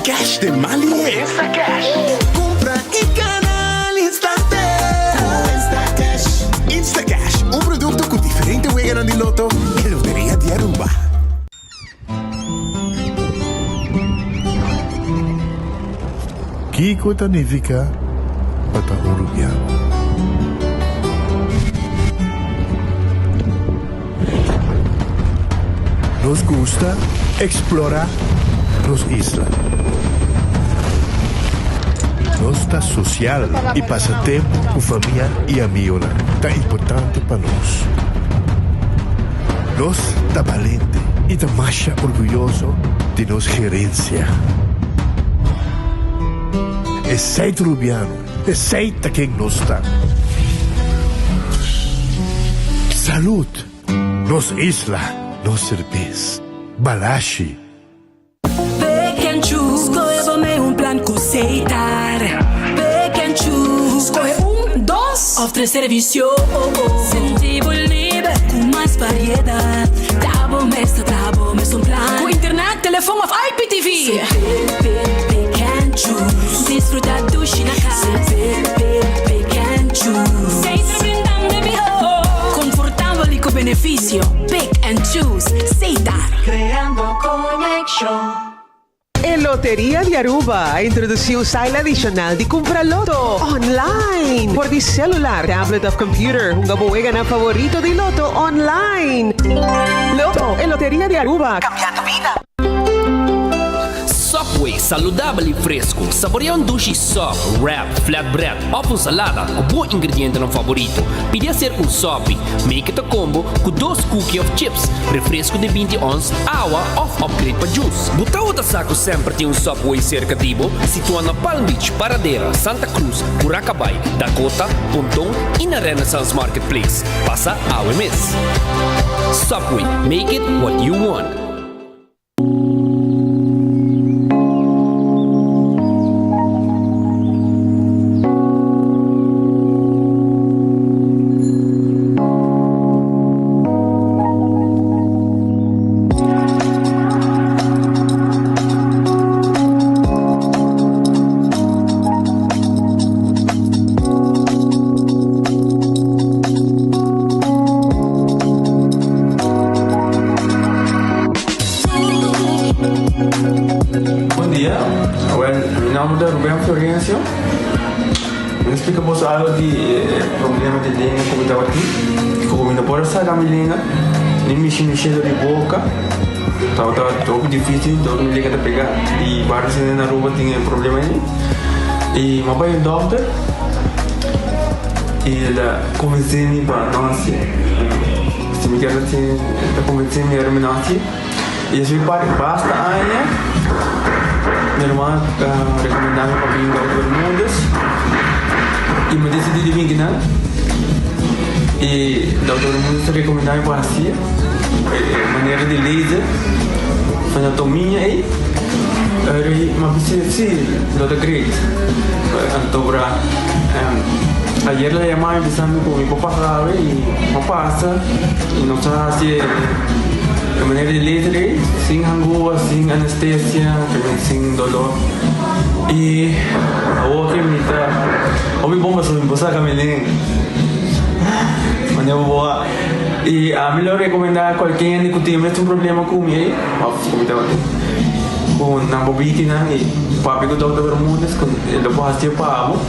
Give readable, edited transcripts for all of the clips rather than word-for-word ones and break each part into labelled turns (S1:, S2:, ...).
S1: Cash den man lihe. Instacash. Cumpra y gana al instante. Cu Instacash. Instacash, un producto cu diferente weganan di loto e Loteria di Aruba.
S2: Kiko ta nifiká pa ta un rubiano? Nos gusta eksplorá nos isla. Nos ta sosial i pasa tempu ku famia i amigonan ta importante pa nos. Nos ta balente i ta masha orguyoso di nos gerensia. Esei ta Rubiano, esei ta ken nos ta. Salud! Nos isla, nos serbes. Balashi.
S3: Pick and choose, skohe bo mee un plan ku Setar. Pick and choose, skohe un, dos òf tres servisio. Sinti bo liber ku mas variedat. Ta bo mes ta traha bo mes un plan. Ku internet, telefon òf IPTV. Pick, pick, pick and choose. Disfruta dushi na kas. Pick, pick, pick and choose. Setar brindando e mihó. Konfortabel i ku benefisio. Pick and choose. Setar.
S4: Creando conexion.
S5: E Loteria di Aruba a introduci un style adicional di cumpra loto online for di celular, tablet of computer. Hunga bo weganan favorito di loto online. Loto, e Loteria di Aruba, cambiando bida.
S6: Subway, saludabel y fresco. Saborea un dushi sub, wrap, flatbread of un salada cu bo ingredientenan favorito. Pidi acerca un sopi. Make it a combo cu dos cookie of chips, refresco di binti ons, awa of upgrade pa juice. Bo tabata sa cu semper tin un Subway cerca di bo? Situa na Palm Beach, Paradera, Santa Cruz, Curacabai, Dakota, Ponton y na Renaissance Marketplace. Pasa awe mes. Subway, make it what you want.
S7: Bon dia, awel mi nomber ta Ruben Florencio. Mi ta splika boso algo di e problema di lenga ku mi tabatin. Ku mi no por a saka mi lenga, ni mishi mi shelo di boka. Tabata hopi dificil, dor mi lenga ta pega. I varios hende na Aruba tin e problema ei. I mi a bai un dokter i el a konvensé mi pa no hasié. Si mi kier hasié, el a konvensé mi ora mi no hasié. I esei parti basta aña mi ruman a rekomendá mi pa bin Dòkter Bermúdez i mi desidí di bin kinan. I Dòkter Bermúdez a rekomendá mi pa hasié e manera di laser anatomia ei. Mi a bisa si lo ta great. Anto bra ayer el a yama mi bisa mi ku mi por pasa awe i mi a pasa i nos a hasi e manera di laser ei sin hangua, sin anestesia, sin dolor i awor ke mi ta hopi bon pasobra mi por saka mi lenga manera bo a i ami lo rekomenda kualke hende ku tin e mesun problema ku mi ei òf ku mi tabatin ku nan por biki nan i papia ku Dòkter Bermudez ku e lo por hasi pa bo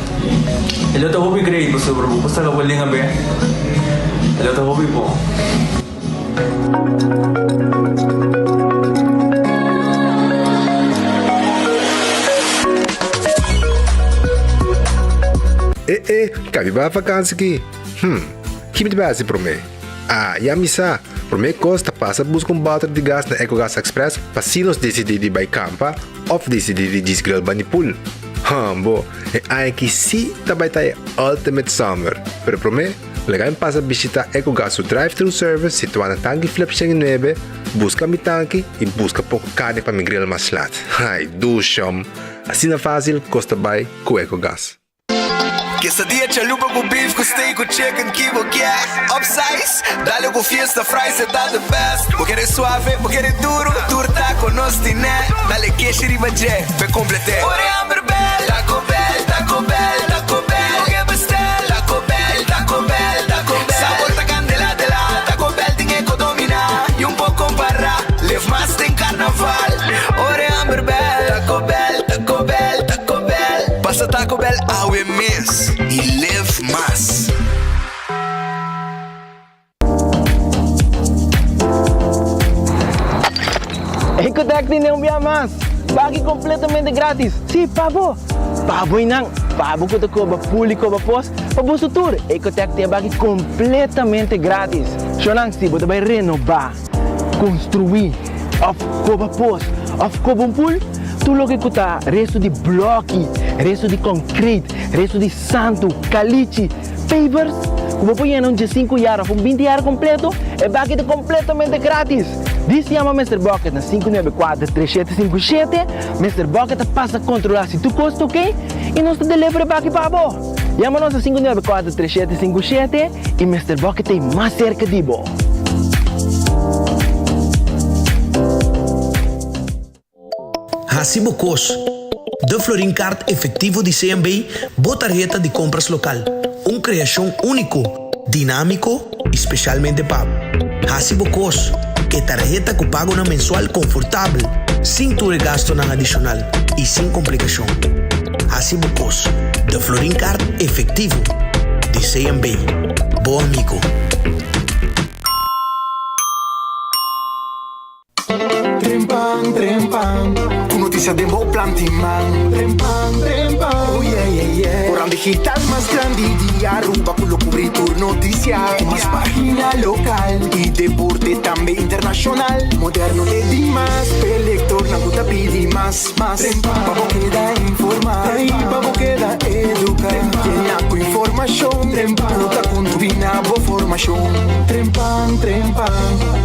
S7: e lo ta hopi great pasobra bo por saka bo lenga bek e lo ta hopi bon.
S8: E e, kabi bai vakansi ki? Hm, ki mi ta bai hasi promé? Ah, ya mi sa! Promé kos ta pasa buska un bòter di gas na Ecogas Express pa si nos disidí di bai kampa òf disidí di djis grill bani pool. Hòmbo, e aña aki sí ta bai ta e ultimate summer! Pero promé, laga mi pasa bishitá Ecogas su drive-thru service situá na Tanki Flip 109, buska mi tanki i buska poko karni pa mi grill mas lat. Ai, dushòm! Asina fásil kos ta bai ku Ecogas.
S9: Quesadilla chalupa cu beef cu steak cu chicken ki bo kier Upsize, dale cu fiesta fries e ta the best Bo kere suave, bo kere duro, tur taco nos tine Dale keshi riba dje, p'e complete Ora e hamber bel, Taco Bell, Taco Bell, Taco Bell Bo ke bestel, Taco Bell, Taco Bell, Taco Bell Sabor ta candela de la, Taco Bell tin e co domina Y un por compara, live mas den carnaval Ora e hamber bel, Taco Bell, Taco Bell, Taco Bell Pasa Taco Bell awe mes y live mas.
S10: Ecotec tin un bia mas! Baki completamente gratis! Si, pa bo! Pa bo y nan! Pa bo cu ta coba pool y coba pos, pa boso tur! Ecotec tin e baki completamente gratis! Shownan, si bo ta bay renoba, construi, of coba pos, of coba un pool, tur loke cu ta resto di bloki, resto di concrete, resto di santo, calichi, Pavers, ku bo por yena un diesinku yar òf un binti yar kompleto, e baki ta kompletamente gratis! Dis yama Mister Bucket na 594 3757, Mister Bucket ta pasa kontrolá si tur kos ta oké i nos ta deliver e baki pa bo! Yama nos na 594 3757 i Mister Bucket ta ei mas serka di bo!
S11: Hasi bo kos. De Florin Card Efectivo di CMB, bo tarheta di compras local. Un creacion unico, dinamico y specialmente pa bo. Hasi bo kos. E tarheta cu pagonan mensual confortabel, sin tur e gastonan adicional y sin complicacion. Hasi bo kos. De Florin Card Efectivo di CMB. Bo amigo.
S1: Trempan, trempan, ku notisia den bo plan tin man. Trempan, trempan, oh yeah, yeah, yeah. Koran digital mas grandi di Aruba ku lo kubri tur notisia. Ku mas pagina lokal i deporte tambe internashonal. Moderno te dimas, p'e lektornan ku ta pidi mas, mas. Trempan, pa bo keda informá i pa bo keda eduká. Yena ku informashon ku ta kontribuí na bo formashon. Trempan, trempan,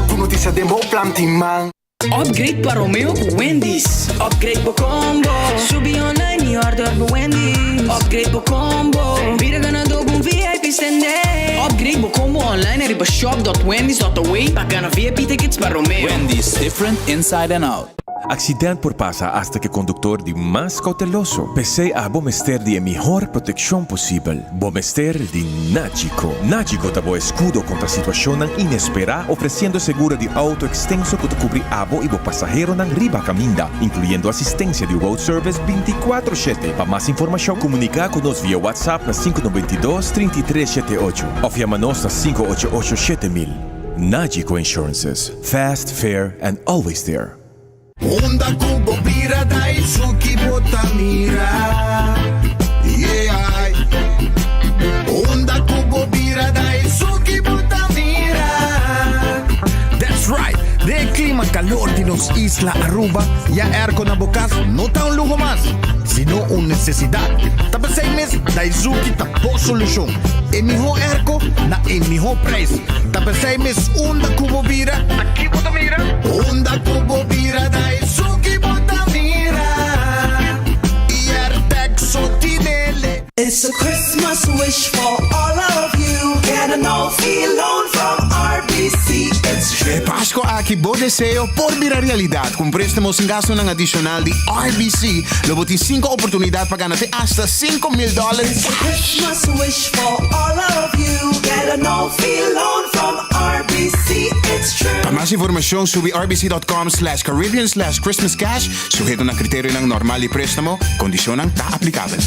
S1: ku notisia den bo plan tin man.
S12: Upgrade pa Romeo ku Wendy's. Upgrade bo combo. Subi online y order bo Wendy's. Upgrade bo combo. Bira ganador ku un VIP stende. Upgrade bo combo online ariba shop.wendys.aw pa gana VIP tickets pa Romeo.
S13: Wendy's, different inside and out.
S14: Accident por pasa hasta cu e conductor di mas cauteloso. P'esey abo mester di e mihor proteccion posibel. Bo mester di Nagico. Nagico ta bo escudo contra situacionnan inespera, ofreciendo seguro di auto extenso cu ta cubri abo y bo pasaheronan riba caminda, incluyendo asistencia di road service binticuatro shete. Pa mas informacion, comunica cu nos via WhatsApp na sinku 92 33 shete ocho of yama nos na 588 7000. Nagico Insurances, fast, fair and always there.
S1: Unda ku bo bira Daisuki bo ta mira Yeah Unda ku bo bira Daisuki bo ta mira
S15: That's right! Den e clima calor di nos isla Aruba, ya airco na bo cas no ta un luho mas, sino un necesidad. Ta p'esey mes Daizuki ta bo solucion. E miho airco na e miho prijs. Ta p'esey mes unda cu bo bira, ta ki bo ta mira?
S1: Unda cu bo bira Daizuki bo ta mira.
S15: Airtec so tinele.
S3: It's a Christmas wish for all of you Get a no fee loan from RBC It's true.
S1: E Pasco aki bo deseo por bira realidad. Cu un prestamo sin gastonan adicional di RBC, lo bo tin cinco oportunidad pa gana te hasta 5000 dollar
S3: It's a
S1: cash.
S3: Christmas wish for all of you Get a no fee loan from RBC It's true.
S1: Pa mas informacion subi rbc.com/caribbean/christmascash. Suheto na kriterionan normal di préstamo, kondishonnan ta aplikabel.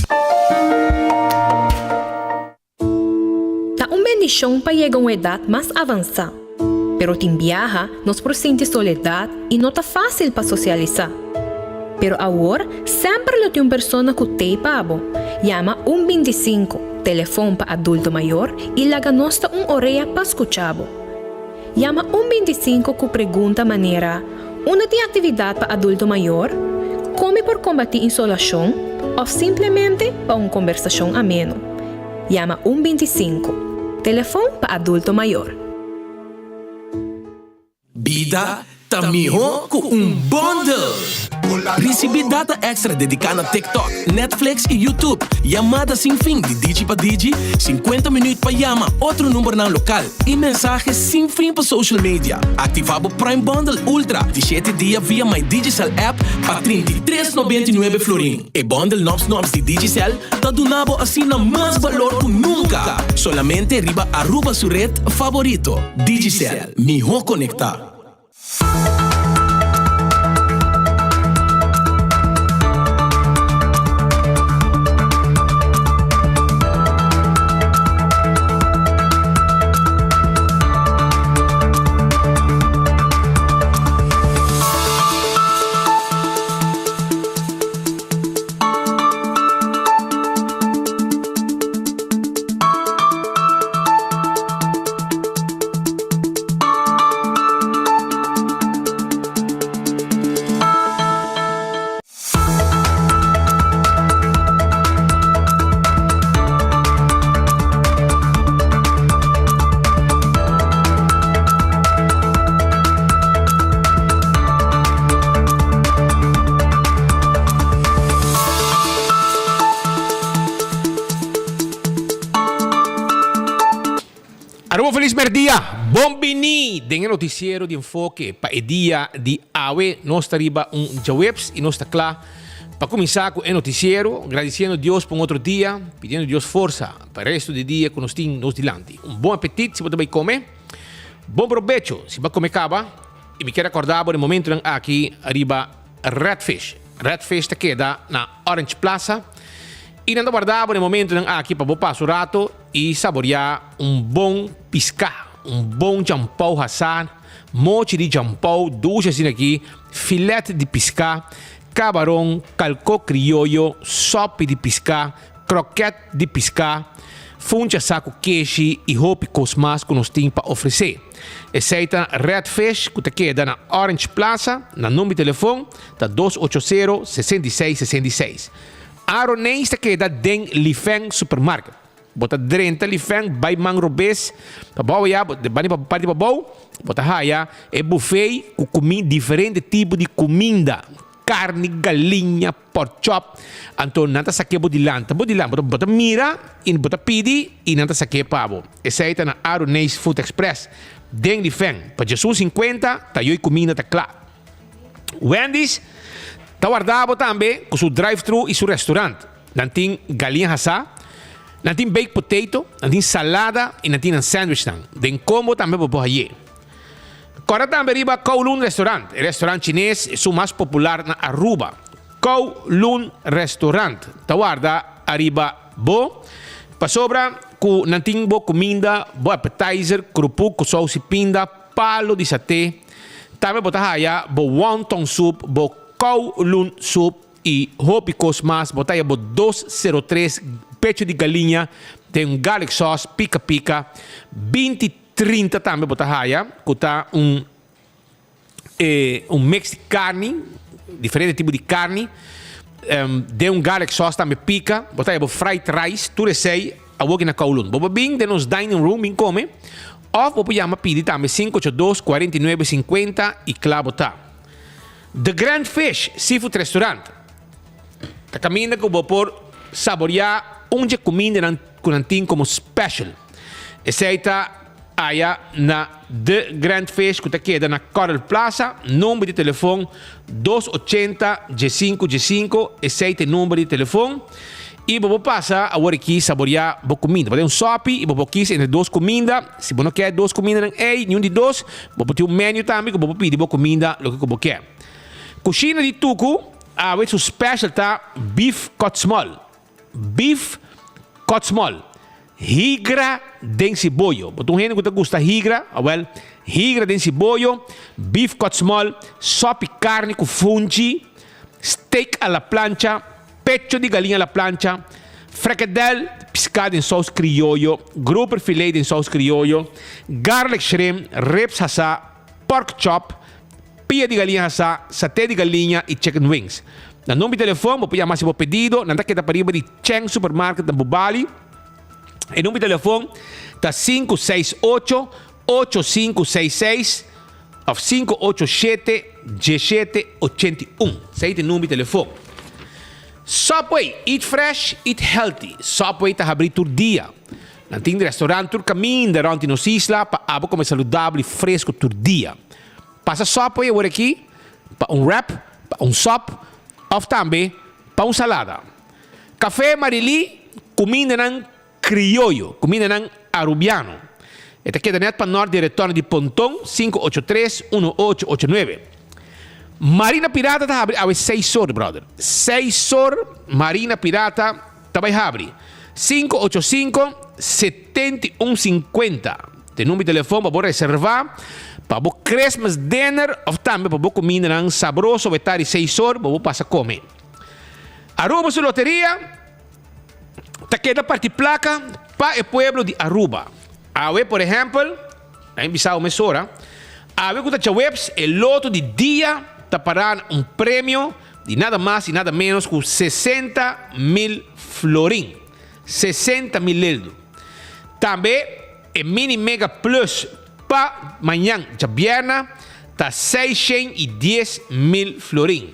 S16: Ta un bendishon pa yega un edat mas avansá. Pero tin biaha nos por sinti soledat i no ta fásil pa sosialisá. Pero awor semper lo tin un persona ku t'ei pa bo. Yama un 25, telefon pa adulto mayor, i laga nos ta un orea pa skucha bo. Yama un 25 ku pregunta manera, Unda tin aktividat pa adulto mayor? Kon mi por kombatí insolashon? Òf simplemente pa un kombersashon ameno. Yama un 25, telefon pa adulto mayor.
S17: Bida ta mihó ku un bundle! Risibí data èkstra dediká na TikTok, Netflix i YouTube, yamada sin fin di Digi pa Digi, 50 minüt pa yama otro numbernan lokal i mensahe sin fin pa social media. Aktivá bo Prime Bundle Ultra di shete dia via My Digicel app pa 33 99 florin. E bundle Nòps Nòps di Digicel ta duna bo asina mas balor ku nunka! Solamente riba Aruba su red favorito, Digicel, mihó konektá.
S18: Aruba Feliz Merdia! Bon bini den e noticiero di Enfoke pa e dia di awe. Nos ta riba un djaweps y nos ta cla pa cuminsa cu e noticiero, gradiciendo Dios pa un otro dia, pidiendo Dios forsa pa e resto di dia cu nos tin nos dilanti. Un bon apetit si bo ta bay come, bon probecho si bo a come caba y mi kier acorda bo den momentonan aki riba Redfish. Redfish ta keda na Orange Plaza y nan ta warda bo den momentonan aki pa bo pasa un rato y saborea un bon pisca, un bon champou hasa, mochi di champou dushi asina aki, filet di pisca, cabaron, calco crioyo, sopi di pisca, kroket di piská, funchi asá ku keshi i hopi kos mas ku nos tin pa ofresé. Esei ta Red Fish ku ta keda na Orange Plaza, nan number di telefon ta 280 66 66. Aroneis ta keda den Lifeng Supermarket. Bo ta drenta Lifeng bai man robes pa bou ya, bani pa parti pa bou, bo ta haya e buffet ku kumin diferente tipo di kuminda. Carni, galiña, pork chop, anto nan ta saké bo dilanti. Bo dilanti, bo ta bo ta mira i bo ta pidi i nan ta saké pa bo. Esei ta na Aruneis Food Express den Lifen. Pa djesun sinkuenta ta yoy kuminda ta kla. Wendy's ta warda bo tambe ku su drive-thru i su restaurant. Nan tin galiña hasá, nan tin baked potato, nan tin salada i nan tin nan sandwichnan. Den combo tambe bo por hayé. Kòrda tambe riba Kowloon Restaurant, e restaurant chines esun mas popular na Aruba. Kowloon Restaurant ta warda ariba bo pasobra ku nan tin bo kuminda, bo appetizer, krupuk ku sous i pinda, palo di saté. Tambe bo ta haya bo wonton soup, bo Kowloon soup i hopi kos mas. Bo ta haya bo 203 pecho di galiña den un garlic sauce pika pika, 20. 30 tambe bo ta haya ku ta un e un mix di karni, diferente tipo di karni, den un garlic sauce tambe pika, bo ta haya bo fried rice, tur esei awoki na Kowloon. Bo por bin den nos dining room bin kome òf bo por yama pidi tambe 582 49 50 i kla bo ta. The Grand Fish Seafood Restaurant ta kaminda ku bo por saboria un dje kumindanan ku nan tin komo special. Esei ta aya na The Grand Fish ku ta keda na Coral Plaza. Number di telefon 280 15 15. Esei ta e number di telefon. I bo por pasa awor aki saboreá bo kuminda. Bo ta un sopi i bo por kis entre dos kuminda. Si bo no ke dos kumindanan ei, niun di dos, bo por tin un menu tambe ku bo por pidi bo kuminda loke ku bo ke. Kushina di Tuku awe su special ta beef cut small. Beef kotsmol, higra den siboyo. Bo ta un hende ku ta gusta higra? Awel, higra den siboyo, beef kotsmol, sopi karni ku funchi, steak a la plancha, pecho di galiña a la plancha, frekedel piská den sous krioyo, grouper filet den sous krioyo, garlic shrimp, ribs hasá, pork chop, pia di galiña hasá, saté di galiña i chicken wings. Na number di telefon bo por yama hasi bo pedido, nan ta keda pariba di Cheng Supermarket na Bubali. E number di telefon ta 568 8566. òf 587 17 81. Esei ta e number di telefon. Subway, eat fresh, eat healthy. Subway ta habrí tur dia. Nan tin restaurant tur kaminda rònt di nos isla pa abo kome saludabel i fresku tur dia. Pasa Subway awor aki pa un wrap, pa un sòp òf tambe pa un salada. Café Marilí, kumindanan krioyo, kumindanan arubiano. E ta keda nèt pa nòrt di retorno di Ponton, 583 1889. Marina Pirata ta habri awe seis or, brother. Seis or Marina Pirata ta bai habri. 585 7150 Ta e number di telefon pa bo reserva pa bo Christmas dinner of tambe pa bo kumindanan sabroso awe tardi seis or pa bo pasa kome. Aruba su loteria ta keda parti plaka pa e pueblo di Aruba. Awe por ehempel, a bisa awe mesora, awe ku ta djaweps e loto di dia ta para na un premio di nada mas i nada menos ku 60 mil florin, 60 mil leldu. Tambe e mini mega plus pa mañan djabièrna ta 610 mil florin.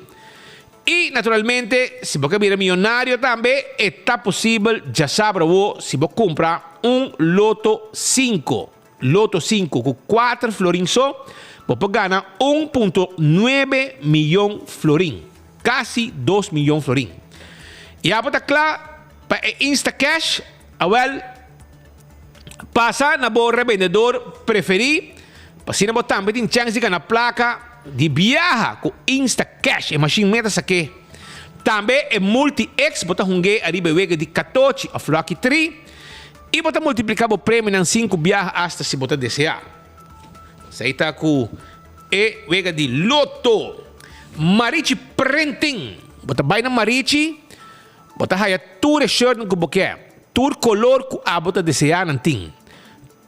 S18: I naturalmente si bo ke bira miyonario tambe e ta posibel djasabra awo si bo kumpra un loto sinku, loto sinku ku kuater florin so bo por gana un punto nuebe miyon florin, kasi dos miyon florin. I abo ta kla pa e Instacash? Awel pasa na bo rebendedor preferí pa asina bo tambe tin chèns di gana plaka di biaha ku Instacash. E mashin meta sak'é. Tambe e Multi-X bo ta hung'é ariba e wega di katochi òf Lucky Tree i bo ta multipliká bo premionan sinku biaha asta si bo ta deseá. Esei ta ku e wega di Lotto. Marichi Printing. Bo ta bai na Marichi. Bo ta haya tur e shirtnan ku bo ke, tur kolor ku abo ta deseá nan tin.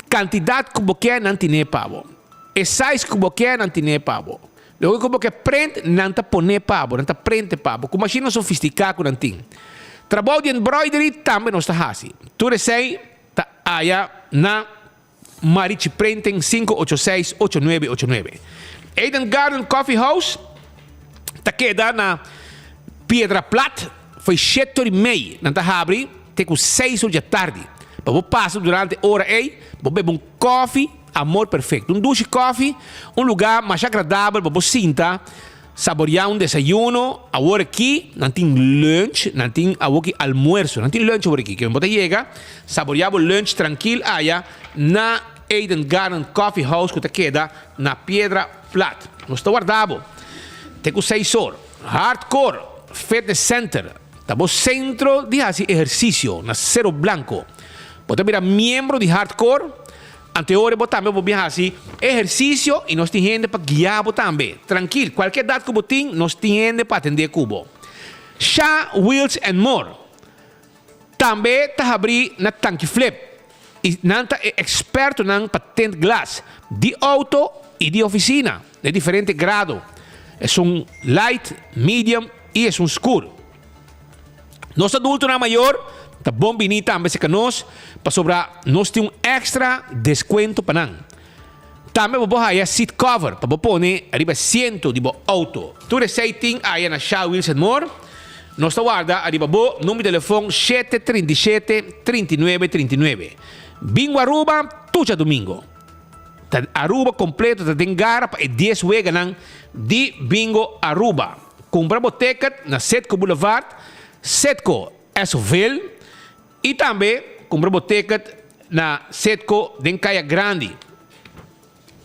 S18: Kantidat ku bo ke nan tin'é pa bo. E size ku bo ke nan tin'é pa bo. Loke ku bo ke prent nan ta pon'é pa bo, nan ta prente pa bo ku mashinnan sofistiká ku nan tin. Trabou di embroidery tambe nos ta hasi. Tur esei ta haya na. Marichi Printing 586 8989. Eden Garden Coffee House ta keda na Piedra Plat foi shete ora i mei nan ta habri te ku seis ora dja tardi. Pa bo pasa durante ora ei bo bebe un kofi Amor Perfecto. Un dushi kofi, un luga masha agradabel pa bo sinta Saboreá un desayuno, awor aki nan tin lunch, nan tin awoki almuerso, nan tin lunch awor aki, ke bo ta yega, saboreá bo lunch trankil aya na Eden Garden Coffee House ku ta keda na Piedra Plat. Nos ta warda bo te ku seis or. Hardcore Fitness Center ta bo sentro di hasi ehersisio na Cero Blanco. Bo ta bira miembro di Hardcore? Anteore bo tambe bo bin hasi ehersisio i nos tin hende pa guia bo tambe. Trankil, kualke edat ku bo tin, nos tin hende pa atendé ku bo. Sha Wheels and More tambe ta habrí na Tanki Flip i nan ta e ekspertonan pa tint glas di outo i di ofisina den diferente grado, esun light, medium i esun skur. Nos adultonan mayor ta bon bini tambe serka nos pasobra nos tin un extra descuento pa nan. Tambe bo por haya seat cover pa bo pone riba asiento di bo auto. Tur esey tin aya na Shell Wheels and More. Nos ta warda ariba bo number di telefon shete 37 39 39. Bingo Aruba tur djadumingo. Ta Aruba completo ta den gara pa e dies weganan di Bingo Aruba. Cumpra bo ticket na Citgo Boulevard, Citgo Esoville y tambe cumpra bo ticket na Citgo den Caya Grandi.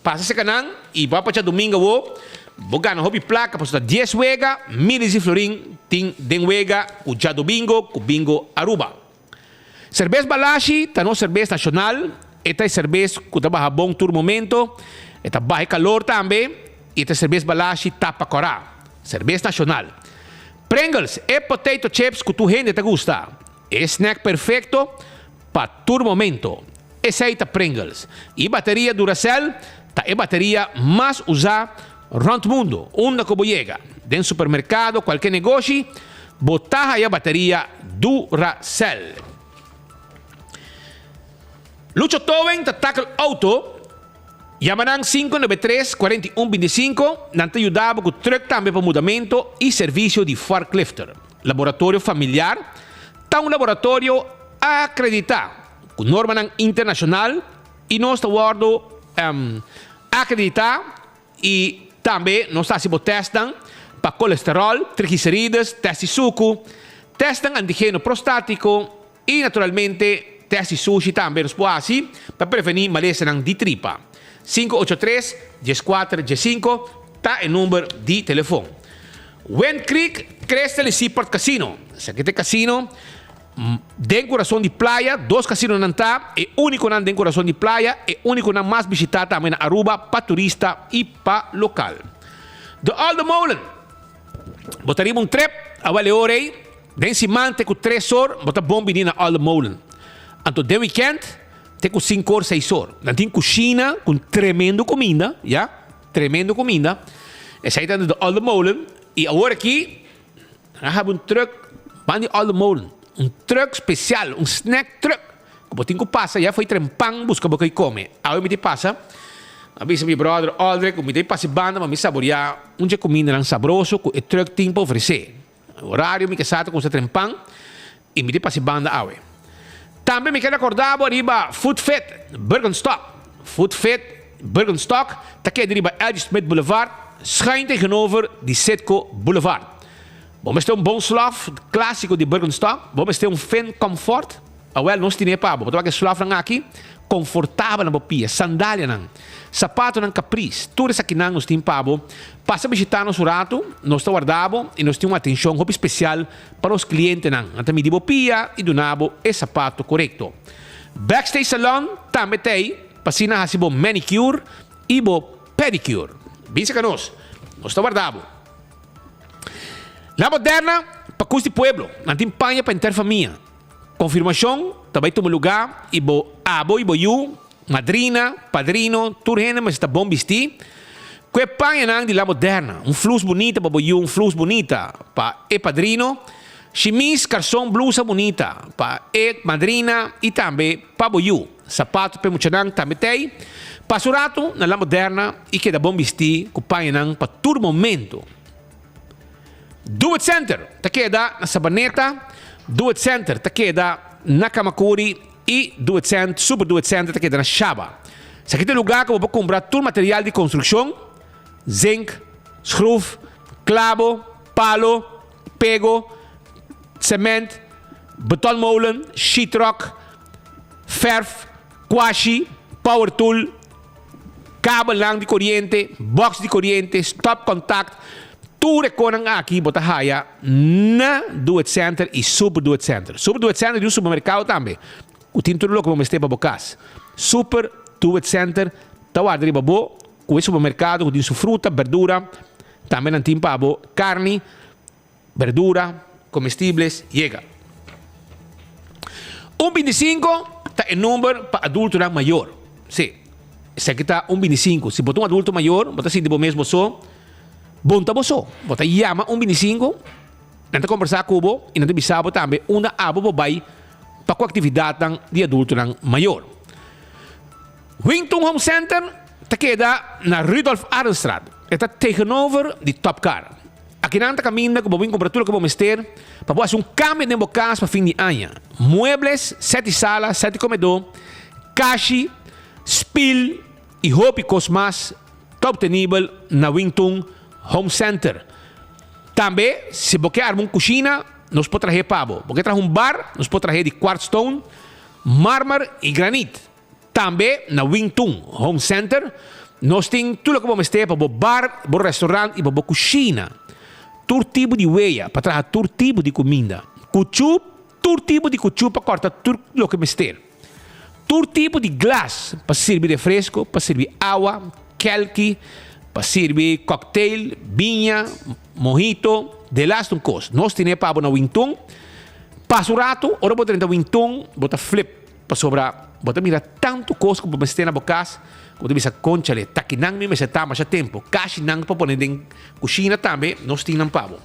S18: Pasa cerca nan y bo a pacha domingo awo, bo gana hopi placa pasobra ta dies wega, miles di florin tin den wega cu djadomingo cu Bingo Aruba. Serbes Balashi ta nos serbes nashonal, e ta e serbes ku ta baha bon tur momento, e ta baha e kalor tambe i e ta serbes Balashi tapa kòrá. Serbes nashonal. Pringles, e potato chips ku tur hende ta gusta. E snack perfekto pa tur momento. Esei ta Pringles. I bateria Duracell ta e bateria mas usá rònt mundu. Unda ku bo yega, den supermerkado, kualke negoshi, bo ta haya bateria Duracell. Lucho Towing ta tackle auto. Yama nan 593 41 25, nan ta yuda bo ku trùk tambe pa mudamentu i servisio di forklifter. Laboratorio Familiar ta un laboratorio akreditá ku normanan internashonal i nos ta wòrdu akreditá i tambe nos ta hasi bo tèstnan pa kolesteròl, trigliserides, tèst di suku, tèstnan antigeno prostátiko, I naturalmente test di sushi tambe nos por hasi pa prevení malesanan di tripa. 583 14 15 ta e number di telefon. Wind Creek Crystal y Seaport Casino. Esaki ta e casino den kurason di playa. Dos casinonan ta e únikonan den kurason di playa, e únikonan mas bishitá tambe na Aruba pa turista y pa lokal. De Olde Molen. Bo ta riba un trip, awel e ora ei. Den siman te ku tres or bo ta bon bini na Olde Molen. Anto den wikènt te ku sinku or seis or. Nan tin kushina ku tremendo kuminda, ya, tremendo kuminda. Esei ta na de Olde Molen i awor aki nan a habi un trùk ban di Olde Molen. Un trùk spesial, un snack trùk ku bo tin ku pasa ya fo'i trempan buska bo koi kome. Awe mi ta pasa, a bisa mi bròder Aldrich ku mi ta pasa e banda pa mi saboriá un dje kumindanan sabroso ku e trùk tin pa ofresé. Horario mi ke sa ta kumsa trempan i mi ta pasa e banda awe. Tambe mi ke rekorda bo riba Food Fit Birkenstock. Food Fit Birkenstock ta keda riba L.G. Smith Boulevard, schuin tegenover di Citgo Boulevard. Bo mester un bon slof klasiko di Birkenstock, bo mester un Finn Comfort. Awel, nos tine pa bo. Bo ta wak e slòfnan aki konfortabel na bo pia, sandalianan, sapatonan kapris, tur esakinan nos tin pa bo. Pasa bishitá nos un ratu, nos ta warda bo i nos tin un atenshon hopi spesial pa nos klientenan. Nan ta midi bo pia i duna bo e sapato korekto. Backstage Salon tambe ta ei pa asina hasi bo manicure i bo pedicure. Bin saka nos, nos ta warda bo. La Moderna pa kus di pueblo, nan tin paña pa henter famia. Konfirmashon ta bai tuma lugá i bo abo i bo yu, madrina, padrino, tur hende mester ta bon bistí. Ku e pañanan di la moderna, un flus bunita pa bo yu, un flus bunita pa e padrino, shimis, karson, blusa bunita pa e madrina i tambe pa bo yu. Sapato pa e muchanan tambe t'ei. Pasa un ratu na la moderna i keda bon bistí ku pañanan pa tur momento. Do It Center ta keda na Sabaneta, Do It Center ta keda na Kamakuri y Do It Center, Super Do It Center ta keda na Shaba. Esaki ta e lugar ku bo por kumpra tur material di konstrukshon, zink, skruf, klabo, palo, pego, sement, betonmolen, sheetrock, ferf, kwashi, power tool, Kabelnan di koriente, box di koriente, stopcontact, tur e konan aki bo ta haya na Do It Center y Super Do It Center. Super Do It Center di un supermercado tambe cu tin tur loke bo mester pa bo cas. Super Do It Center ta warda riba bo cu e supermercado cu tin su fruta, berdura, tambe nan tin pa bo carni. Berdura, comestibles, yega. Un binticinco ta e number pa adultonan mayor. Sí, esaki ta un binticinco. Si bo ta un adulto mayor, bo ta sinti bo mes bo so, bon ta bo so. Bo ta yama un binticinco, nan ta combersa cu bo y nan ta bisa bo tambe unda abo bo bay pa cu actividadnan di adultonan mayor. Wington Home Center ta keda na Rudolf Arendstraat. E ta tegenover di Top Car. Akinan ta kaminda ku bo bin kumpra tur loke bo mester pa bo hasi un kambio den bo kas pa fin di aña. Muebles, sèt di sala, sèt di komedó, kashi, spil i hopi kos mas ta optenibel na Wington Home Center. Tambe si bo ke arma un kushina, nos por trah'é pa bo. Bo ke traha un bar, nos por trah'é di quartzstone, marmer i granit. Tambe na Wing Tun Home Center nos tin tur loke bo mester pa bo bar, bo restaurant y pa bo cushina. Tur tipo di weya pa traha tur tipo di cuminda. Cuchu, tur tipo di cuchu pa corta tur loke mester. Tur tipo di glas pa sirbi refresco, pa sirbi awa, kelki, pa sirbi cocktail, biña, mojito, delaste un cos. Nos tine pa bo na Wing Tun. Pasa un rato, ora bo drenta Wing Tun, bo ta flip. Pasobra bo ta mira tantu kos ku bo mester na bo kas, ku bo ta bisa, Konchale, takinan mi mester ta masha tempu. Kashinan pa pone den kushina tambe nos tin nan pa bo.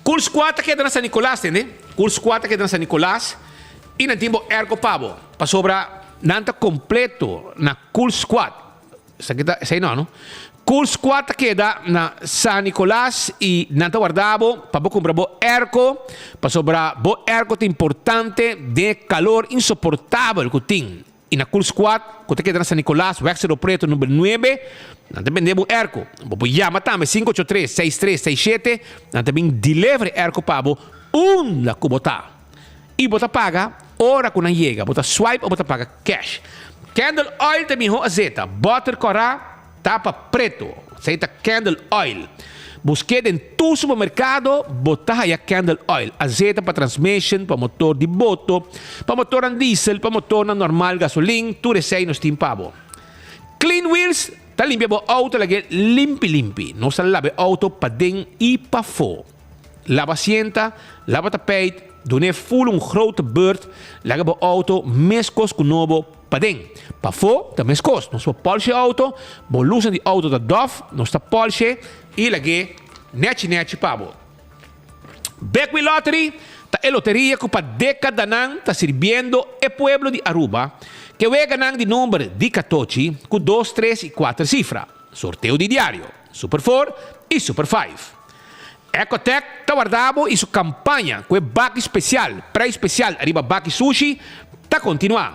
S18: Cool Squad ta keda na San Nicolas, tende? Cool Squad ta keda na San Nicolas i nan tin bo airco pa bo. Pasobra. Nan ta completo na Cool Squad. Esaki ta, esei no, no? Cool Squad ta keda na San Nicolas y nan ta warda bo pa bo cumpra bo airco, pasobra bo airco ta importante den e calor insoportabel cu tin. Y na Cool Squad cu ta keda na San Nicolas, Weg Cerro Preto number nuebe, nan ta bende bo airco. Bo por yama tambe 583 6367, nan ta bin deliver e airco pa bo unda cu bo ta. Y bo ta paga ora cu nan yega. Bo ta swipe o bo ta paga cash. Candle oil ta miho azeta. Boter cora tapa preto. Esey ta candle oil. Busque den tur supermercado bo ta haya candle oil. Azeta pa transmission, pa motor di boto, pa motornan diesel, pa motornan normal gasolin, tur esey nos tin pa bo. Clean Wheels ta limpia bo auto lag'e limpi limpi. Nos ta laba e auto paden y pafo. Laba sienta, laba tapijt, dun'é ful un grote beurt, laga bo auto meskos ku nobo paden. Pafó ta meskos, nos por polshe e auto, bo lusnan di auto ta dof, nos ta polshe i lag'é nechi nechi pa bo. Bekwin Lottery ta e loteria ku pa dekadanan ta sirbiendo e pueblo di Aruba ke weganan di number di katochi ku dos, tres i kuater sifra. Sorteo di diario, Super Four i Super Five. Ecotec ta warda bo i su kampaña ku e baki spesial, preis spesial ariba baki sushi, ta kontinuá.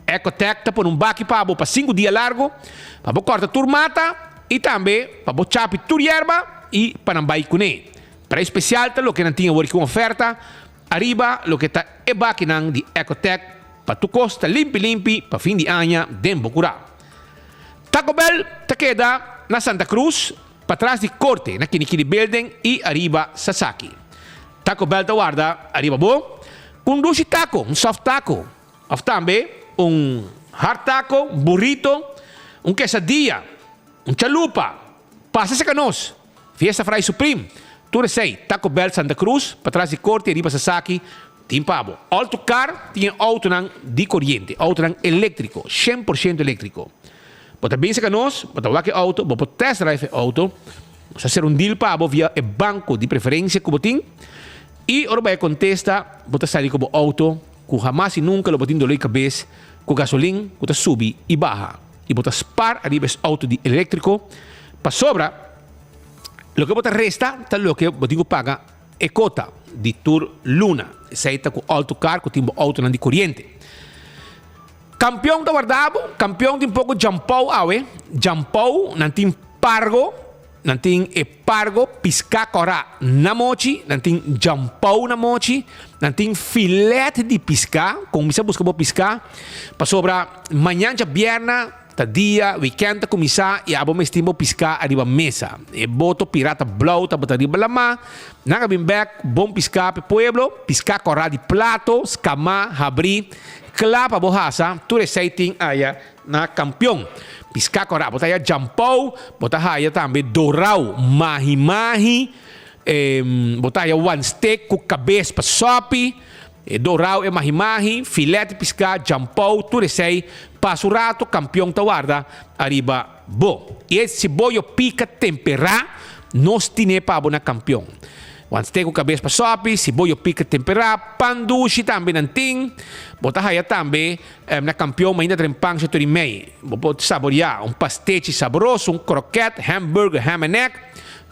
S18: Ecotec ta pone un baki pa bo pa sinku dia largu pa bo kòrta tur mata i tambe pa bo chapi tur yerba i pa nan bai kuné. Preis spesial ta loke nan tin awor ki un oferta ariba loke ta e bakinan di Ecotec pa tur kos ta limpi limpi pa fin di aña den bo kurá. Taco Bell ta keda na Santa Cruz, patras di Corte na Kinikini Building y ariba Sasaki. Taco Bell ta warda ariba bo cu un dushi taco, un soft taco, of tambe un hard taco, un burrito, un quesadilla, un chalupa. Pasa cerca nos! Fiesta Fry Supreme, tur esey, Taco Bell Santa Cruz, patras di Corte riba Sasaki, tin pa bo. Alto Car tin e autonan di coriente, autonan electrico, shen por shento electrico. Bo ta bin cerca nos, bo ta wak e auto, bo por test drive e auto, nos ta hacer un deal pa bo via e banco di preferencia cu bo tin y ora bo bay contesta, bo ta sali cu bo auto cu hamas y nunca lo bo tin dolor di cabes cu gasolin cu ta subi y baha y bo ta spaar ariba es auto di electrico pasobra loke bo ta resta ta loke bo tin cu paga e cota di tur luna. Esey ta cu auto car cu tin bo autonan di coriente. Campeon ta warda bo, campeon tin poco jampou awe, jampou nan tin pargo. Nan tin e pargo piská kòrá na mochi, nan tin djampou na mochi, nan tin filet di piská, kuminsá buska bo piská, pasobra mañan djabièrna ta dia, wikènt ta kuminsá i abo mes tin bo piská ariba mesa. E boto pirata blou tabata riba lamá, nan a bin bèk bon piská pa e pueblo, piská kòrá di plato, skamá, habrí, kla pa bo hasa, tur esei tin aya. Na kampion piská kòrá bo ta haya djampou, bo ta haya tambe dorau, mahi mahi, bo ta haya wanstek ku kabes pa sòpi, e dorau, e mahi mahi, filet di piská, djampou, tur esei pasa un rato kampion ta warda ariba bo. I e siboyo pika temperá nos tine pa bo na kampion. Wanstek ku kabes pa sòpi, siboyo pika temperá, pan dushi tambe nan tin, bo ta haya tambe. Na kampion mainda tren pan shetor i mei. Bo por saboreá un pastechi sabroso, un kroket, hamburger, ham and egg,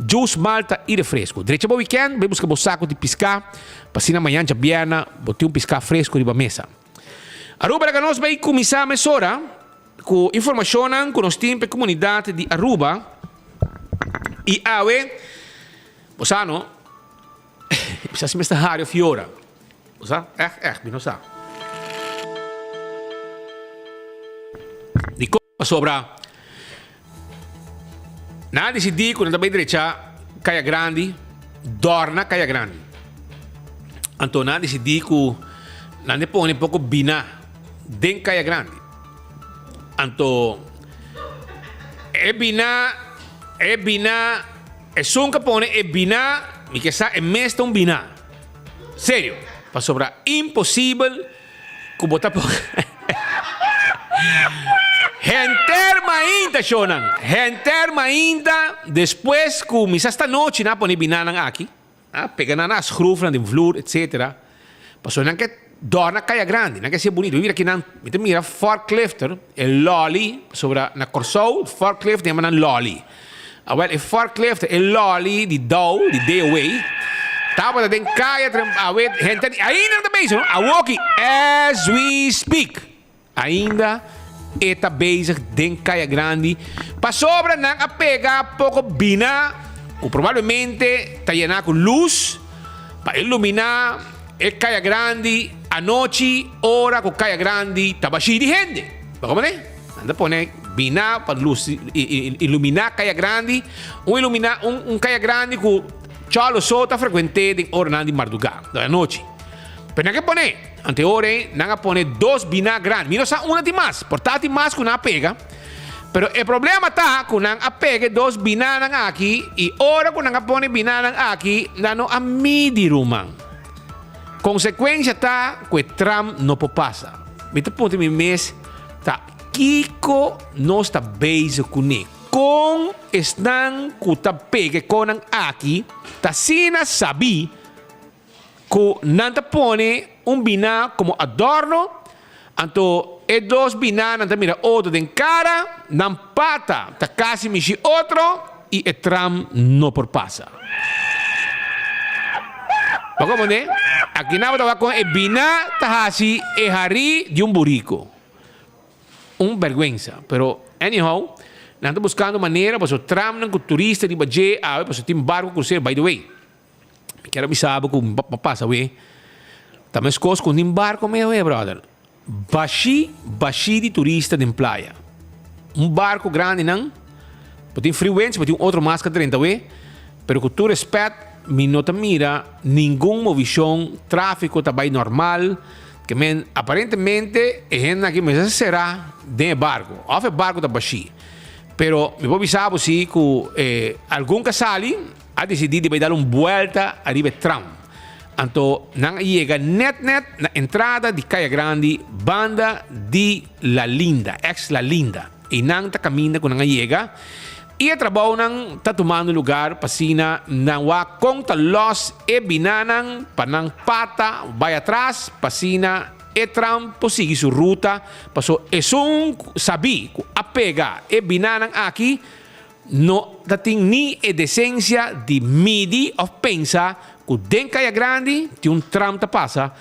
S18: juice, malta i refresco. Drecha bo wikènt, bai buska bo saku di piská pa asina mañan djabièrna bo tin un piská fresco riba mesa. Aruba laga nos bai kuminsá mesora ku informashonnan ku nos tin pa e komunidat di Aruba i awe bo sa no bisa si mester hari of yora. Bo sa? Ègt, ègt, mi no sa. Dikon? Pasobra nan a disidí ku nan ta bai drecha Kaya Grandi, dòrna Kaya Grandi. Anto nan a disidí ku nan ta pone poko bina den Kaya Grandi. Anto e bina, e bina, esun ku a pone e bina, mi ke sa e mes ta un bina. Serio, pasobra imposibel ku bo ta por Henter mainta shownan, henter mainta despues ku mi sa sta nochi nan a pone binanan aki, a pega nan na schroefnan den vloer etcetera, pasobra nan ke. dòrna Kaya Grandi, nan ke hasié bunito. Mi mira kinan, mi ta mira forklifter, e lòli, pasobra na Kòrsou forklift yama nan lòli. Awèl e forklifter, e lòli di Dow, di DOW, tabata den kaya tren awe henter di ainda nan ta bezig no, awoki as we speak. Ainda e ta bezig den Kaya Grandi pasobra nan a pega poko bina ku probablemente ta yená ku lus pa iluminá e Kaya Grandi anochi ora ku Kaya Grandi ta bashí di hende. Bo komprendé? Nan ta pone bina pa lus iluminá Kaya Grandi, un iluminá un Kaya Grandi ku chòlo so ta frekuenté den oranan di mardugá, di anochi. Pero nan ke pone. Ante ora ei nan a pone dos biná grandi. Mi no sa unda tin mas. Por ta tin mas ku nan a pega. Pero e problema ta ku nan a pega e dos binánan aki i ora ku nan a pone e binánan aki nan no a midi ruman. Konsekuensia ta ku e tram no por pasa. Mi ta puntra mi mes ta kiko nos ta bezig kuné? Kon esnan ku ta pega e konan aki ta asina sabí Ku nan ta pone un biná komo adorno, anto e dos binánan ta mira otro den kara, nan pata ta kasi mishi otro i e tram no por pasa. Bo komprendé? Aki nan bo ta wak kon e biná ta hasi e harí di un buriko. Un bèrgwensa. Pero anyhow, nan ta buskando manera pasobra tramnan ku turista riba dje awe pasobra tin barko krusero, by the way. Mi kier a bisa bo ku mi a pasa awe. Ta meskos ku nin barko mi awe, brother. Bashí, bashí di turista den playa. Un barko grandi nan, bo tin Freewinds, bo tin otro mas ka drenta awe, pero ku tur respet mi no ta mira ningun movishon, trafiko ta bai normal, ke men aparentemente e hendenan aki mester será den e barko, òf e barko ta bashí. Pero mi por bisa bo si ku algun ka sali, a disidí di bai dal un buelta ariba e tram. Anto nan a yega nèt nèt na entrada di Kaya Grandi banda di La Linda, ex La Linda. Einan ta kaminda ku nan a yega i e trabounan ta tumando lugar pa asina nan wak kon ta lòs e binanan pa nan pata bai atras pa asina e tram por sigui su ruta paso esun sabí ku a pega e binanan aki No ta tin ni e desensia di midi of pensa ku den Kaya Grandi tin un tram ta pasa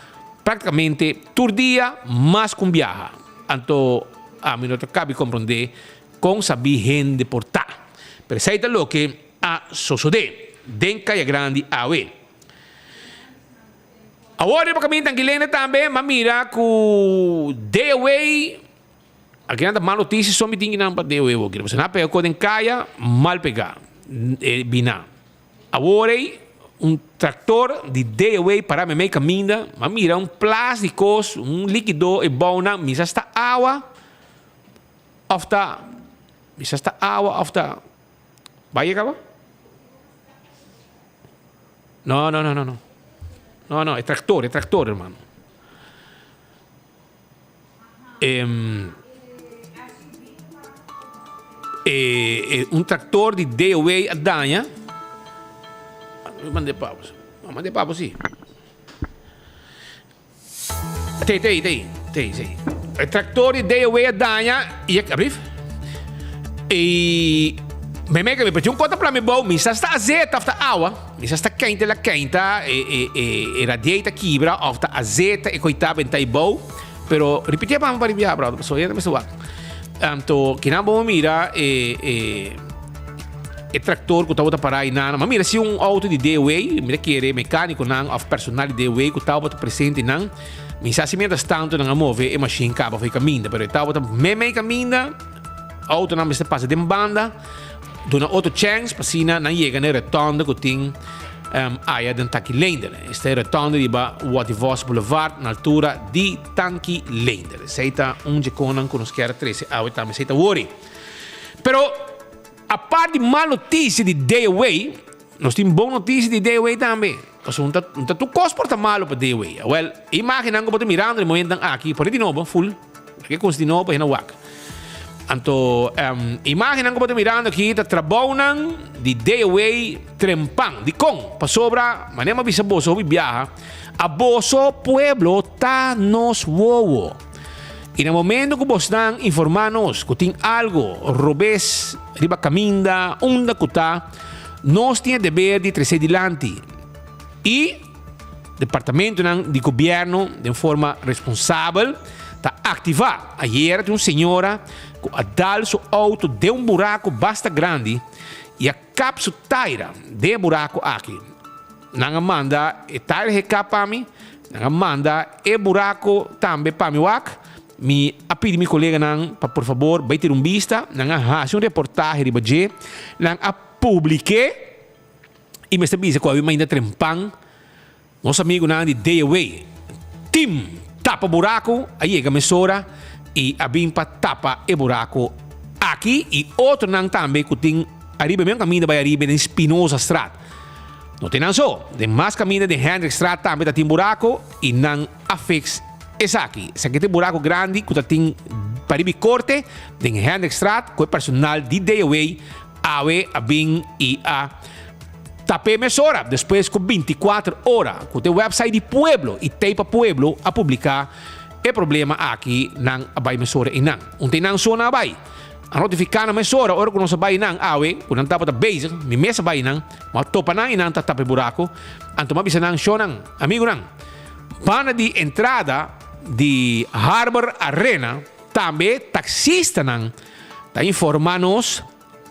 S18: praktikamente tur dia mas ku un biaha. Anto ami no ta kabi komprondé kon sabí hende por ta. Pero esei ta loke a sosodé den Kaya Grandi awe. Awor riba kaminda Tanguilene tambe m'a mira ku day away. Akinan ta mal notisia so mi tin kinan pa deo ewo kira. Pasobra nan a pega ko den kaya mal pega e bina. Awor ei un tractor di DOA para meimei kaminda, mi a mira un plas di kos, un likido e bou nan, mi sa sta awa of ta, mi sa sta awa of ta, bai e kaba? No, no, no, no, no. No, no, e tractor, e tractor hermano. E un tractor di DOW a daña. Mi mand'é pa bo. Mi mand'é pa bo si. Tei, tei, tei, tei, si. E tractor di DOW a daña i e, ablief? I mi mei mi un kota plan mi bou, mi sa sta azeta of ta awa, mi sa sta keinta la keinta, e e e e radiator kibra of ta azeta e koita benta i bou, pero ripiti pa mi pa ribia brother, pasobra yenda mester wak. Anto kinan bo mira e e e tractor ku tabata para einan, mi a mira si un auto di DOW, mi ta kere mecaniconan of personal di DOW ku tabata presente einan, mi sa si mientras tanto nan a move e machine kaba for e kaminda, pero e tabata meimei kaminda. Autonan mester pasa den banda, duna otro chèns pa asina nan yega na e rotònde ku tin aya den Tanki Leender. Esta e rotònde riba Watty Vos Boulevard na altura di Tanki Leender. Esei ta un dje konan ku nos kier a trese awe tambe, esei ta wori. Pero apart di mal notisia di Day Away, nos tin bon notisia di Day Away tambe. Pasobra un ta tur kos por ta malu pa Day Away. Awèl, e imagennan ku bo ta mirando den momentunan aki, pone di nobo, ful. Ke kos di nobo hende wak. Anto imagennan ku bo ta mirando aki ta trabounan di DOA Trempan. Dikon? Pasobra, manera mi a bisa boso hopi biaha, a boso pueblo ta nos wowo. I na momento ku bosnan informá nos ku tin algu robes riba kaminda, unda ku ta, nos tin e deber di tres'é dilanti. I departamentonan di gobièrnu den forma responsabel ta aktivá. Ayera tin un señora ku a dal su outo den un buraku basta grandi i a kap su taira den e buraku aki. Nan a manda e taira he kap pa mi, nan a manda e buraku tambe pa mi wak. Mi a pidi mi koleganan pa por fabor bai tira un bista. Nan a hasi un reportahe riba dje, nan a publik'é. I mester bisa ku awe mainda trempan nos amigunan di Day Away Team Tapa Buraku a yega mesora i a bin pa tapa e buraku aki i otronan tambe ku tin ariba e mesun kaminda bai ariba den Spinozastraat. No tin nan so, den mas kaminda den Hendrikstraat tambe ta tin buraku i nan a fix esaki. Esaki ta e buraku grandi ku ta tin pariba i korte den Hendrikstraat ku e personal di Day Away Awe a bin i a tap'é mesora despues ku bintikuater ora ku te website di pueblo i Teipa Pueblo a publiká e problema aki nan a bai mesora einan. Un te nan so nan a bai. A notifiká nan mesora ora ku nos a bai einan awe ku nan tabata bezig, mi mes a bai einan, mi a topa nan einan ta tapa e buraku, anto mi a bisa nan, Shownan, amigunan, banda di entrada di Harbor Arena tambe taksistanan Ta informa nos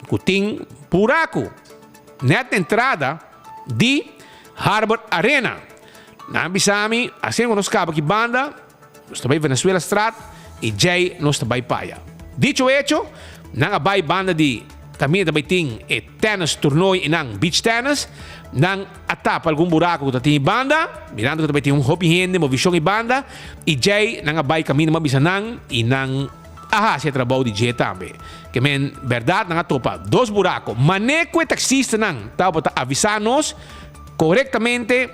S18: cu tin buracu net na entrada di Harbor Arena. Nan a bisa mi, asina cu nos caba aki banda, nos ta bay Venezuela Straat y djey nos ta bay paya. Dicho hecho, nan a bay banda di caminda ta bay tin e tennis toernooi y nan beach tennis. Nan a tapa algun buracu cu ta tin e banda, mirando cu ta bay tin un hopi hende movicion e banda y djey nan a bay caminda, mi a bisa nan y nan. A hasi e trabou di dje tambe. Ke men bèrdat nan a topa dos burako. Mané ku e taksistanan tabata avisá nos korektamente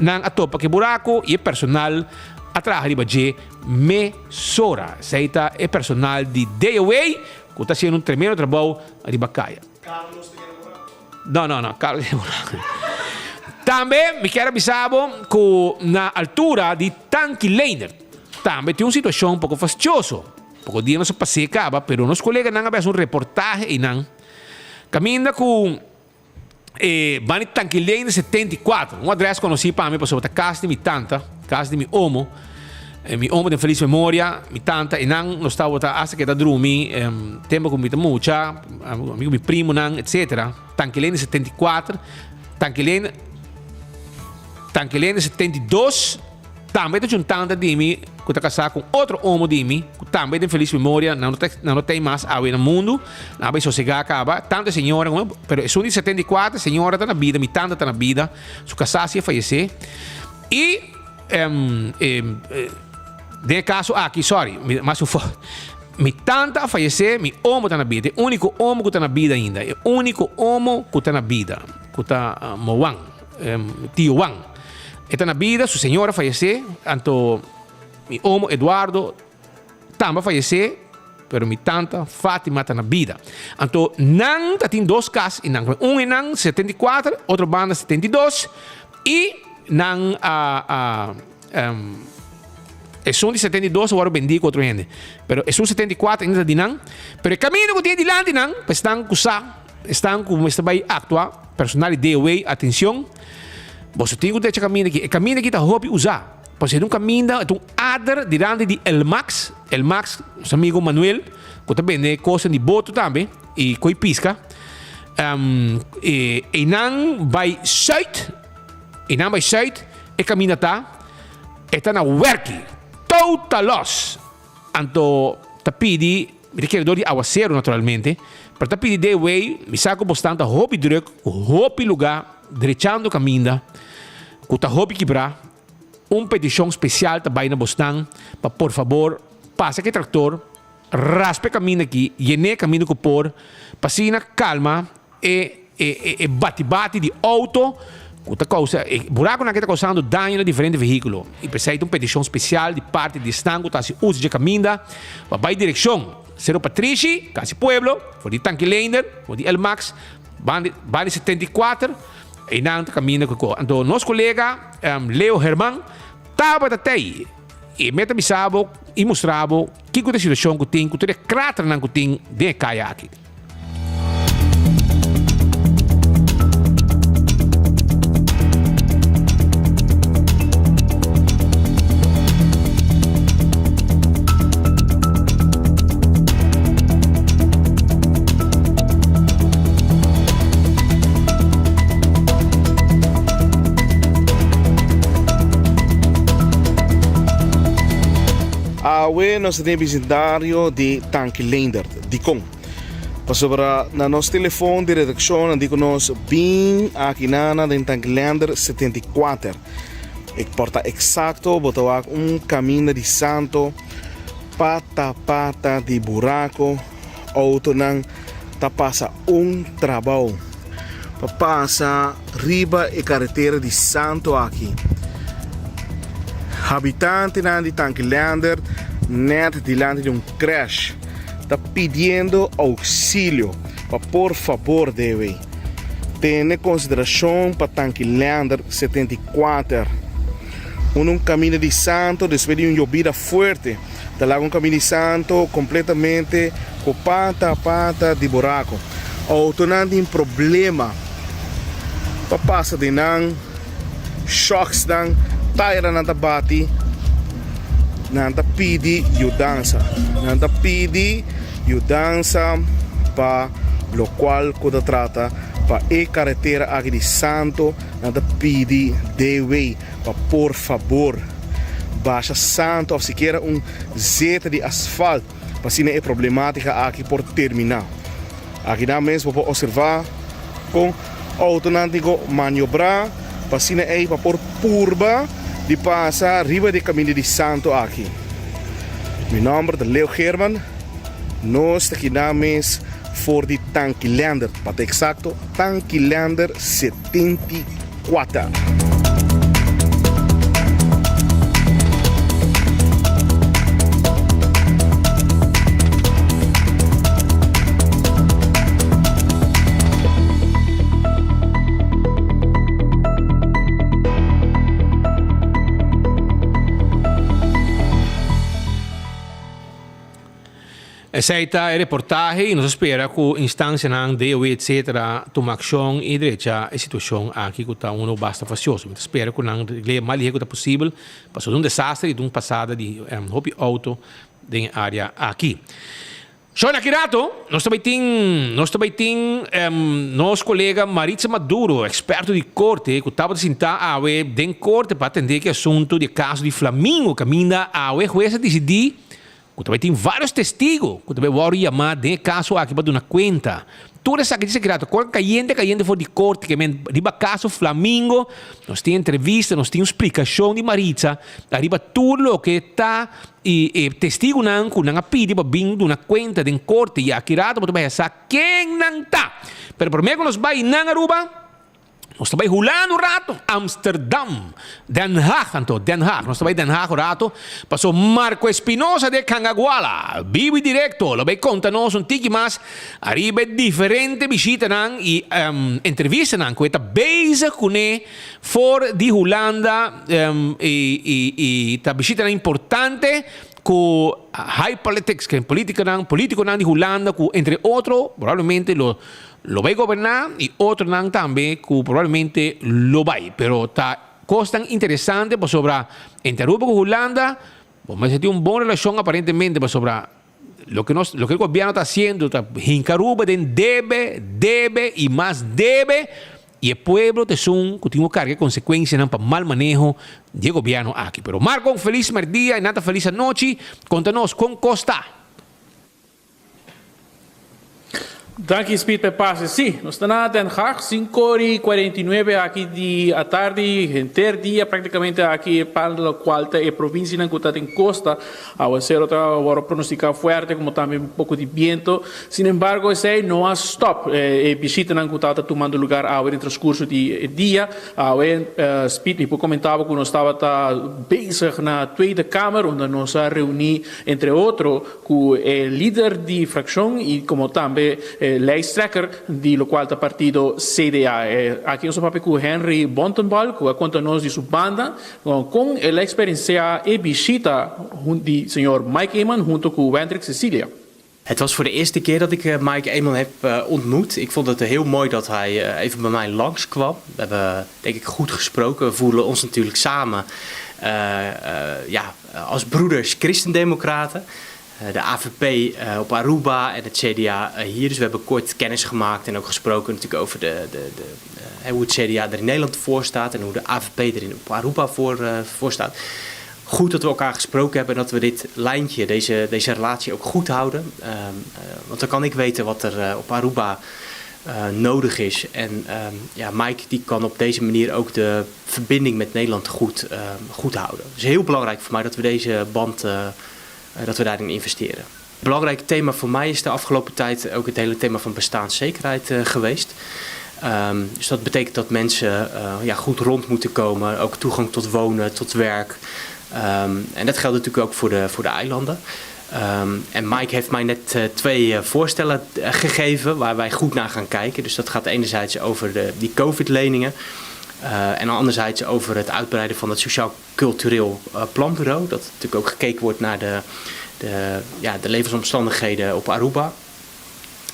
S18: nan a topa ku e burako i e personal a traha riba dje mesora. Esei ta e personal di DOA ku ta hasiendo un tremendo trabou riba kaya. No, no, no, Carlos tin e burako. Tambe mi kier a bisa bo ku na altura di Tanki Leendert. Tambe tin un situacion poco fastioso. Poco dia nos a pas'é caba, pero nos coleganan a bes un reportahe einan caminda cu e bani Tanquilene 74, un adres conoci pa mi pasobra ta cas di mi tanta, cas di mi omo. Mi omo den feliz memoria, mi tanta einan nos tabata hasta keda drumi tempo cu mi ta mucha, ami cu mi primonan etcetera. Tanquilene 74, Tanquilene, Tanquilene 72. Tambe ta djun tanta di mi ku ta kasá ku un otro omo di mi, ku tambe den felis memoria, nan no ta nan no t'ei mas awe na mundu, nan a bai sosegá kaba, tantu e señora komo pero esun di 74, e señora ta na bida, mi tanta ta na bida, su kasá si a fayesé. I den e kaso aki, sorry, mi mas un fo, mi tanta a fayesé, mi omo ta na bida, e úniko omo ku ta na bida ainda, e úniko omo ku ta na bida, ku ta Moan, tio Wan. E ta na bida, su señora a fayesé, anto mi omo Eduardo tambe a fayesé, pero mi tanta Fatima ta na bida. Anto nan ta tin dos kas i nan un e nan 74, otro banda 72 i nan a a esun di 72 a wòrdu bendí ku otro hende, pero esun 74 ainda ta di nan, pero e kaminda ku tin dilanti nan pa esnan ku sa. Esnan ku mester bai aktua, personal di DOW, atencion, boso tin ku drecha kaminda aki. E kaminda aki ta hopi usá. Pasobra e ta un kaminda, e ta un ader dilanti di El Max, El Max, nos amigo Manuel, ku ta bende kosnan di boto tambe i koi piska. E einan bai sùit, einan bai sùit, e kaminda ta, e ta na wèrki, total los. Anto ta pidi, mi ta kere dor di awaseru naturalmente, pero ta pidi DW, mi sa ku bosnan ta hopi druk, ku hopi lugá drechando kaminda, ku ta hopi kibrá, un petishon spesial ta bai na bosnan pa por fabor pasa ku e traktor, raspa e kaminda aki, yen'é kaminda ku por, pa asina kalma E e e bati bati di auto ku ta kousa e burakunan aki ta kousando daño na diferente vehíkulo i p'esei ta un petishon spesial di parti di esnan ku ta hasi uso dje kaminda pa bai direkshon. Sero Patrishi, Kasi Pueblo, for di Tanki Leender, for di El Max, banda di 74, einan ta kaminda ku ko. Anto nos kolega Leo Herman tabata tei i mi ta bisa bo i mustra bo kiko ta e situashon ku tin ku tur e kraternan ku tin den e kaya aki.
S19: Awe nos ta den e bisindario di Tanki Leendert. Dikon? Pasobra na nos telefon di redakshon nan di ku nos bin aki nana den Tanki Leendert 74. E por ta eksakto bo ta wak un kaminda di santo pata pata di buraco, autonan ta pasa un trabao pa pasa riba e karetera di santo aki. Habitantenan di Tanki Leendert net dilanti di un crash ta pidiendo auxilio pa por fabor debe tene consideracion pa Tanki Leendert 74 unda un caminda di santo despues di un yobida fuerte ta laga un caminda di santo completamente cu pata pata di buraco. Autonan tin problema pa pasa den nan shocksnan, tairanan ta bati, nan ta pidi yudansa. Nan ta pidi yudansa pa locual cu ta trata pa e caretera aki di santo, nan ta pidi DW pa por fabor basha santo of sikiera un zeta di asfalt pa asina e problematica aki por termina. Akinan mes bo por observa con autonan tin cu maniobra pa asina ey pa por purba di pasa riba di e caminda di santo aki. Mi nomber ta Leo Geerman, nos ta kinan mes for di Tankilander, pa ta exacto Tankilander 74.
S18: Esei ta e reportahe y nos a spera cu instancianan, DOW etc. Tuma accion y drecha e situacion aki cu ta uno basta facioso. Mi ta spera cu nan regle mas lihe cu ta posibel pasobra ta un desastre y ta un pasada di hopi auto den e area aki. Shon aki rato nos ta bay tin nos ta bay tin nos colega Maritza Maduro, experto di corte cu tabata sinta awe den corte pa atende cu e asunto di e caso di Flamingo caminda awe hues a dicidi Ku ta bai tin vários testigo ku ta bai wòrdu yamá den e kaso aki pa duna kuenta. Tur esaki di sekreto kor kayente kayente for di korte ke men riba kaso Flamingo. Nos tin entrevista, nos tin un splikashon di Maritza ariba tur loke ta i e testigunan ku nan a pidi pa bin duna kuenta den korte i aki rato bo ta bai a sa ken nan ta. Pero promé ku nos bai nan Aruba. Nos ta bai Hulanda un rato, Amsterdam, Den Haag anto, Den Haag. Nos ta bai Den Haag un rato, paso Marco Espinosa de Cangaguala, bibu y directo, lo bai conta nos un tiki mas ariba e diferente bishitanan y entrevistanan cu e ta bezig cune for di Hulanda y ta bishitanan importante cu high politics, politiconan, politiconan di Hulanda cu entre otro probablemente lo Lo bai goberná i otronan tambe ku probablemente lo bai. Pero ta kosnan interesante pasobra entre Aruba ku Hulanda bo mester tin un bon relashon aparentemente pasobra loke nos loke e gobièrnu ta hasiendo ta hinka Aruba den debe, debe i mas debe i e pueblo ta esun ku tin ku karga e konsekuensianan pa mal maneho di e gobièrnu aki. Pero Marco un felis mèrdia i nan ta felis anochi. Konta nos kon kos ta.
S20: Danki Speed pa e pase. Sí, nos ta na Den Haag, sinku ora i 49 aki di atardi, henter dia práktikamente aki pa lokual ta e provinsianan ku ta den kosta. Awasero ta wòrdu pronostiká fuerte komo tambe un poko di biento. Sin embargo esei no a stòp e bishitanan ku tabata tumando lugar awe den transkurso di e dia. Awe Speed mi por komentaba ku nos tabata bezig na Tweede Kamer unda nos a reuní entre otro Ku e lider di frakshon i komo tambe e lijsttrekker di lokual ta partido CDA. Aki nos a papia ku Henry Bontenbal ku a konta nos di su banda kon el a eksperensiá e bishita di señor Mike Eman hunto ku Wendrick Cecilia.
S21: Het was voor de eerste keer dat ik Mike Eman heb ontmoet. Ik vond het heel mooi dat hij even bij mij langskwam. We hebben denk ik goed gesproken. We voelen ons natuurlijk samen ja, als broeders christendemocraten. De AVP op Aruba en het CDA hier. Dus we hebben kort kennis gemaakt en ook gesproken natuurlijk over de, de, de, hoe het CDA er in Nederland voor staat en hoe de AVP er in, op Aruba voor, voor staat. Goed dat we elkaar gesproken hebben en dat we dit lijntje, deze, deze relatie ook goed houden. Want dan kan ik weten wat er op Aruba nodig is. En ja, Mike die kan op deze manier ook de verbinding met Nederland goed, goed houden. Het is heel belangrijk voor mij dat we deze band, dat we daarin investeren. Belangrijk thema voor mij is de afgelopen tijd ook het hele thema van bestaanszekerheid geweest. Um, dus dat betekent dat mensen ja, goed rond moeten komen, ook toegang tot wonen, tot werk. Um, en dat geldt natuurlijk ook voor de, voor de eilanden. Um, en Mike heeft mij net twee voorstellen gegeven waar wij goed naar gaan kijken. Dus dat gaat enerzijds over de, die COVID-leningen. En anderzijds over het uitbreiden van het Sociaal-Cultureel Planbureau. Dat natuurlijk ook gekeken wordt naar de, de, ja, de levensomstandigheden op Aruba.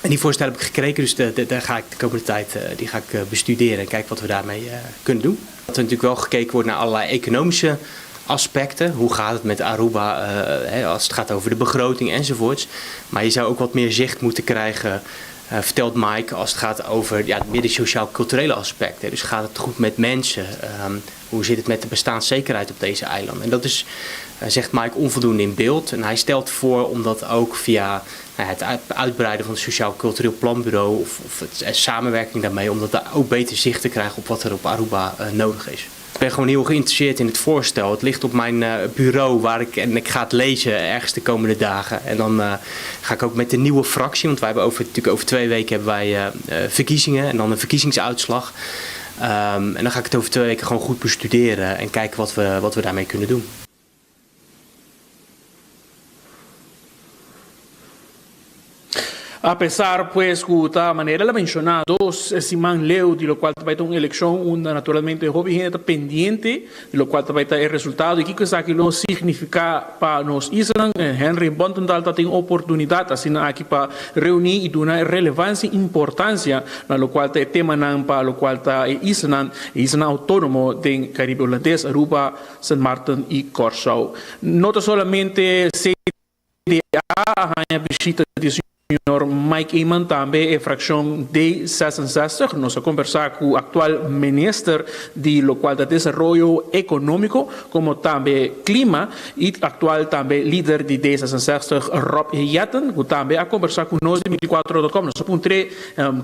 S21: En die voorstellen heb ik gekregen, dus de, de, daar ga ik de komende tijd die ga ik bestuderen en kijken wat we daarmee kunnen doen. Dat er natuurlijk wel gekeken wordt naar allerlei economische aspecten. Hoe gaat het met Aruba hè, als het gaat over de begroting enzovoorts. Maar je zou ook wat meer zicht moeten krijgen, vertelt Mike, als het gaat over ja, meer de sociaal-culturele aspecten. Dus gaat het goed met mensen? Um, hoe zit het met de bestaanszekerheid op deze eilanden? En dat is, zegt Mike, onvoldoende in beeld. En hij stelt voor om dat ook via nou, het uitbreiden van het Sociaal-Cultureel Planbureau of, of het, samenwerking daarmee, om dat daar ook beter zicht te krijgen op wat er op Aruba nodig is. Ik ben gewoon heel geïnteresseerd in het voorstel. Het ligt op mijn bureau waar ik, en ik ga het lezen ergens de komende dagen. En dan ga ik ook met de nieuwe fractie, want wij hebben over, natuurlijk over twee weken hebben wij verkiezingen en dan een verkiezingsuitslag. Um, en dan ga ik het over twee weken gewoon goed bestuderen en kijken wat we, wat we daarmee kunnen doen.
S20: Apesar pues cu ta manera el a menciona dos siman leu di locual ta bay ta un eleccion unda naturalmente hopi hende ta pendiente di locual ta bay ta e resultado y kico esaki lo significa pa nos islanan, Henry Bontendaal ta tin oportunidad asina aki pa reuni y duna e relevancia y importancia na locual ta e temanan pa locual ta e islanan, e islanan autonomo den Caribe Hulandes, Aruba, Sint Maarten y Corsou. No ta solamente CDA a haña bishita di señor Mike Eman, tambe e fraccion D 66. Nos a conversa cu actual minister di locual ta desaroyo economico como tambe clima y actual tambe lider di D 66 Rob Jetten cu tambe a conversa cu nos di 24 dot com. Nos a puntr'e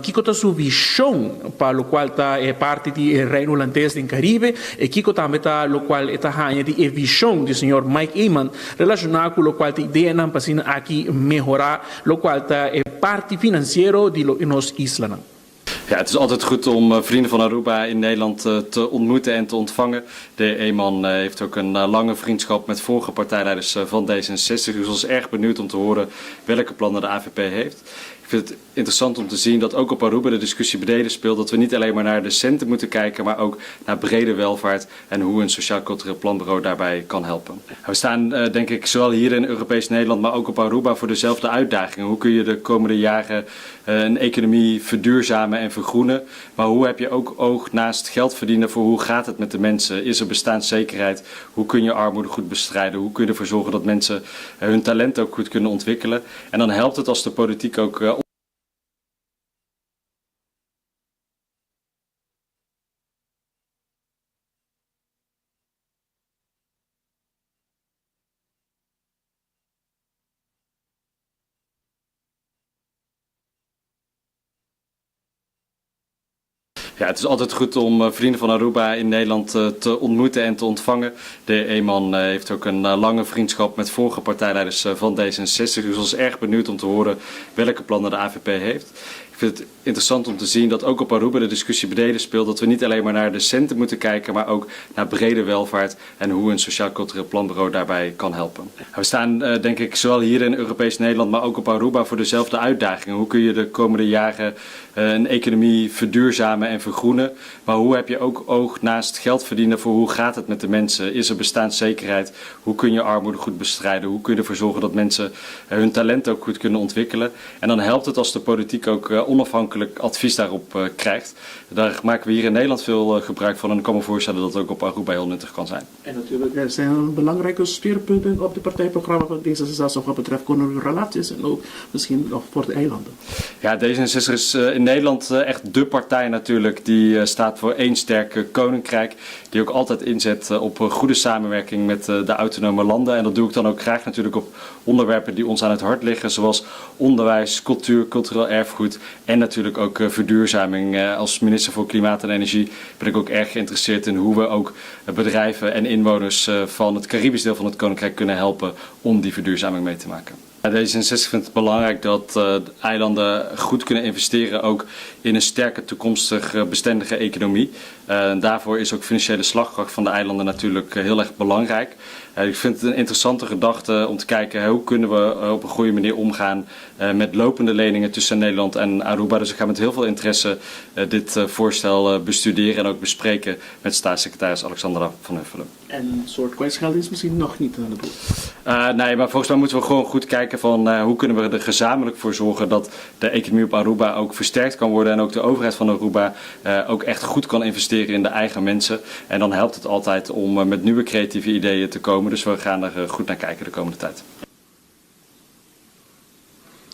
S20: Kiko ta su vishon pa lokual ta e parti di e Reino Hulandes den Karibe i kiko tambe ta lokual e ta haña di e vishon di señor Mike Eman relashoná ku lokual ta ideanan pa asina aki mehorá lokual ta e parti finansiero di nos islanan?
S22: Ja, het is altijd goed om vrienden van Aruba in Nederland te ontmoeten en te ontvangen. De Eman heeft ook een lange vriendschap met vorige partijleiders van D66. Dus was erg benieuwd om te horen welke plannen de AVP heeft. Ik vind het interessant om te zien dat ook op Aruba de discussie breder speelt. Dat we niet alleen maar naar de centen moeten kijken, maar ook naar brede welvaart en hoe een sociaal-cultureel planbureau daarbij kan helpen. We staan denk ik zowel hier in Europees Nederland, maar ook op Aruba voor dezelfde uitdagingen. Hoe kun je de komende jaren een economie verduurzamen en vergroenen? Maar hoe heb je ook oog naast geld verdienen voor hoe gaat het met de mensen? Is er bestaanszekerheid? Hoe kun je armoede goed bestrijden? Hoe kun je ervoor zorgen dat mensen hun talent ook goed kunnen ontwikkelen? En dan helpt het als de politiek ook Ja, het is altijd goed om eh, vrienden van Aruba in Nederland eh, te ontmoeten en te ontvangen. De Eman eh, heeft ook een lange vriendschap met vorige partijleiders van D66. Dus was erg benieuwd om te horen welke plannen de AVP heeft. Ik vind het interessant om te zien dat ook op Aruba de discussie breder speelt. Dat we niet alleen maar naar de centen moeten kijken, maar ook naar brede welvaart en hoe een sociaal-cultureel planbureau daarbij kan helpen. We staan eh, denk ik zowel hier in Europees Nederland, maar ook op Aruba voor dezelfde uitdagingen. Hoe kun je de komende jaren eh, een economie verduurzamen en vergroenen? Maar hoe heb je ook oog naast geld verdienen voor hoe gaat het met de mensen? Is er bestaanszekerheid? Hoe kun je armoede goed bestrijden? Hoe kun je ervoor zorgen dat mensen eh, hun talent ook goed kunnen ontwikkelen? En dan helpt het als de politiek ook onafhankelijk advies daarop krijgt. Daar maken we hier in Nederland veel gebruik van en ik kan me voorstellen dat het ook op Aruba heel nuttig kan zijn.
S20: En natuurlijk er zijn belangrijke speerpunten op het partijprogramma van D66 wat betreft relaties en ook misschien nog voor de eilanden.
S22: Ja, D66 is eh, in Nederland eh, echt de partij natuurlijk die eh, staat voor één sterk koninkrijk. Die ook altijd inzet op goede samenwerking met de autonome landen. En dat doe ik dan ook graag natuurlijk op onderwerpen die ons aan het hart liggen. Zoals onderwijs, cultuur, cultureel erfgoed en natuurlijk ook verduurzaming. Als minister voor Klimaat en Energie ben ik ook erg geïnteresseerd in hoe we ook bedrijven en inwoners van het Caribisch deel van het Koninkrijk kunnen helpen om die verduurzaming mee te maken. D66 vindt het belangrijk dat de eilanden goed kunnen investeren ook in een sterke toekomstig bestendige economie. En daarvoor is ook financiële slagkracht van de eilanden natuurlijk heel erg belangrijk. Ik vind het een interessante gedachte om te kijken hoe kunnen we op een goede manier omgaan met lopende leningen tussen Nederland en Aruba. Dus ik ga met heel veel interesse dit voorstel bestuderen en ook bespreken met staatssecretaris Alexandra van Huffelen.
S20: En een soort kwijtschelding is misschien nog niet aan de boel.
S22: Nee, maar volgens mij moeten we gewoon goed kijken van hoe kunnen we er gezamenlijk voor zorgen dat de economie op Aruba ook versterkt kan worden en ook de overheid van Aruba ook echt goed kan investeren in de eigen mensen. En dan helpt het altijd om met nieuwe creatieve ideeën te komen. Dus we gaan er goed naar kijken de komende tijd.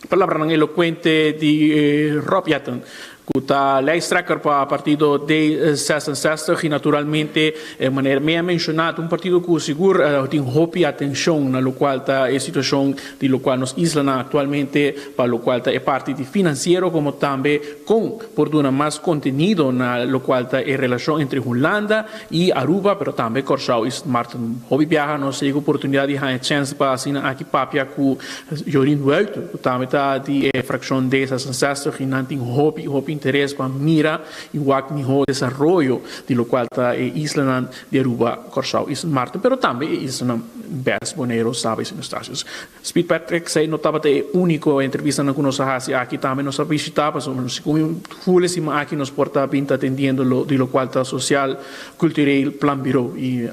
S20: Palabranan elocuente di Rob Jetten, cu ta lijsttrekker pa partido D66 y naturalmente manera mi a menciona ta un partido cu sigur tin hopi atencion na locual ta e situacion di locual nos islanan actualmente pa locual ta e parti di financiero como tambe con por duna mas contenido na locual ta e relacion entre Hulanda y Aruba pero tambe Corsou y Sint Maarten. Hopi biaha nos a yega oportunidad di haña chens pa asina aki papia cu Jorien Wuiten, cu tambe ta di e fraccion D66 y nan tin hopi hopi interes pa mira y wak miho desaroyo di locual ta e islanan di Aruba, Corsou y Sint Maarten, pero tambe e islanan bes, Boneiru, Saba y Sint Eustatius. Speed Patrick sei no tabata e úniko entrevistanan ku nos a hasi aki. Tambe nos a bishitá pasobra nos segun ful e siman aki nos por ta bin ta atendiendo lo di lokual ta Sociaal Cultureel Planbureau. I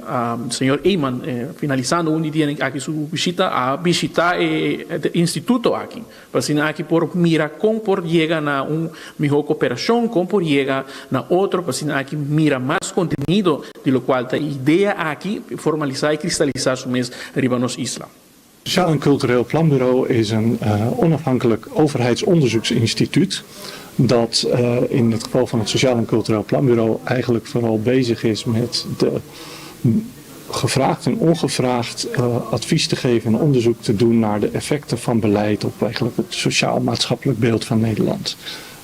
S20: señor Eman finalisando un di dianan aki su bishita a bishitá e instituto aki pa asina aki por mira kon por yega na un mihó koperashon, kon por yega na otro pa asina aki mira mas kontenido di lokual ta e idea aki formalisá i kristalisá su mes riba nos isla.
S2: Sociaal en Cultureel Planbureau is een uh, onafhankelijk overheidsonderzoeksinstituut dat uh, in het geval van het Sociaal en Cultureel Planbureau eigenlijk vooral bezig is met de gevraagd en ongevraagd uh, advies te geven en onderzoek te doen naar de effecten van beleid op eigenlijk het sociaal-maatschappelijk beeld van Nederland.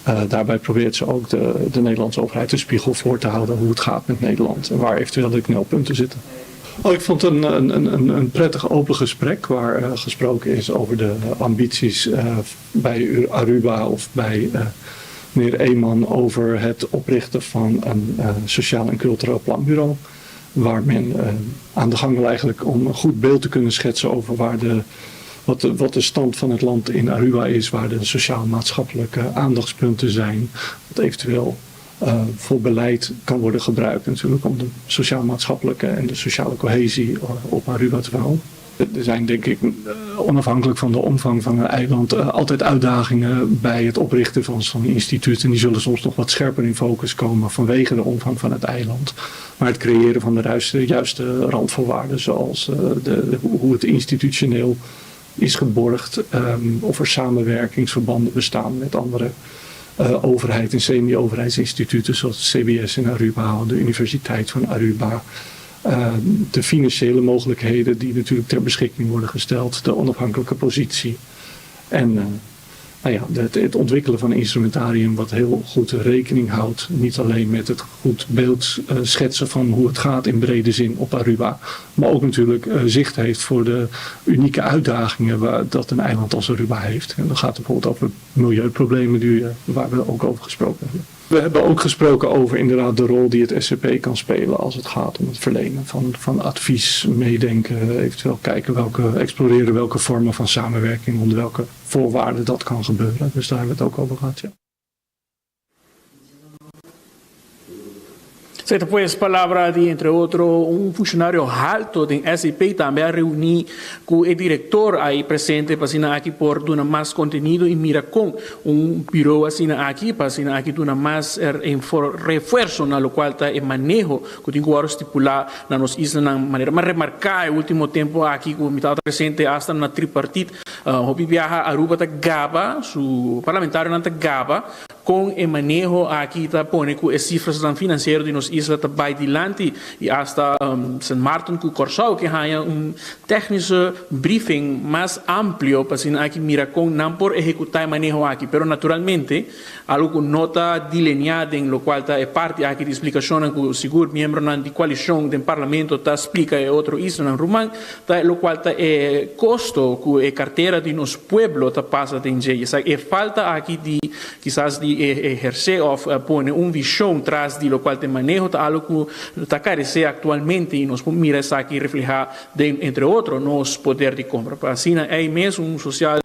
S2: Uh, daarbij probeert ze ook de, de Nederlandse overheid de spiegel voor te houden hoe het gaat met Nederland en waar eventueel de knelpunten zitten. Oh, ik vond het een, een, een, een prettig open gesprek waar uh, gesproken is over de ambities uh, bij Aruba of bij uh, meneer Eman over het oprichten van een sociaal en cultureel planbureau. Waar men aan de gang wil eigenlijk om een goed beeld te kunnen schetsen over waar de, wat, de, wat de stand van het land in Aruba is, waar de sociaal-maatschappelijke aandachtspunten zijn, wat eventueel uh, voor beleid kan worden gebruikt natuurlijk om de sociaal-maatschappelijke en de sociale cohesie eh, op Aruba te verhogen. Er zijn denk ik, eh, onafhankelijk van de omvang van een eiland, altijd uitdagingen bij het oprichten van zo'n instituut. En die zullen soms nog wat scherper in focus komen vanwege de omvang van het eiland. Maar het creëren van de juiste, juiste randvoorwaarden, zoals de, hoe het institutioneel is geborgd, um, of er samenwerkingsverbanden bestaan met andere uh, overheid en semi-overheidsinstituten zoals het CBS in Aruba, de Universiteit van Aruba. Uh, de financiële mogelijkheden die natuurlijk ter beschikking worden gesteld, de onafhankelijke positie. En uh, Nou ja, het, het ontwikkelen van een instrumentarium wat heel goed rekening houdt, niet alleen met het goed beeld schetsen van hoe het gaat in brede zin op Aruba, maar ook natuurlijk zicht heeft voor de unieke uitdagingen waar, dat een eiland als Aruba heeft. En dat gaat bijvoorbeeld over milieuproblemen die, waar we ook over gesproken hebben. We hebben ook gesproken over inderdaad de rol die het SCP kan spelen als het gaat om het verlenen van, van advies, meedenken, eventueel kijken welke, exploreren welke vormen van samenwerking, onder welke voorwaarden dat kan gebeuren. Dus daar hebben we het ook over gehad. Ja.
S20: Esei ta pues palabra di entre otro un funshonario halto den SEP tambe a reuní ku e direktor ai presente pa asina aki por duna mas kontenido i mira kon un birou asina aki pa asina aki duna mas refuerso na lokual ta e maneho ku tin ku wòrdu stipulá na nos islanan manera mas remarká e último tempu aki ku mi tabata presente asta na tripartit hopi biaha Aruba ta gaba su parlamentarionan ta gaba Kon e maneho aki ta pone ku e sifrasnan finansiero di nos isla ta bai dilanti i asta Sint Maarten ku Kòrsou ke haña un tèknische briefing mas amplio pa asina aki mira kon nan por ehekutá e maneho aki. Pero naturalmente algu ku no ta dileniá den lokual ta e parti aki di splikashonnan ku sigur miembronan di koalishon den parlamento ta splika e otro islanan ruman ta lokual ta e kosto ku e kartera di nos pueblo ta pasa den dje. Esaki e falta aki di kisas di ehersé òf pone un vishon tras di lokual ta e maneho ta algu ku ta karesé aktualmente i nos por mira esaki reflehá den entre otro nos poder di kompra. Pa asina ei mes un sosial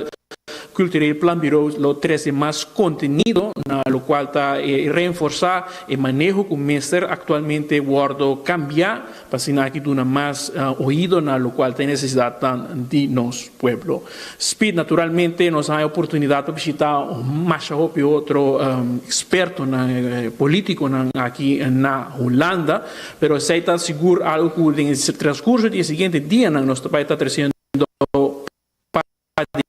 S20: Cultureel Planbureau lo trese mas kontenido na lokual ta reenforsá e maneho ku mester aktualmente wòrdu kambiá Pa asina aki duna mas oido na locual ta e necesidadnan di nos pueblo. Speed, naturalmente nos a haña oportunidad pa bishita masha hopi otro expertonan, politiconan aki na Hulanda, pero esey ta sigur algo cu den e transcurso di e siguiente dianan nos ta bay ta treciendo pa dilanti.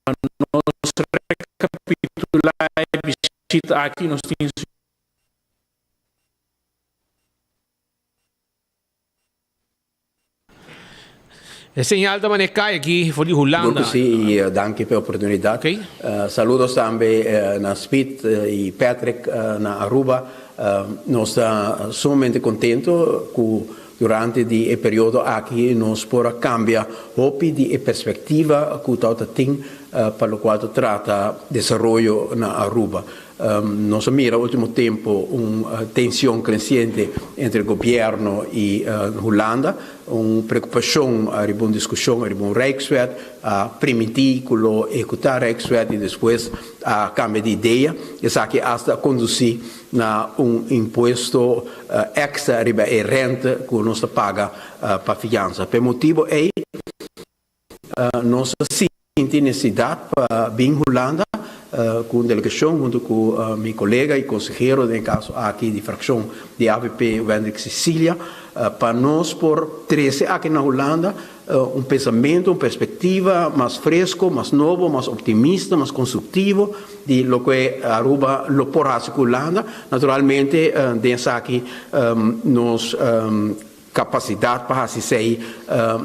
S20: Pa nos rekapitulá e bishita aki nos tin
S18: E señal ta manera kai aki for di Hulanda.
S4: Sigur ku si i danki pa e oportunidat. Saludos tambe na Speed i Patrick na Aruba. Nos ta sumamente contento cu durante di e periodo aki nos por a cambia hopi di e perspectiva cu tawata tin pa locual ta trata desaroyo na Aruba. Nos a mira ultimo tempo un tension creciente entre gobierno y Hulanda, un preocupacion ariba un discusion ariba un Rijkswet, a primiti cu lo ehecuta Rijkswet y despues a cambia di idea. Esaki hasta a conduci na un impuesto extra riba e rente cu nos ta paga pa fiansa. Pa e motibo ey nos a sinti necesidad pa bin Hulanda cu un delegacion hunto cu mi colega y consehero den e caso aki di fraccion di avp Wendrick Cecilia pa nos por trece aki na Hulanda Un pensamentu, un perspectiva mas fresco, mas nobo, mas optimista, mas constructivo di loke Aruba lo por haci cu Hulanda. Naturalmente den esaki nos capacidad pa haci esey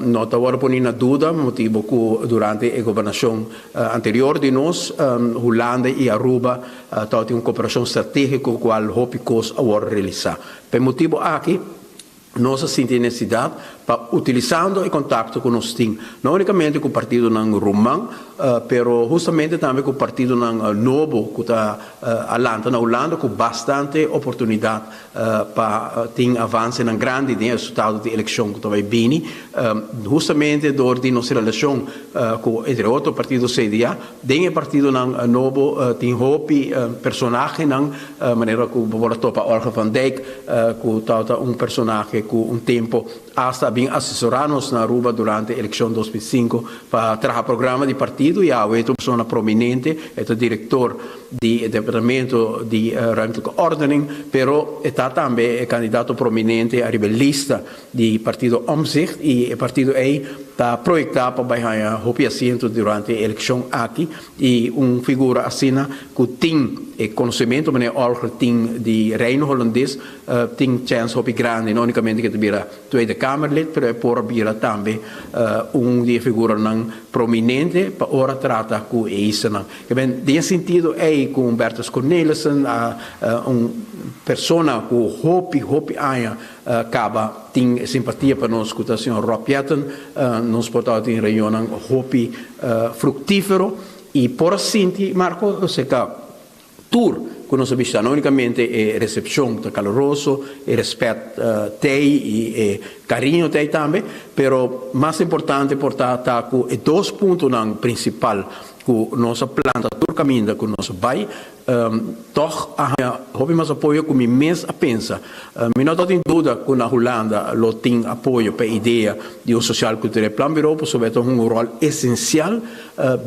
S4: no ta worde poni na duda, motibo cu durante e gobernacion anterior di nos, Hulanda y Aruba tabatin un cooperacion strategico cual hopi cos a worde realisa. Pa e motibo aki, Nos a sinti e necesidad pa utilisando e contacto cu nos tin, no unicamente cu partidonan ruman, pero hustamente tambe cu partidonan nobo cu ta a lanta na Hulanda cu bastante oportunidad pa tin avancenan grandi den e resultado di eleccion cu ta bay bini, hustamente door di nos relacion cu entre otro partido CDA. Den e partidonan nobo tin hopi personahenan, manera ku bo por a topa Olga van Dijk, ku tabata un personahe ku un tempu Hasta a bin asesorá nos na Aruba durante elekshon 2005 pa traha programa di partido i awe ta un persona prominente, e ta direktor di e departamento di Ruimtelijke Ordening, pero e ta tambe e kandidato prominente ariba e lista di partido Omtzigt i e partido ei ta proyektá pa bai haña hopi asiento durante e elekshon aki i un figura asina ku tin e konosementu manera Olger tin di Reino Holandes tin chèns hopi grandi no únikamente ku e ta bira Tweede Kamerlid pero e por a bira tambe un di e figuranan prominente pa ora trata ku e islanan. Ke men den e sentido ei ku Humbertus Cornelissen a un persona ku hopi hopi aña kaba tin simpatia pa nos ku ta señor Rob Jetten nos por tabatin reunionnan hopi fruktífero i por a sinti Marco seka Tur ku nos a bishitá, no únikamente e resepshon ta kaloroso, e rèspèt t'ei i e kariño t'ei tambe, pero mas importante por ta ta ku e dos puntonan prinsipal ku nos a planta tur kaminda ku nos a bai, tòg a haña hopi mas apoyo ku mi mes a pensa. Mi no ta tin duda ku na Hulanda lo tin apoyo pa e idea di un Sociaal Cultureel Planbureau pasobra e ta hunga un ròl esensial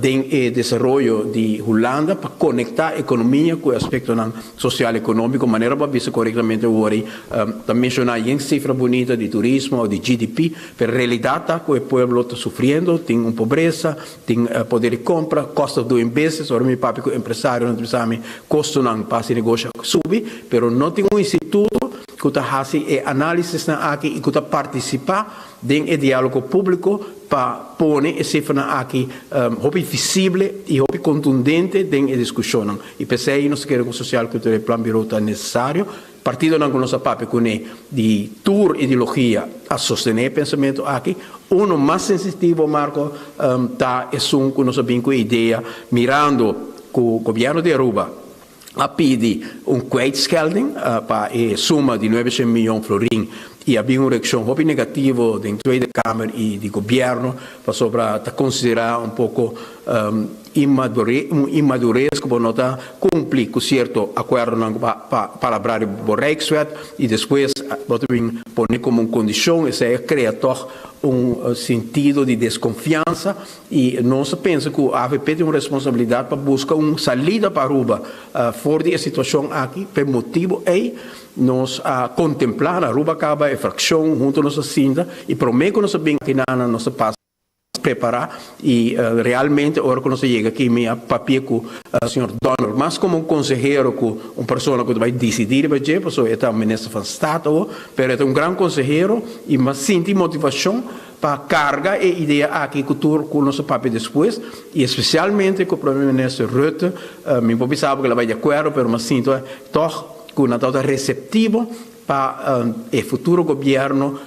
S4: den e desaroyo di Hulanda pa konektá ekonomia ku e aspektonan sosial ekonómiko. Manera bo a bisa korektamente awor ei ta menshoná yen sifra bunita di turismo òf di GDP, pero realidat ta ku e pueblo ta sufriendo, tin un pobresa, tin poder di kompra, cost of doing business, ora mi papia ku empresarionan ta bisa mi kostonan pa hasi negoshi a subi, pero no tin un instituto ku ta hasi e análisisnan aki i ku ta partisipá den e diálogo públiko pa pone e sifranan aki hopi visible i hopi kontundente den e diskushonnan. I p'esei nos ta kere ku Sosial Kultureel Planbureau ta nesesario. Partidonan ku nos a papia kuné di tur ideologia a sostené e pensamentu aki. Uno mas sensitivo, Marco, ta esun ku nos a bin ku e idea mirando ku gobièrnu di Aruba a pidi un kwijtschelding pa e suma di nuebeshen miyon florin i a bin un reakshon hopi negativo den Tweede Kamer i di gobièrnu pasobra ta konsiderá un poko un inmadurez ku bo no ta kumpli ku sierto akuerdonan ku pa palabrá di bo Rijkswet i despues bo ta bin pone komo un kondishon esei a krea tòg un sentido di deskonfiansa i nos ta pensa ku avp tin un responsabilidat pa buska un salida pa Aruba for di e situashon aki. P'e motibu ei nos a kontemplá na Aruba kaba e frakshon huntu nos a sinta i promé ku nos a bin aki nan nos a pasa prepará i realmente ora ku nos a yega aki mi a papia ku señor Donner mas komo un konsehero ku un persona ku ta bai disidí riba dje pasobra e ta minister van Staat awo pero e ta un gran konsehero i mi a sinti motivashon pa karga e idea aki ku tur ku nos a papia despues i espesialmente ku prome minister Rutte mi por bisa bo ku el a bai di akuerdo pero mi a sinti tòg ku nan tabata reseptivo pa e futuro gobièrnu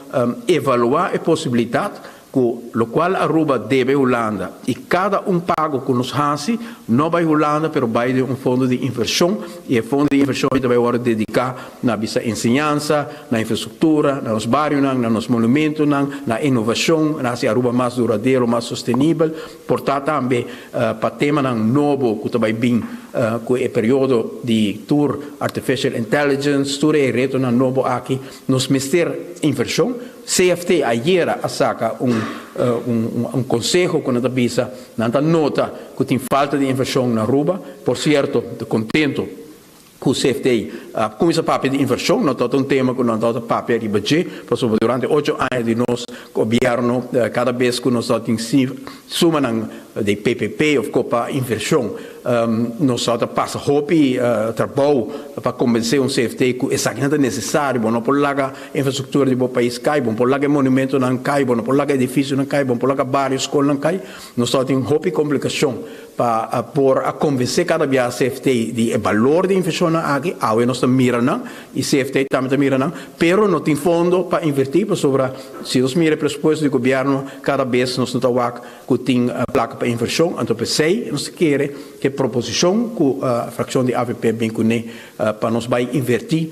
S4: evaluá e posibilidat ku lokual Aruba debe Hulanda i kada un pago ku nos hasi no bai Hulanda pero bai den un fondo di invershon i e fondo di invershon ei ta bai wòrdu dediká na bisa enseñansa, na infrastruktura, na nos barionan, na nos monumentonan, na inovashon, na hasi Aruba mas duradero, mas sostenibel, por ta tambe pa temanan nobo ku ta bai bin ku e periodo di tur artificial intelligence, tur e retonan nobo aki nos mester invershon. CFT ayera a saka un un konseho ku nan ta bisa nan ta nota ku tin falta di invershon na Aruba. Por sierto ta kontento ku CFT a kuminsá papia di invershon. No tabata un tema ku nan tabata papia riba dje pasobra durante ocho aña di nos gobièrnu kada bes ku nos tabatin sumanan di PPP of kopa invershon nos tabata pasa hopi trabou pa kombensé un CFT ku esakinan ta nesesario. Bo no por laga Infrastruktura di bo pais kai, bo no por laga e monumentonan kai, bo no por laga edifisionan kai, bo no por laga bario, skolnan kai. Nos tabatin hopi komplikashon pa por a konvensé kada biaha CFT di e balor di invershonnan aki. Awe nos ta mira nan i CFT tambe ta mira nan, pero no tin fondo pa invertí pasobra si nos mira e presupuesto di gobièrnu kada bes nos no ta wak ku tin plaka pa invershon. Anto p'esei nos ta kere ku e proposishon ku frakshon di avp bin kuné pa nos bai invertí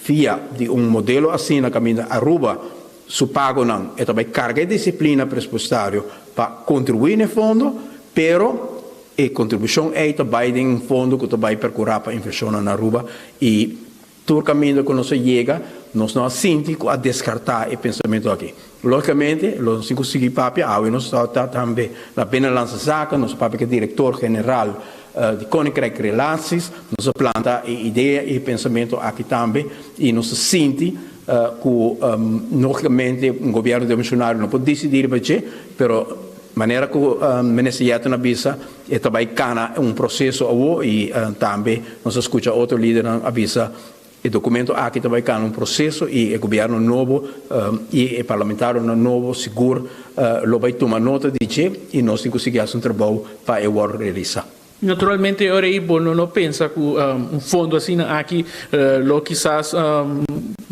S4: Via di un modelo asina kaminda Aruba su pagonan e ta bai karga e disiplina presupuestario pa kontribuí na e fondo, pero e kontribushon ei ta bai den un fondo ku ta bai perkurá pa invershonnan na Aruba i tur kaminda ku nos a yega. Nos no a sinti ku a deskartá e pensamentu aki. Lógikamente, lo nos tin ku sigui papia. Awe nos ta tambe na Binnenlandse Zaken, nos a papia ku e direktor general di Koninkrijk Relaties. Nos a planta e idea i e pensamentu aki tambe i nos ta sinti ku lógikamente un gobièrnu demisionario no por disidí riba dje, pero manera ku Minister Jetten a bisa e ta bai kana un proseso awo i tambe nos a skucha otro lidernan a bisa E documento aki ta bay cana un proceso y e gobierno nobo y e parlamentarionan nobo sigur lo bay tuma nota di dje y nos tin cu sigui haci un trabou pa e worde realisa.
S20: Naturalmente ora ei bo no pensa cu un fondo asina aki lo kisas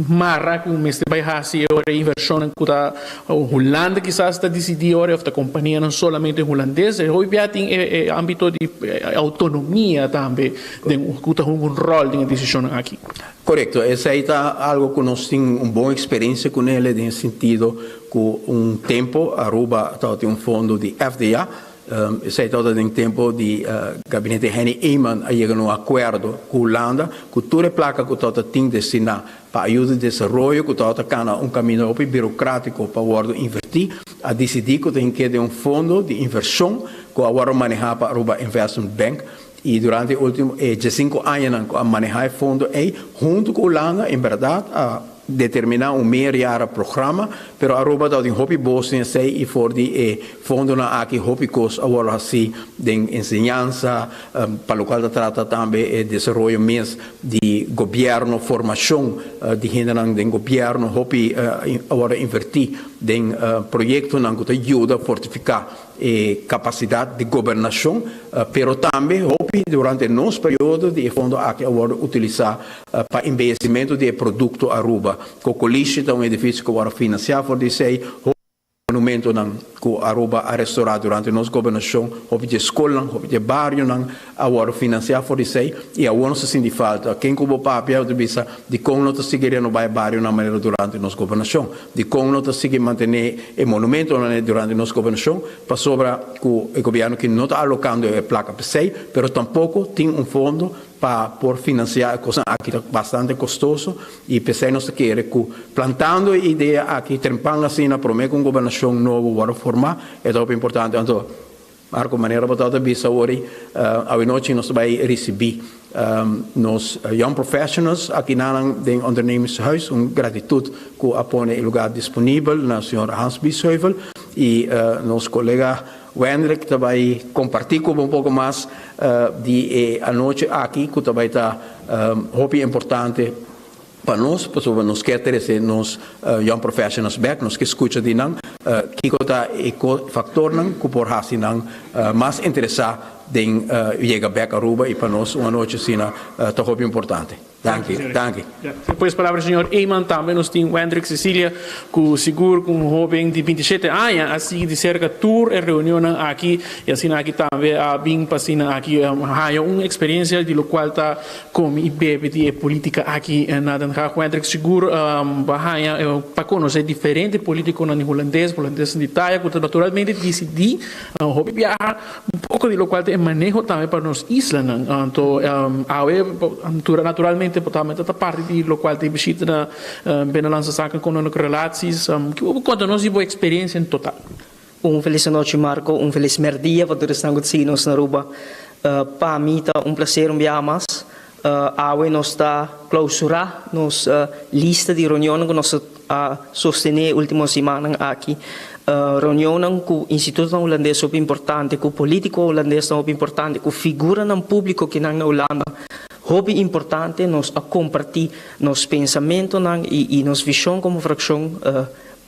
S20: mara cu mester bay haci e ora ei inversionnan cu ta Hulanda kisas ta disidí ora of ta kompanianan solamente hulandes. E hopi bia tin e ámbito di outonomia tambe den ku ta hunga un ròl den e desishonnan aki.
S4: Korekto, esei ta algu ku nos tin un bon eksperensia kuné den e sentido ku un tempu Aruba tabatin un fondo di FDA. Esei tabata den tempu di gabinete Henny Eman a yega na un akuerdo ku Hulanda ku tur e plaka ku tabata tin destiná pa ayuda di desaroyo ku tabata kana un kaminda hopi birokratico pa wòrdu invertí, a disidí ku ta hink'é den un fondo di invershon ku a wòrdu manehá pa Aruba Investment Bank i durante e último e diesinku añanan ku a manehá e fondo ei huntu ku Hulanda en bèrdat a Determiná un meerjaren programa, pero Aruba ta tin hopi bos den esei i for di e fondonan aki hopi kos a wòrdu hasí den enseñansa, pa lokual ta trata tambe e desaroyo mes di gobièrnu, formashon di hendenan den gobièrnu, hopi a wòrdu invertí den proyektonan ku ta yuda fortifiká e kapasidat di gobernashon, pero tambe hopi durante nos periodo di e fondo aki a wòrdu utilisá pa embeyesimentu di e produkto Aruba. Cocolishi ta un edifisio ku a wòrdu finansiá for di esei, hopi monumentonan ku Aruba a restorá durante nos gobernashon, hopi di e skolnan, hopi di e barionan a wòrdu finansiá for di esei i awor nos ta sinti falta. Ken ku bo papia ta bisa dikon no ta sigui renobá e barionan manera durante nos gobernashon? Dikon no ta sigui mantené e monumentonan durante nos gobernashon? Pasobra ku e gobièrnu ki no ta alokando e plaka p'esei, pero tampoko tin un fondo pa por finansiá e kosnan aki ta bastante kostoso i p'esei nos ta kere ku plantando e idea aki trempan asina promé ku un gobernashon nobo wòrdu formá e ta hopi importante. Anto Marco, manera bo tabata bisa awor, awenochi nos ta bai risibí nos young professionals akinanan den Ondernemingshuis. Un gratitut ku a pone e lugar disponibel na señor Hans Biesheuvel i nos kolega Wendrick ta bai kompartí ku bo un poko mas di e anochi aki ku ta bai ta hopi importante Pa nos, pasobra nos kier trese nos young professionals bek, nos ke skucha di nan kiko ta e faktornan ku por hasi nan mas interesá den yega bek Aruba i pa nos un anochi asina ta hopi importante. Danki, danki.
S20: Despues palabra señor Eman tambe nos tin Wendrick Cecilia ku sigur ku un hoben di 27 aña a sigui di serka tur e reunionnan aki i asina aki tambe a bin pa asina aki haña un eksperensia di lokual ta Come y bebe di e politica aki na Den Haag. Wendrick sigur bo a haña pa conoce diferente politiconan di Hulandes, Hulandesnan di taya cu ta naturalmente dicidi hopi biaha un poco di locual ta e maneho tambe pa nos islanan. Anto awe naturalmente bo tambe ta parti di locual ta e bishita na Binnenlandse Zaken Koninklijke Relaties. Kico bo conta nos di bo experiencia en total?
S5: Un felis anochi Marco, un felis merdia pa tur esnan ku ta sigui nos na Aruba. Pa mi ta un placer un biaha mas. Awe nos ta clausura nos lista di reunionnan ku nos a sostene e ultimo simannan aki. Reunionnan ku institutonan hulandes hopi importante, ku politico hulandesnan hopi importante, ku figuranan publico kinan na Hulanda hopi importante. Nos a comparti nos pensamentonan y nos vision como fraccion.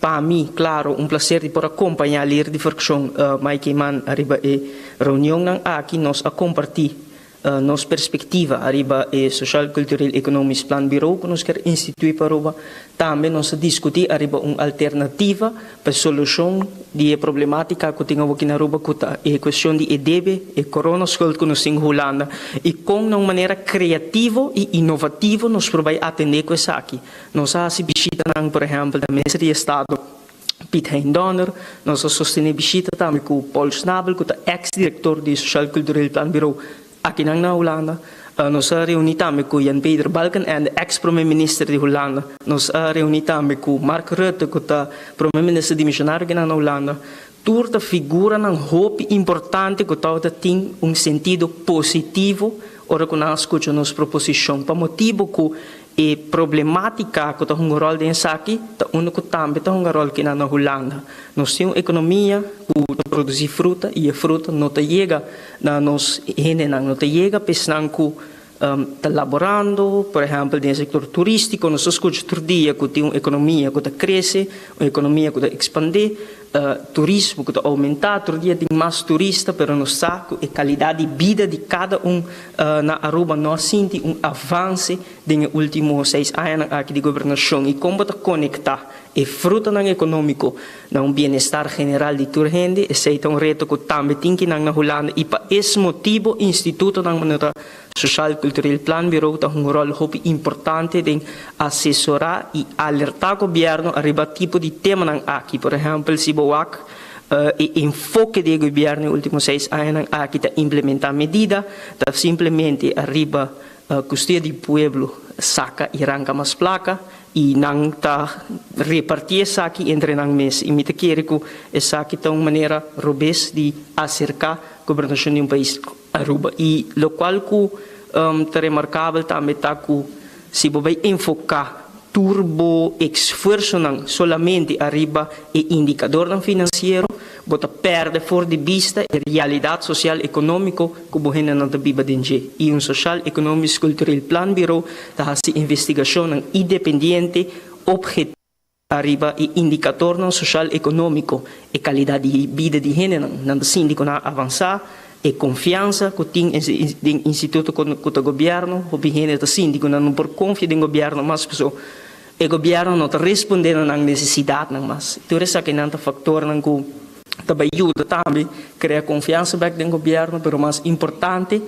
S5: Pa mi, claro, un placer di por a compaña lider di fraccion Mike Eman ariba e reunionnan aki. Nos a comparti nos perspectiva ariba e Sociaal Cultureel Economisch Planbureau cu nos kier institui pa Aruba. Tambe nos a discuti ariba un alternativa pa e solucion di e problematica cu tin awoki na Aruba cu ta e cuestion di e debe, e coronaschuld cu nos tin cu Hulanda y con na un manera creativo y innovativo nos por bay atende cu esaki. Nos a hasi bishitanan, por ehèmpel, na Minister di Estado Piet Hein Donner. Nos a sostené bishita tambe ku Paul Schnabel, ku ta eks direktor di Sociaal Cultureel Planbureau akinan na Hulanda. Nos a reuni tambe cu Jan Peter Balkenende, ex prome minister di Hulanda. Nos a reuni tambe cu Mark Rutte cu ta prome minister dimisionario kinan na Hulanda. Tur ta figuranan hopi importante cu tabata tin un sentido positivo ora cu nan a scucha nos proposicion, pa motibo cu e problematica cu ta hunga rol den esaki ta uno cu tambe ta hunga rol kinan na Hulanda. Nos tin un economia cu ta produci fruta y e fruta no ta yega na nos hendenan, no ta yega pa esnan cu ta laborando, por ehempel den e sector turistico nos ta scucha tur dia cu tin un economia cu ta crece, un economia cu ta expande, turismo cu ta aumenta, tur dia tin mas turista, pero nos sa cu e calidad di bida di cada un na Aruba no a sinti un avance den e ultimo seis añanan aki di gobernacion y con bo ta conecta e frutanan economico na un bienestar general di tur hende, esey ta un reto cu tambe tin ki nan na Hulanda y pa es motibo institutonan manera Sociaal Cultureel Planbureau ta hunga un rol hopi importante den asesora y alerta gobierno ariba tipo di temanan aki. Por ehempel si bo wak e enfoke di e gobierno e ultimo seis añanan aki ta implementa medida ta simplemente ariba Kustia di pueblo saka i ranka mas plaka i nan ta repartí esaki entre nan mes. I mi ta kere ku esaki ta un manera robes di aserká gobernashon di un pais Aruba. I lokual ku ta remarkabel tambe ta ku si bo bai enfoká tur bo esfuersonan solamente ariba e indikadornan finansiero, bo ta pèrdè for di bista e realidat sosial ekonómiko ku bo hendenan ta biba den dje. I un Sociaal Economisch Cultureel Planbureau ta hasi investigashonnan independiente, objetivo ariba e indikadornan sosial ekonómiko, e kalidat di bida di hendenan. Nan ta sinti ku nan a avansá, e konfiansa ku tin den instituto ku ta gobièrnu. Hopi hende ta sinti ku nan no por konfia den gobièrnu mas pasobra e gobièrnu no ta respondé na nan nesesidatnan mas. Tur esakinan ta faktornan ku ta bai yuda tambe krea konfiansa bèk den gobièrnu, pero mas importante,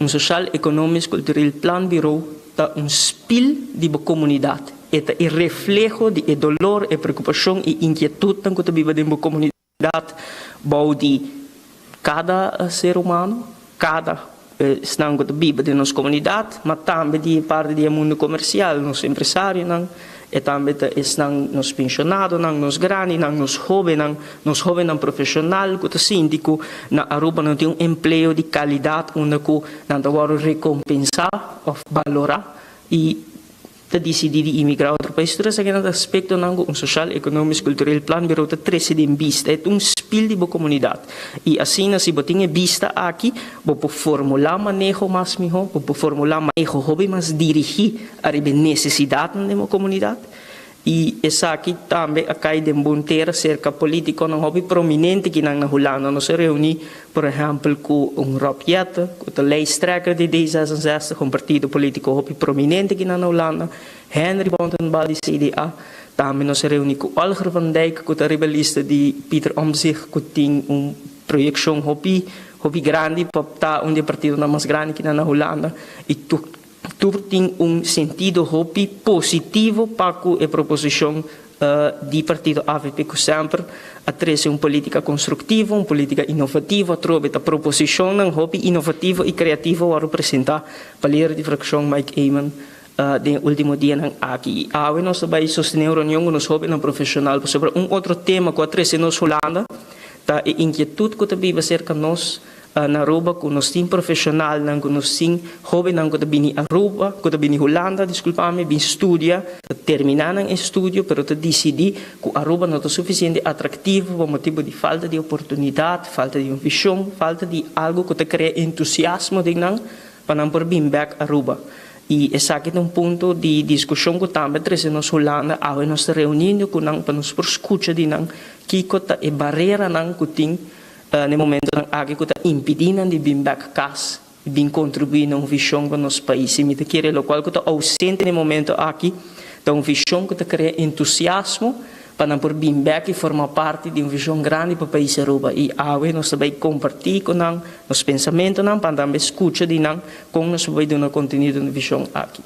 S5: un Sociaal Economisch Cultureel Planbureau ta un spil di bo komunidat. E ta e refleho di e dolor, e preokupashon i inkietutnan ku ta biba den bo komunidat bou di kada ser humano, kada esnan ku ta biba den nos komunidat, ma tambe di e parti di e mundu komersial, nos empresarionan, e tambe ta esnan nos penshonadonan, nos grandinan, nos hóbennan, nos hóbennan profeshonal ku ta sinti ku na Aruba no tin un empleo di kalidat unda ku nan ta wòrdu rekompensá òf balorá i ta disidí di imigrá otro pais. Tur esaki nan ta aspektonan ku un Sociaal Economisch Cultureel Planbureau ta trese den bista. E ta un spil di bo komunidat. I asina si bo tin e bista aki, bo por formulá maneho mas mihó, bo por formulá maneho hopi mas dirigí ariba e nesesidatnan den bo komunidat. I esaki tambe a kai den bon tera serka politikonan hopi prominente kinan na Hulanda. Nos a reuní por ehèmpel ku un Rob Jetten, ku ta lijsttrekker di D 66, un partido politiko hopi prominente kinan na Hulanda, Henry Bontenbal di CDA. Tambe nos a reuní ku Olger van Dijk, ku ta riba lista di Pieter Omtzigt, ku tin un proyekshon hopi hopi grandi pa ta un di e partidonan mas grandi kinan na Hulanda. I tur Tur tin un sentido hopi positivo pa cu e proposicion di partido avp cu semper a trece un politica constructivo, un politica innovativo. Atrobe ta proposicionnan hopi innovativo y creativo worde presenta pa lider di fraccion Mike Eman den e ultimo dianan aki. Y awe nos ta bay sostene un reunion cu nos hobennan profesional pasobra un otro tema cu a trece nos Hulanda ta e inquietud cu ta biba cerca nos Na Aruba ku nos tin profeshonalnan, ku nos tin hóbennan ku ta bini Aruba, ku ta bini Hulanda, diskulpa mi, bin studia, ta terminá nan estudio pero ta disidí ku Aruba no ta sufisiente atraktivo pa motibu di falta di oportunidat, falta di un vishon, falta di algu ku ta krea entusiasmo den nan pa nan por bin bèk Aruba. I esaki ta un punto di diskushon ku tambe a trese nos Hulanda. Awe nos ta reuniendo ku nan pa nos por skucha di nan kiko ta e bareranan ku tin Na e momentonan aki ku ta impidí nan di bin bèk kas i bin kontribuí na un vishon pa nos pais. I mi ta kere lokual ku ta ousente na e momento aki ta un vishon ku ta krea entusiasmo pa nan por bin bèk i forma parti di un vishon grandi pa pais Aruba. I awe nos ta bai kompartí ku nan nos pensamentonan pa nan tambe skucha di nan kon nos por bai duna kontenido na e vishon aki.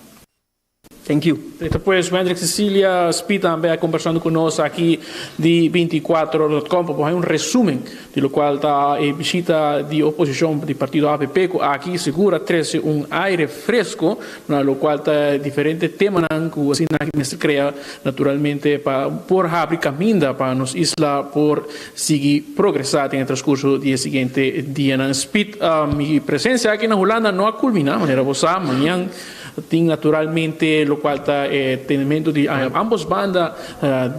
S5: Thank you.
S20: Esta pues Wendrick Cecilia Speed tambe a conversando cu nos aki di 24.com pa por haña un resumen di locual ta e bishita di oposicion di partido avp cu aki sigur a trece un aire fresco na locual ta diferente temanan cu asina aki mester crea naturalmente pa por habri caminda pa nos isla por sigui progresa den e transcurso di e siguiente dianan. Speed, mi presencia aki na Hulanda no a culmina manera bo sa, mañan Tin naturalmente locual ta e tenimento di ambos banda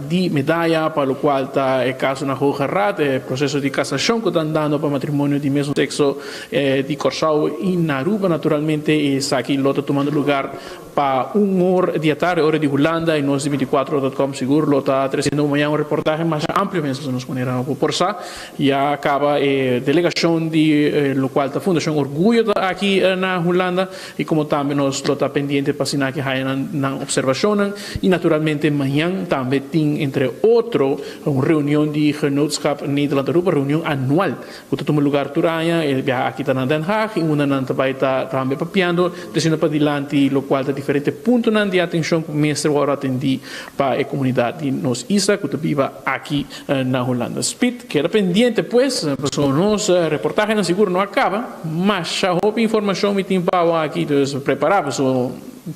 S20: di medaya pa locual ta e caso na Hoge Raad, e proceso di casacion cu ta andando pa matrimonio di mesmo sexo di Corsou y na Aruba naturalmente esaki lo ta tumando lugar pa un or di atardi ora di Hulanda y nos di 24 dot com sigur lo ta treciendo mañana un reportahe mas amplio mes nos manera bo por sa. Ya caba e delegacion di locual ta Fundacion Orguyo ta aki na Hulanda. Y como tambe nos lo ta pendiente pa asina ki haya nan nan observacionnan. Y naturalmente mañan tambe tin entre otro un reunion di Genootschap Nederland Aruba, reunion anual cu ta tuma lugar tur aña. E biaha aki ta na Den Haag y unda nan ta bay ta tambe papiando, treciendo padilanti locual ta diferente puntonan di atencion cu mester worde atendi pa e comunidad di nos isla cu ta biba aki na Hulanda. Speed keda pendiente pues, pasobra nos reportahenan sigur no a kaba. Masha hopi informashon mi tin pa bo aki, dus prepará pasobra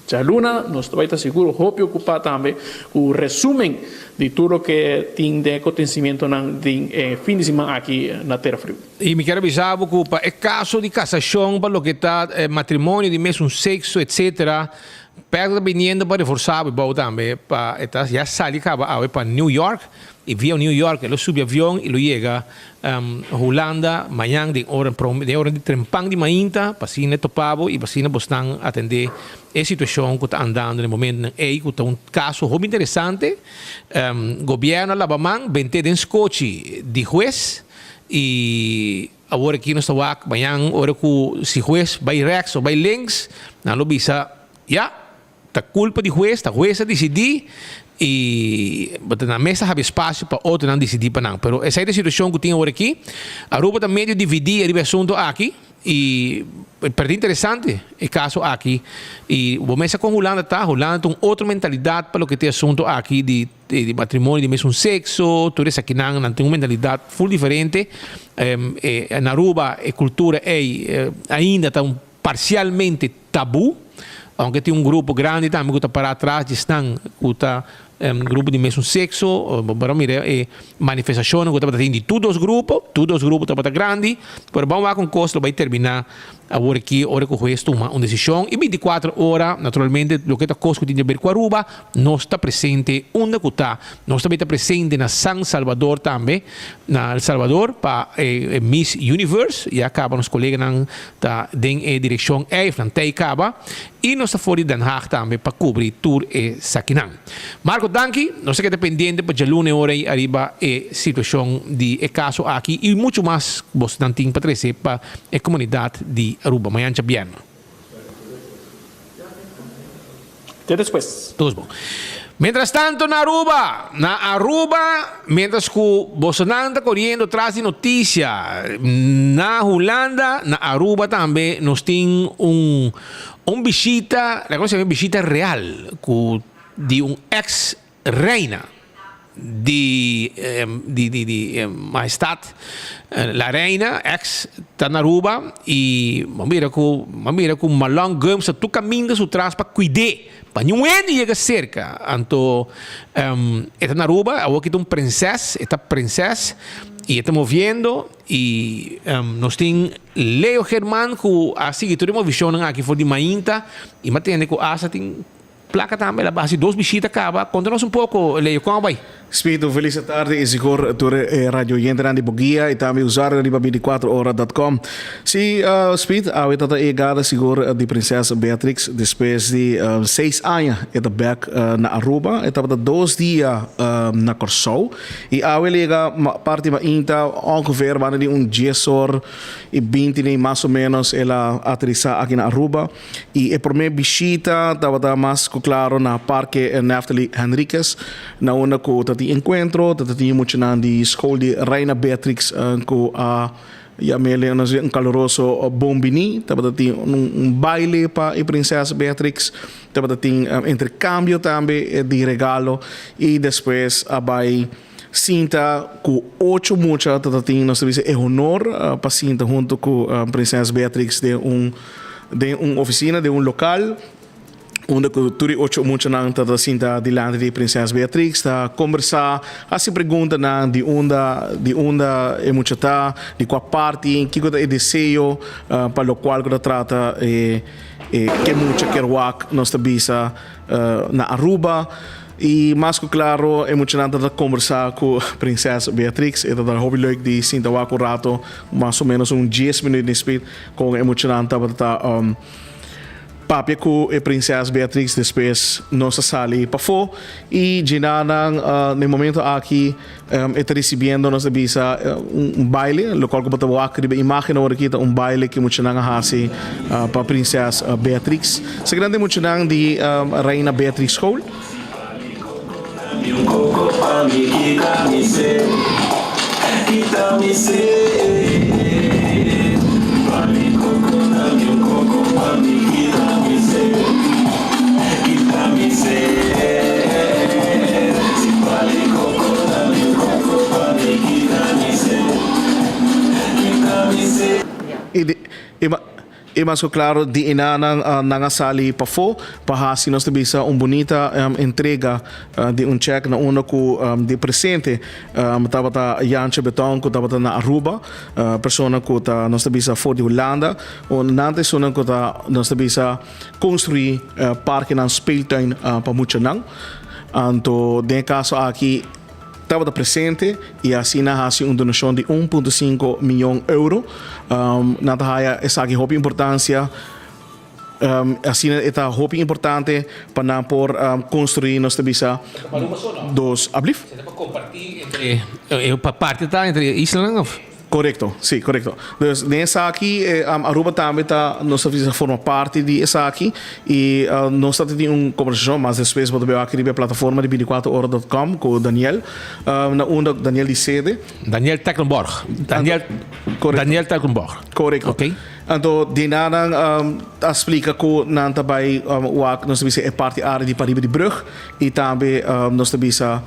S20: djaluna nos ta bai ta sigur hopi okupá tambe ku resumen di tur loke tin den e kontensimientonan den e fin di siman aki na Tera Friu.
S18: I mi kier a bisa bo ku pa e kaso di kasashon pa loke ta matrimonio di mesun sekso etsetera, Pedro ta biniendo pa reforsá bo bou tambe pa e ta ya sali kaba awe pa New York i via New York e lo subi avion i lo yega Hulanda mañan den ora den ora di trempan di mainta pa asina e topa bo i pa asina bosnan atendé e situashon ku ta andando den momentunan ei ku ta un kaso hopi interesante. Gobièrnu a laba man bent'é den skochi di hues i Awor aki nos ta wak mañan ora ku si hues bai rèks o bai links, nan lo bisa, ya, ta kulpa di hues, ta hues a disidí i bo ta nan mes ta habi espasio pa otronan disidí pa nan. Pero esei ta e situashon ku tin awor aki. Aruba ta medio dividí riba e asuntu aki i pero ta interesante e kaso aki i bo mes sa kon Hulanda ta, Hulanda ta un otro mentalidat pa loke ta e asuntu aki di di matrimonio di mesun sexo, tur esakinan, nan tin un mentalidad full diferente. Na Aruba e cultura ey ainda ta un parcialmente tabu, aunke tin un grupo grandi tambe cu ta para atras di esnan cu ta grupo di mesun sexo. Bo por a mira e manifestacionnan cu tabata tin di tur dos grupo, tur dos grupo tabata grandi, pero ban wak un cos lo bay termina Awor aki ora ku hues tuma un desishon i bintikuater ora, naturalmente loke ta kos ku tin di aber ku Aruba, nos ta presente unda ku ta. Nos tambe ta presente na San Salvador tambe, na El Salvador pa e Miss Universe, ya kaba nos koleganan ta den e direkshon ei, of nan ta ei kaba, i nos ta for di Den Haag tambe pa kubri tur esakinan. Marco danki, nos ta keda pendiente pa djaluna e ora ei ariba e situacion di e caso aki y mucho mas cu bosnan tin pa trece pa e comunidad di Aruba. Mañan djabièrnè.
S20: Te despues.
S18: Tur bon. Mientras tanto na Aruba, na Aruba, mientras cu bosonan ta coriendo tras di noticia na Hulanda, na Aruba tambe nos tin un Un bishita, la cosa un bishita real cu di un ex reina di di di di Majestad la reina ex ta na Aruba y bo mira cu bo mira cu Malon Gumbs ta tur caminda su tras pa cuid'é pa niun hende yega cerca anto e ta na Aruba awor ki ta un prinses e ta prinses y e ta moviendo. Y nos tin Leo German cu a sigui tur e movicionnan aki for di mainta y m'a tende cu hasta tin placa tambe el a haci dos bishita caba. Conta nos un poco Leo, con a bay?
S19: Spito, feliz tarde y sigur tur e radio oyentenan di Boguia y tambe usuarionan riba 24 ora dot com. Si, Speed, awe ta ta e yegada sigur di Prinses Beatrix despues di seis aña e ta bek na Aruba. E tabata dos dia na Corsou. I awe lega parti mainta ongeveer banda di un dies or i binti nei mas o menos el a aterisa aki na Aruba i e prome bishita tabata mas ku klaro na Parke Neftali Henriquez na unda ku ta tin enkuentro ta tin muchanan di skol di Reina Beatrix ku a yam'e un kaluroso bon bini tabata tin un baile pa e Prinses Beatrix. Tabata tin intercambio tambe di regalo y despues a bay sinta cu ocho mucha tata tin nos ta bisa e honor pa sinta hunto cu Prinses Beatrix den un den un oficina den un local unda cu tur e ocho muchanan tata sinta dilanti di Prinses Beatrix ta combersa haci preguntanan di unda di unda e mucha ta di cua parti kico ta e deseo pa locual cu ta trata e E ke mucha kier wak nos ta bisa na Aruba y mas cu claro e muchanan ta ta conversa cu Prinses Beatrix. E ta ta hopi leuk di sinta wak un rato, mas o menos un dies minuut ni speed con e muchanan tabata ta papia cu e Prinses Beatrix. Despues nos a sali pafo y djinanan na e momento aki E ta ricibiendo nos ta bisa un baile, locual cu bo ta wak riba imagen awor aki ta un baile cu muchanan a haci pa Prinses Beatrix. Esaki nan ta e muchanan di Reina Beatrix School. I mas ku klaro di enanan nan a sali pafó pa hasi nos ta bisa un bunita entrega di un chèk na unda ku di presente tabata Jantje Beton ku tabata na Aruba, persona ku ta nos ta bisa for di Hulanda, nan ta esunnan ku ta nos ta bisa Construi parkenan speeltuin pa muchanan. Anto den e caso aki tabata presente y asina haci un donacion di un punto cinco miyon euro. Nan ta haya esaki hopi importancia. Asina e ta hopi importante pa nan por construi nos ta bisa dos ablief.
S18: Pa parti ta entre e islanan of?
S19: Korekto, sí, korekto. Dus den esaki Aruba tambe ta, nos ta bisa forma parti di esaki i nos ta tin un kombersashon mas despues bo ta beu aki riba e plataforma di bintikuater ora dot com ku Daniel na unda Daniel di sede.
S18: Daniel Tecklenborg. Daniel, Daniel Tecklenborg.
S19: Korekto.
S18: Oké.
S19: Anto di nan a splika ku nan ta bai wak nos ta bisa e parti área di pariba di brug i tambe nos ta bisa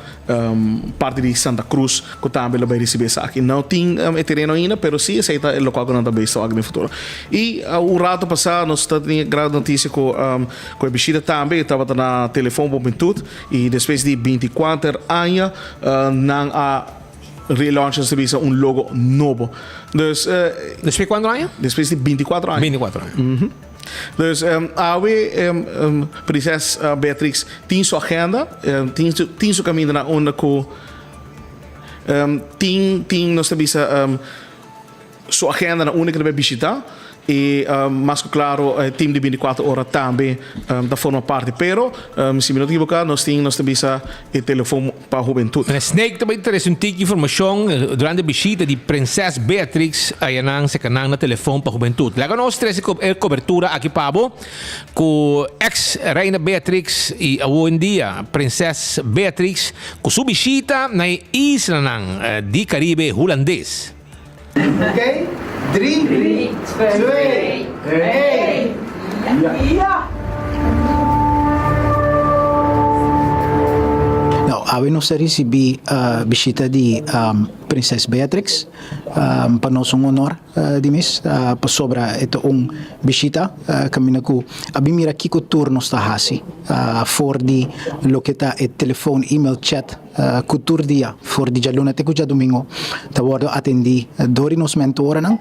S19: Parti di Santa Cruz cu tambe lo bay ricibi esaki. No tin e tereno ainda, pero si esey ta e locual cu nan ta bay stop den futuro. Y un rato pasa nos ta tin e gran noticia cu cu e bishita tambe tabata na Telefon Hubentud y despues di binticuater aña nan a relaunch nos ta bisa un logo nobo. Dus.
S18: Despues di cuanto aña?
S19: Despues di binticuatro aña.
S18: Binticuatro aña.
S19: Dus awe Prinses Beatrix tin su agenda, tin su tin su caminda na unda cu tin tin nos ta bisa su agenda na unda cu ta bay bishita y mas cu claro e team di binticuatro ora tambe ta forma parti. Pero si mi no ta equivoca nos tin nos ta bisa e telefon. pa hubentud.
S18: Meneer Snake ta bay trece un tiki informacion durante bishita di Prinses Beatrix ayanan secanan na Telefon pa Hubentud. Laga nos trece e cobertura aki pa bo cu ex Reina Beatrix y awendia Prinses Beatrix cu su bishita na e islanan di Caribe Hulandes.
S1: Oké, drie, twee, één, ja!
S6: Nou, awe nos a risibí bishita di Prinses Beatrix. Pa nos un honor di mes, pasobra e ta un bishita kaminda ku a bin mira kiko tur nos ta hasi for di loke ta e telefon, email, chat. Ku tur dia, for di djaluna te ku djadumingu, ta wòrdu atendí dor di nos mentoranan,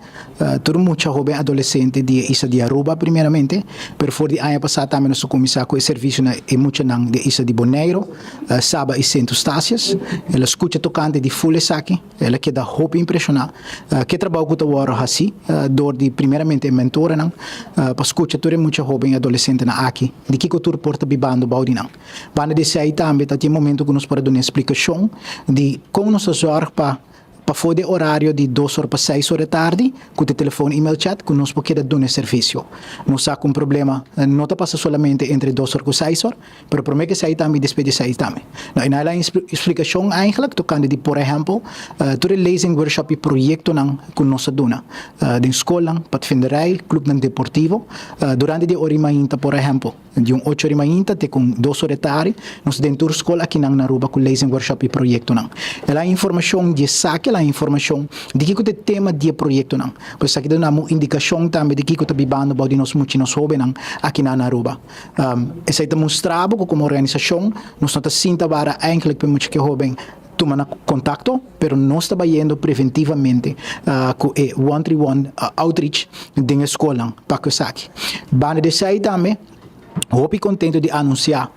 S6: tur mucha hóben adolesente di e isla di Aruba primeramente, pero for di aña pasá tambe nos a kuminsá ku e servisio na e muchanan di e isla di Boneiru, Saba i Sint Eustatius. El a skucha tokante di ful esaki, el a keda hopi impreshoná ku e trabou ku ta wòrdu hasí dor di primeramente e mentoranan pa skucha tur e mucha hóben i adolesentenan aki di kiko tur por ta bibando bou di nan. Banda di esei tambe ta tin momento ku nos por a duna e splikashon di kon nos ta zòrg pa pafó di e orario di dos or pa seis or e tardi ku ta telefon, email, chat ku nos por keda duna e servisio. Nos sa ku un problema no ta pasa solamente entre dos or ku seis or, pero promé ku esei tambe i despues di esei tambe. No, i nan a laña splikashon eigenlijk tokante di por ehèmpel tur e lezing, workshop i proyektonan ku nos a duna den skolnan, padvinderij, klupnan deportivo durante di e ora i mainta por ehèmpel. Di un ocho ori mainta te ku un dos ori tari, nos ta den tur skol akinan na Aruba ku lezing, workshop i proyektonan. El a informashon di esaki, el a informashon di kiko ta e tema di e proyektonan. Pues esaki ta duna un indikashon tambe di kiko ta bibando bou di nos mucha i nos hóbennan akinan na Aruba. Esei ta mustra bo ku komo organisashon nos no ta sinta wara eindelijk pa e mucha ku e hóben tuma na kontakto, pero nos ta bayendo preventivamente ku e one tri one outreach den e skolnan pa ku esaki. Banda di esei tambe hopi kontento di anunsiá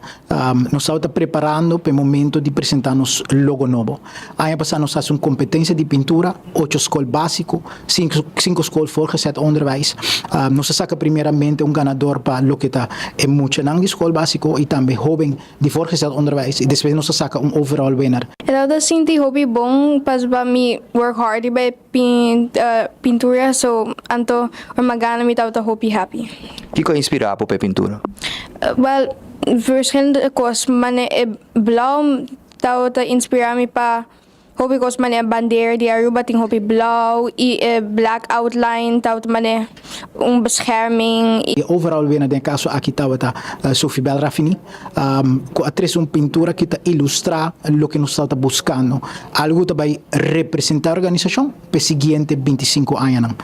S6: nos tabata preparando pa e momento di presentá nos logo nobo. Aña pasá nos hasi un kompetensia di pintura, ocho skol básiko, sinku skol voorgezet onderwijs. Nos a saka primeramente un ganador pa loke ta e muchanan di skol básiko i tambe hóben di voorgezet onderwijs i despues nos a saka un overall winner.
S7: E tabata sinti hopi bon pasobra mi work hard riba e pintura so anto ora mi a gana mi tabata hopi happy.
S8: Kiko a inspira bo pa e pintura?
S7: Well, verschillende kos, mane e blauw tabata inspira mi pa Hopi kos manera bandera di Aruba tin hopi blauw y e black outline tabata manera un bescherming.
S6: E overall winner den e kaso aki tabata Sophie Bel Raffini ku a trese un pintura ku ta ilustrá loke nos tabata buskando, algu ku ta bai representá e organisashon pa e siguiente bintisinku añanan.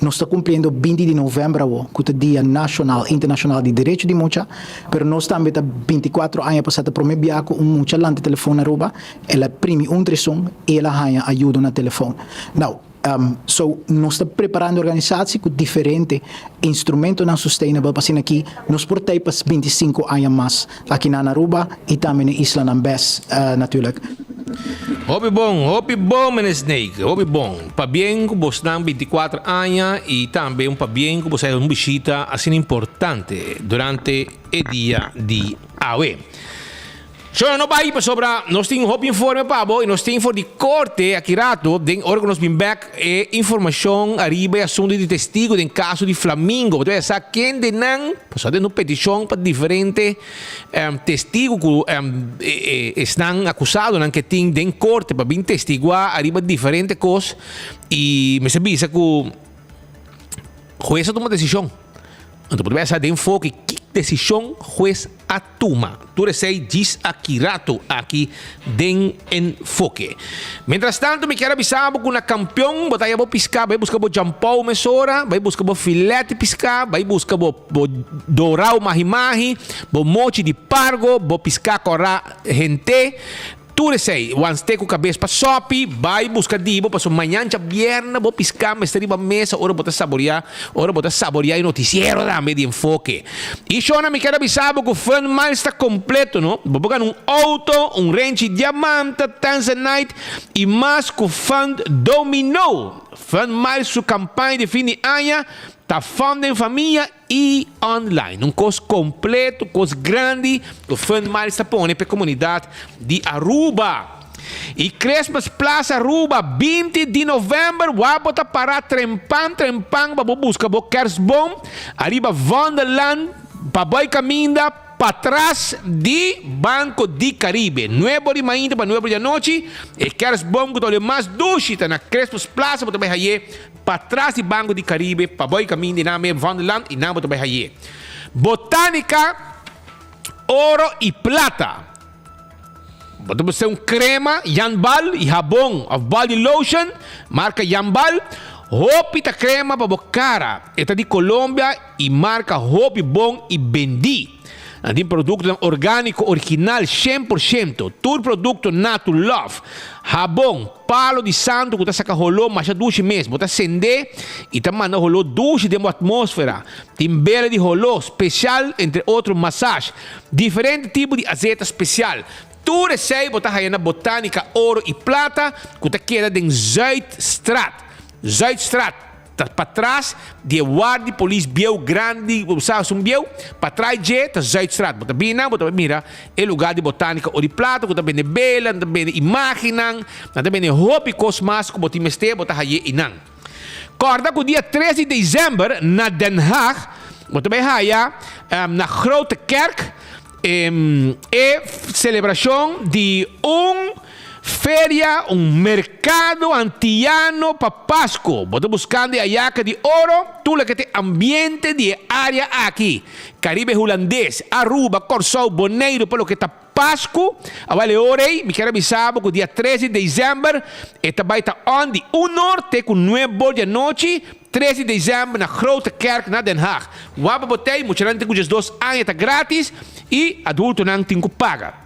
S6: Nos ta kumpliendo binti di novèmber awo ku ta dia nashonal internashonal di derecho di mucha, pero nos tambe ta bintikuatro aña pasá ta promé bia ku un mucha lanta telefon na Aruba. El a primi un treson y el a haña ayudo na telefon. Nou, so nos ta preparando organisatie cu diferente instrumentonan sustainable pa asina aki nos por tei pa 25 aña mas aki na Aruba y tambe na islanan bes natuurlijk.
S18: Hopi bon, hopi bon meneer Snake, hopi bon. Pabien cu bosnan 24 aña y tambe un pabien cu bos a un bishita asina importante durante e dia di awe. Shona no bai pasobra nos tin hopi informe pa bo y nos tin for di corte aki rato den ora cu nos bin bek e informacion ariba e asunto di testigo den caso di Flamingo. Bo ta sa kende nan pasobra den un peticion pa diferente testigo cu esnan acusadonan ke tin den corte pa bin testigua ariba diferente cos y mester bisa cu hues a tuma decision. Anto bo ta bai sa den foki ki desishon hues a tuma. Tur esei djis aki rato aki den Enfoke. Mientras tanto mi kier a bisa bo ku na Kampion bo ta haya bo piská, bai buska bo jampou mesora, bai buska bo filet di piská, bai buska bo bo dorau mahi mahi, bo mochi di pargo, bo piská kòrá hente. Tur esei, wan ste ku kabes pa sopi, bai buska di bo, pasobra mañan djabièrnè bo piská mester riba mesa ora bo ta saboriá, ora bo ta saboriá e notisiero tambe di Enfoke. I shona mi kier a bisa bo ku Fun Miles ta kompleto no, bo por gana un outo, un renchi diamanta, tanzanite i mas ku Fund Domino. Fun Miles su kampaña di fin di aña ta Fun den famia I online. Un kos kompleto, kos grandi ku Fun Miles ta pone pa e komunidat di Aruba. I Christmas Plaza Aruba, 20 di novèmber, wak bo ta pará trempan trempan pa bo buska bo kerstboom ariba Vondellaan pa bai kaminda patras di Banco di Caribe. Nuebe ora di mainta pa nuebe ora di anochi, e kerstboom ku ta ole mas dushi ta na Christmas Plaza, bo ta bai haye Patras di Banco di Caribe pa boy camin di nan me van land y nan bo ta bay haye. Botanica, oro y plata. Bo ta busca un crema Yanbal y habon of body lotion marca Yanbal. Hopi ta crema pa bo cara. E ta di Colombia y marca hopi bon y bendi. Nan tin produktonan orgániko original 100%. Tur produkto Natu Love. Habon, palo di santu ku ta saka holó masha dushi mes. Bo ta sendé i ta manda holó dushi den bo atmósfera. Tin bela di holó spesial, entre otro massage. Diferente tipo di azeta spesial. Tur esei bo ta haya na Botanica Oro i Plata ku ta keda den Zuidstraat. Zuidstraat. Ta patras di e ward di polis bieu grandi, bo sa esun bieu, patras dje ta Zuidstraat. Bo ta bini nan, bo ta mira e lugar di Botanica Ori Plata ku ta bende bela, nan ta bende imagennan, nan ta bende hopi kos mas ku bo tin mester, bo ta haye einan. Kòrda ku dia tres di desèmber na Den Haag bo ta bai haya na Grote Kerk e selebrashon di un feria, un merkado antiano pa Pasku. Bo ta buskando e ayaka di oro, tur loke ta e ambiente di e área aki, Karibe Hulandes, Aruba, Kòrsou, Boneiru pa loke ta Pasku. Awel e ora ei mi kier a bisa bo ku dia tres di desèmber e ta bai ta on di un or te ku nuebe di anochi, tres di desèmber na Grote Kerk na Den Haag. Wak pa bo tei, muchanan tin ku diesdos aña ta gratis i adultonan tin ku paga.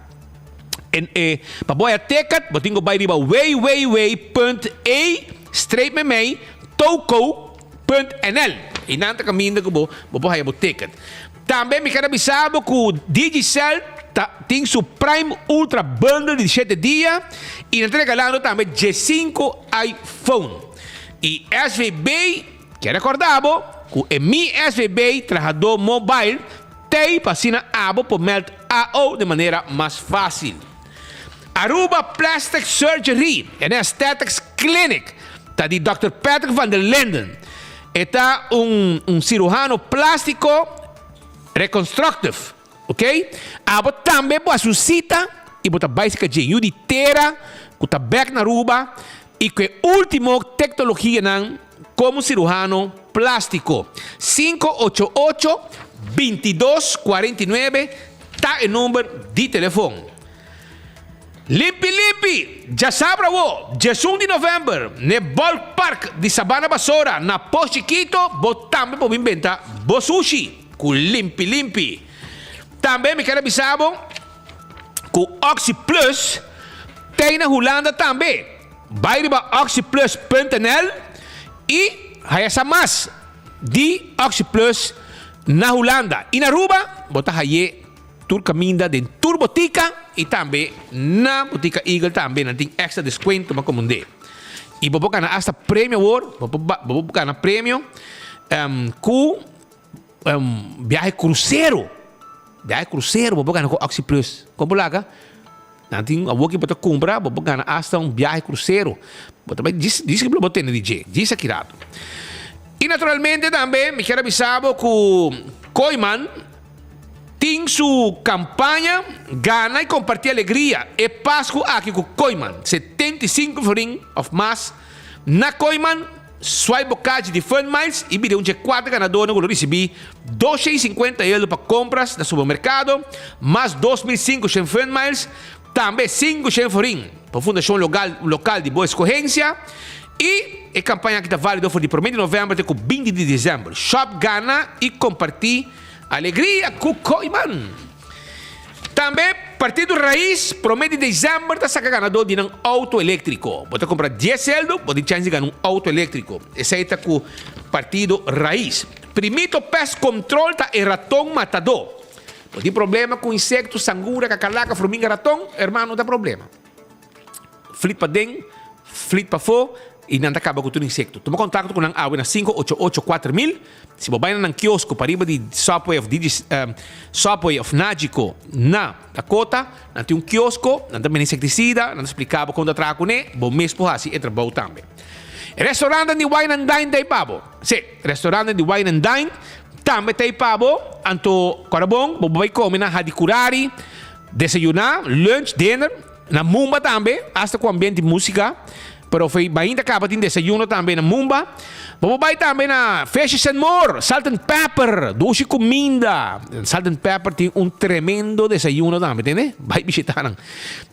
S18: En e pa bo haya ticket bo tin ku bai riba www punt e streep memei toko punt nl i nan ta kaminda ku bo bo por haya bo ticket. Tambe mi ker a bisa bo ku Digicel ta tin su Prime Ultra Bundle di shete dia i nan ta regalando tambe diesinku iPhone. I SVB kier rekorda bo ku e Mi SVB Trahadó Mobile t'ei pa asina abo por meld AO di manera mas fásil. Aruba Plastic Surgery and Aesthetics Clinic ta di Dòkter Patrick van der Linden. E ta un un ciruhano plastico reconstructive, ok? Abo tambe bo haci un cita y bo ta bay cerca dje yu di tera cu ta bek na Aruba y cu e ultimo tecnologianan como ciruhano plastico. 588 22 49 ta e number di telefon. Limpi limpi! Djasabra awo, diesun di novèmber, n'e Ballpark di Sabana Basora na Pos Chikito bo tambe por bin benta bo sushi ku Limpi Limpi. Tambe mi ker a bisa bo ku Oxi Plus t'ei na Hulanda tambe. Bai riba oxiplus.nl i haya sa mas di Oxi Plus na Hulanda. I na Aruba bo ta haye. Tur caminda den tur botica y tambe na botica Eagle tambe nan tin extra descuento pa comundé. Y bo por gana hasta premio awor, bo por bo por gana premio cu biahe crucero, biahe crucero bo por gana cu Oxi Plus. Con bo laga? Nan tin awor ki bo ta cumpra bo por gana hasta un biahe crucero. Bo ta bay djis djis bo tene di dje, djis aki rato. Y naturalmente tambe mi kier a bisa bo cu Kooyman Tin su campaña Gana y comparti alegria e Pascu aki cu Kooyman, 75 florin of mas na Kooyman, swipe bo kachi di Fun Miles y bira un dje cuater ganadornan cu lo ricibi 250 euro pa compras na supermercado, mas 2500 Fun Miles, tambe 500 florin pa fundacion local di bo escogencia y e campaña aki ta valido for di prome di november te cu 20 di december. Shop Gana y comparti Alegria ku Kooyman. Tambe Partido Raiz prome di december ta saka ganador di nan auto electrico. Bo ta compra dies seldo, bo tin chance di gana un auto electrico. Esey ta ku Partido Raiz. Primito Pest Control ta e raton matador. Bo tin problema ku insecto, sangura, kakalaka, fruminga, raton? Hermano, no ta problema. Flit paden, flit pafó i nan ta kaba ku tur insekto. Tuma kontakto ku nan awe na 588 4000. Si bo bai na nan kiosko pariba di Subway òf Digi Subway òf Nagico na Dakota, nan tin un kiosko, nan ta bende insektisida, nan ta splika bo kon ta traha kuné, bo mes por hasi e trabou tambe. Restaurantnan di Wine and Dine ta ei pa bo. Sí, restaurantnan di Wine and Dine tambe ta ei pa bo. Anto, kòrda bon, bo por bai kome na Hadicurari, desayuná, lunch, dinner. Na Mumba tambe, hasta cu ambiente di musica, pero fe mainta caba tin desayuno tambe na Mumba. Bo por bay tambe na Fishes and More, Salt and Pepper, dushi cuminda. Salt and Pepper tin un tremendo desayuno tambe, tende? Bay bishita nan.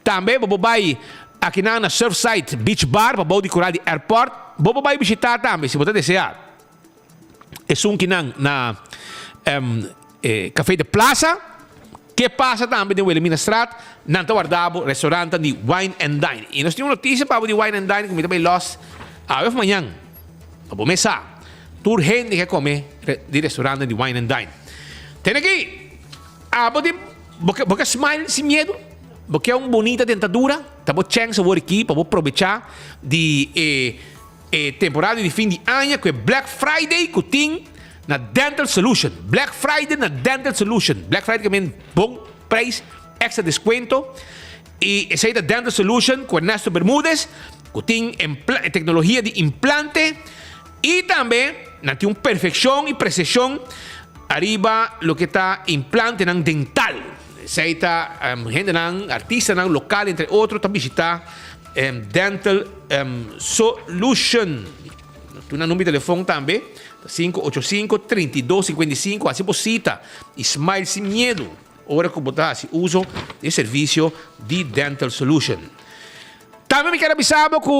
S18: Tambe bo por bay akinan na Surfside Beach Bar, pabou di Coral di Airport. Bo por bay bishita tambe si bo ta desea. Esun kinan na Café de Plaza. Ke pasa tambe den Wilhelminastraat, nan ta warda bo restaurantan di Wine and Dine. I nos tin un notisia pa bo di Wine and Dine ku mi ta bai los awe of mañan. Pa bo mes sa, tur hende ke kome di restaurantan di Wine and Dine. Tene aki, abo tin, bo ke, bo ke smile sin miedu? Bo ke un bonita dentadura? Ta bo chèns awor aki pa bo probechá di e. E temporada di fin di aña ku e Black Friday ku tin na Dental Solution. Black Friday na Dental Solution. Black Friday ke men bon prijs, extra descuento. Y esey ta Dental Solution ku Ernesto Bermudez ku tin tecnologia di implante y tambe nan tin un perfeccion y precision ariba loke ta implantenan dental. Esey ta hendenan, artistanan local entre otro ta bishita Dental Solution. Tur nan number di telefon tambe ta 585 32 55. Hasi bo sita y smile sin miedo ora cu bo ta hasi uso di e servicio di Dental Solution. Tambe mi kier a bisa bo cu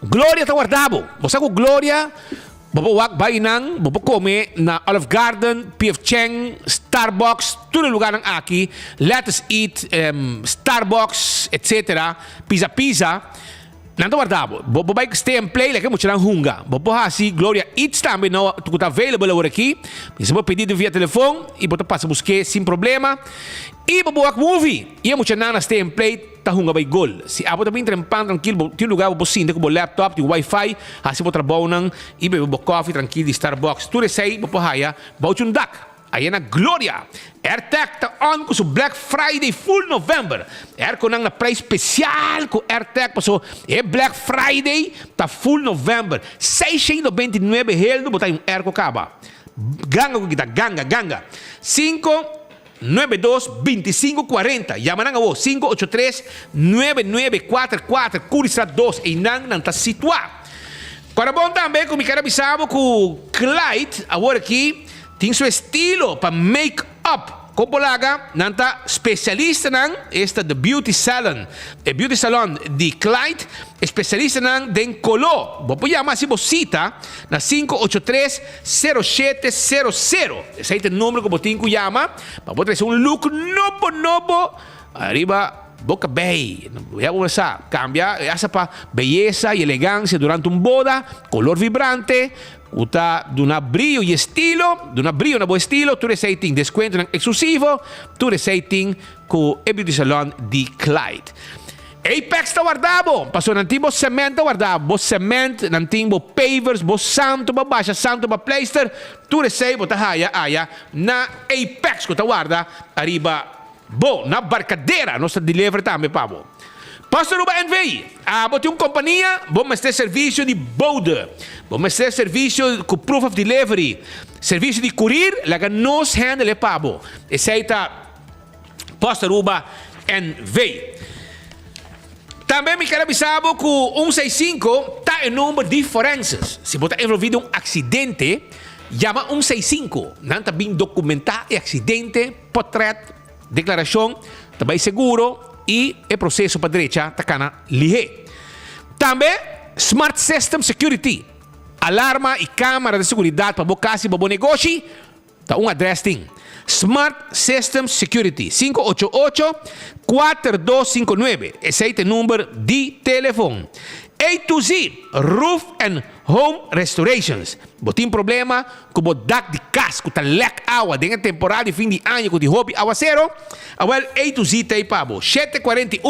S18: Gloria ta warda bo. Bo sa ku Gloria, bo por wak bai nan, bo por kome na Olive Garden, PF Chang, Starbucks, tur e lugarnan aki, Let Us Eat, Starbucks, etcetera, Pizza Pizza, nan ta warda bo. Bo por bai Stay and Play, leke muchanan hunga. Bo por hasi Gloria Eats tambe now ku ta available awor aki. Mester bo pidi via telefon i bo ta pasa busk'é sin problema. I bo por wak movie i e muchanan na Stay and Play. Ta hunga bay gol. Si abo ta bin trempan trankil bo tin lugar bo por sinta ku bo laptop tin wifi hasi bo trabounan i bebe bo kofi trankil di Starbucks. Tur esei bo por haya bou un dak. Aya na Gloria. Airtag ta on ku su Black Friday full November. Airconan na prijs spesial ku Airtag paso e Black Friday ta full November. 699 heldu bo ta hay un airco kaba. Ganga ku kita ganga ganga. Sinku. 92 25 40 Yama nan awo 583 9944 Curristraat 2 Einan nan ta situa. Kora bon tambe ku mi ker a bisa bo ku Clyde awor aki tin su estilo pa make up. Kon por laga nan ta spesialistanan esta The Beauty Salon e Beauty Salon di Clyde espesialistanan den kolo. Bo por yama hasi bo sita na 583 0700. Esei ta e numero ku bo tin ku yama pa bo trese un look nobo nobo ariba bo kabei. Ya bo sa, kambia hasta pa beyesa i elegansia durante un boda, kolor vibrante ku ta duna brio i estilo, duna brio na bo estilo, tur esei tin deskuentonan eksklusivo, tur esei tin ku e Beauty Salon di Clyde. Apex ta warda bo, pasobra nan tin bo cement ta warda bo, bo cement, nan tin bo pavers, bo santo pa basha, santo pa pleister, tur esei bo ta haya aya na Apex ku ta warda ariba bo, na Barcadera nos ta deliver tambe pa bo. Post Aruba NV, abo tin un kompania, bo mester servisio di bode, bo mester servisio ku proof of delivery, servisio di kurir, laga nos handle e pa bo. Esei ta. Post Aruba NV. Tambe mi ker a bisa bo ku un seis sinku ta e number di forenses. Si bo ta envolvi den un aksidente, yama un seis sinku. Nan ta bin dokumentá e aksidente, potret, deklarashon, ta bai seguro i e proseso pa drecha ta kana lihé. Tambe Smart System Security, alarma i kamera di seguridat pa bo kas i pa bo negoshi, Ta un adres tin. Smart Systems Security, 588 4259. Esei ta e number di telefon. A to Z Roof and Home Restorations. Bo tin problema ku bo dak di kas ku ta lèk awa den e temporada di fin di aña ku tin hopi awasero? Awèl A to Z ta ei pa bo. 741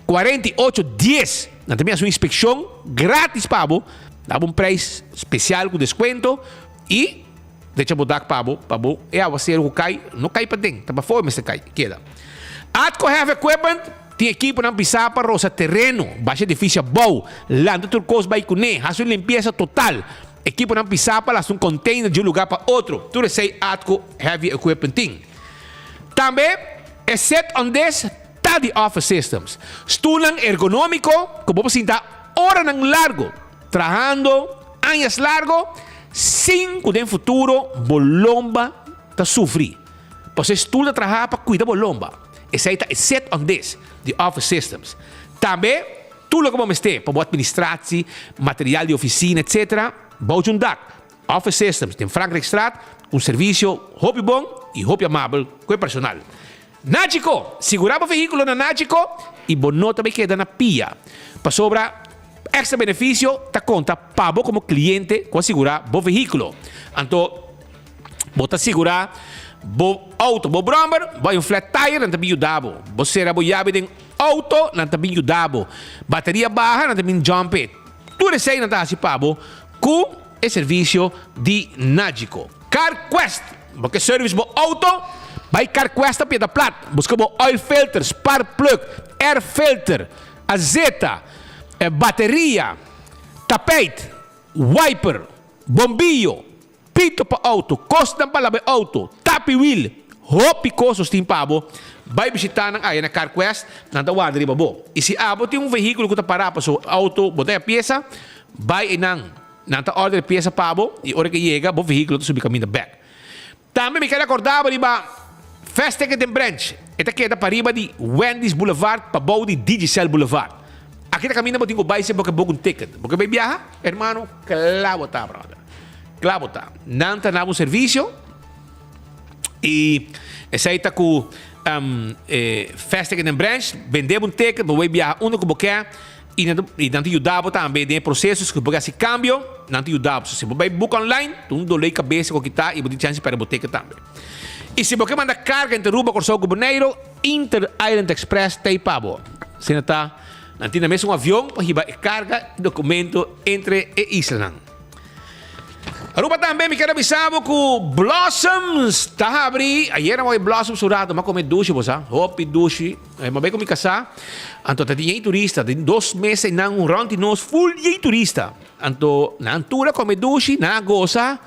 S18: 48 dies. Nan ta bin hasi un inspekshon gratis pa bo, da bo un prijs spesial ku deskuento i. Decha bo dak pa bo, pa bo e awaseru ku kai no kai paden, ta pafó e mester kai, keda. Atco Heavy Equipment tin ekiponan pisá pa rosa tereno, basha edifisio abou, lanta tur kos bai kuné, hasi un limpiesa total. Ekiponan pisá pa lasta un container di un lugá pa otro, tur esei Atco Heavy Equipment tin. Tambe e set on des ta di Office Systems, stulnan ergonómiko ku bo por sinta oranan largo. Trahando añas largo sin cu den futuro bo lomba ta sufri. Pasobra e stoel ta traha pa cuida bo lomba. Esey ta e set on this di Office Systems. Tambe tur loke bo mester pa bo administratie, material di oficina etc. Bou djun dak. Office Systems den Frankrijkstraat, un servicio hopi bon y hopi amabel cu e personal. Nagico! Sigurá bo vehíkulo na Nagico i bo no ta bai keda na pia. Pasobra èkstra benefisio ta konta pa bo komo kliente ku a sigurá bo vehíkulo. Anto bo ta sigurá bo outo, bo bròmber, bo hay un flat tire, nan ta bin yuda bo. Bo sera bo yabi den outo, nan ta bin yuda bo. Bateria baha, nan ta bin jump e. Tur esei nan ta hasi pa bo ku e servisio di Nagico. CarQuest, Bo ke service bo auto? Bai CarQuest ta pieda plat. Buska bo oil filter, spark plug, air filter, azeta, bateria, tapijt, wiper, bombillo, pito pa auto, kosnan pa laba e auto, tapi wiel, hopi kos nos tin pa bo. Bai bishita nan aya na CarQuest, nan ta warda riba bo. I si abo tin un vehíkulo ku ta pará pasobra auto bo ta e piesa, bai einan. Nan ta order e piesa pa bo i ora ke yega bo vehíkulo ta subi kaminda bèk. Tambe mi ker akorda bo riba Fast Ticket den Branch. E ta keda pariba di Wendy's Boulevard pabou di Digicel Boulevard. Aki ta kaminda bo tin ku bai si bo ke book un ticket. Bo ke bai biaha? Hermano, kla bo ta, brother. Kla bo ta. Nan ta na bo servisio i esei ta ku Fast Ticket den Branch. Bende bo un ticket, bo bai biaha unda ku bo ke. I nan ta i nan ta yuda bo tambe den e proseso si bo ke hasi kambio, nan ta yuda bo. So si bo bai book online, ta un dolé kabesa ku kita i bo tin chance di pèrdè bo ticket tambe. I si bo ke manda karga entre Aruba, Kòrsou ku Boneiru, Inter Island Express ta ei pa bo. Asina ta, nan tin na mes un avion pa hiba e karga i dokumento entre e islanan. Aruba tambe mi ker a bisa bo ku Blossoms ta habri. Ayera mi a bai Blossoms un rato, mi a kome dushi bo sa, hopi dushi. Mi a bai ku mi kasá, anto ta tin yei turista, tin dos mesa einan un rònt di nos ful yei turista. Anto nan tur a kome dushi, nan a gosa,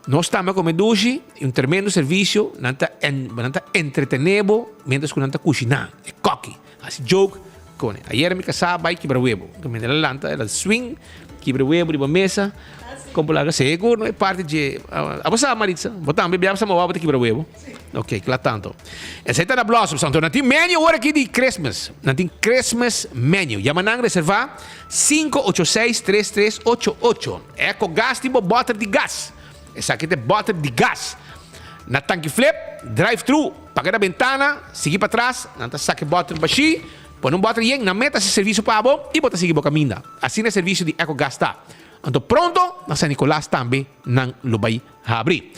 S18: nos tambe a kome dushi, un tremendo servisio, nan ta nan ta entretené bo miéntras ku nan ta kushiná, e kòki hasi joke Kone. Ayera mi kasá bai kibra webo. Kaminda el a lanta, el a swing, kibra webo riba mesa. Kon por laga segur no e parti dje. Abo sa Maritza? Bo tambe bia sa moba bo ta kibra webo? Ok, kla tanto. Esei ta na Blossoms. Anto nan tin menu awor aki di Christmas. Nan tin Christmas menu. Yama nan reserva 586 3388. Eco gas tin bo boter di gas. Esaki ta e boter di gas. Na tanki flip, drive thru. Paga na bentana, sigui patras, nan ta saka e bòter bashí, pone un bòter yen, nan meta hasi servisio pa bo i bo ta sigui bo kaminda. Asina e servisio di Ecogas ta. Anto pronto na San Nicolas tambe nan lo bai habri.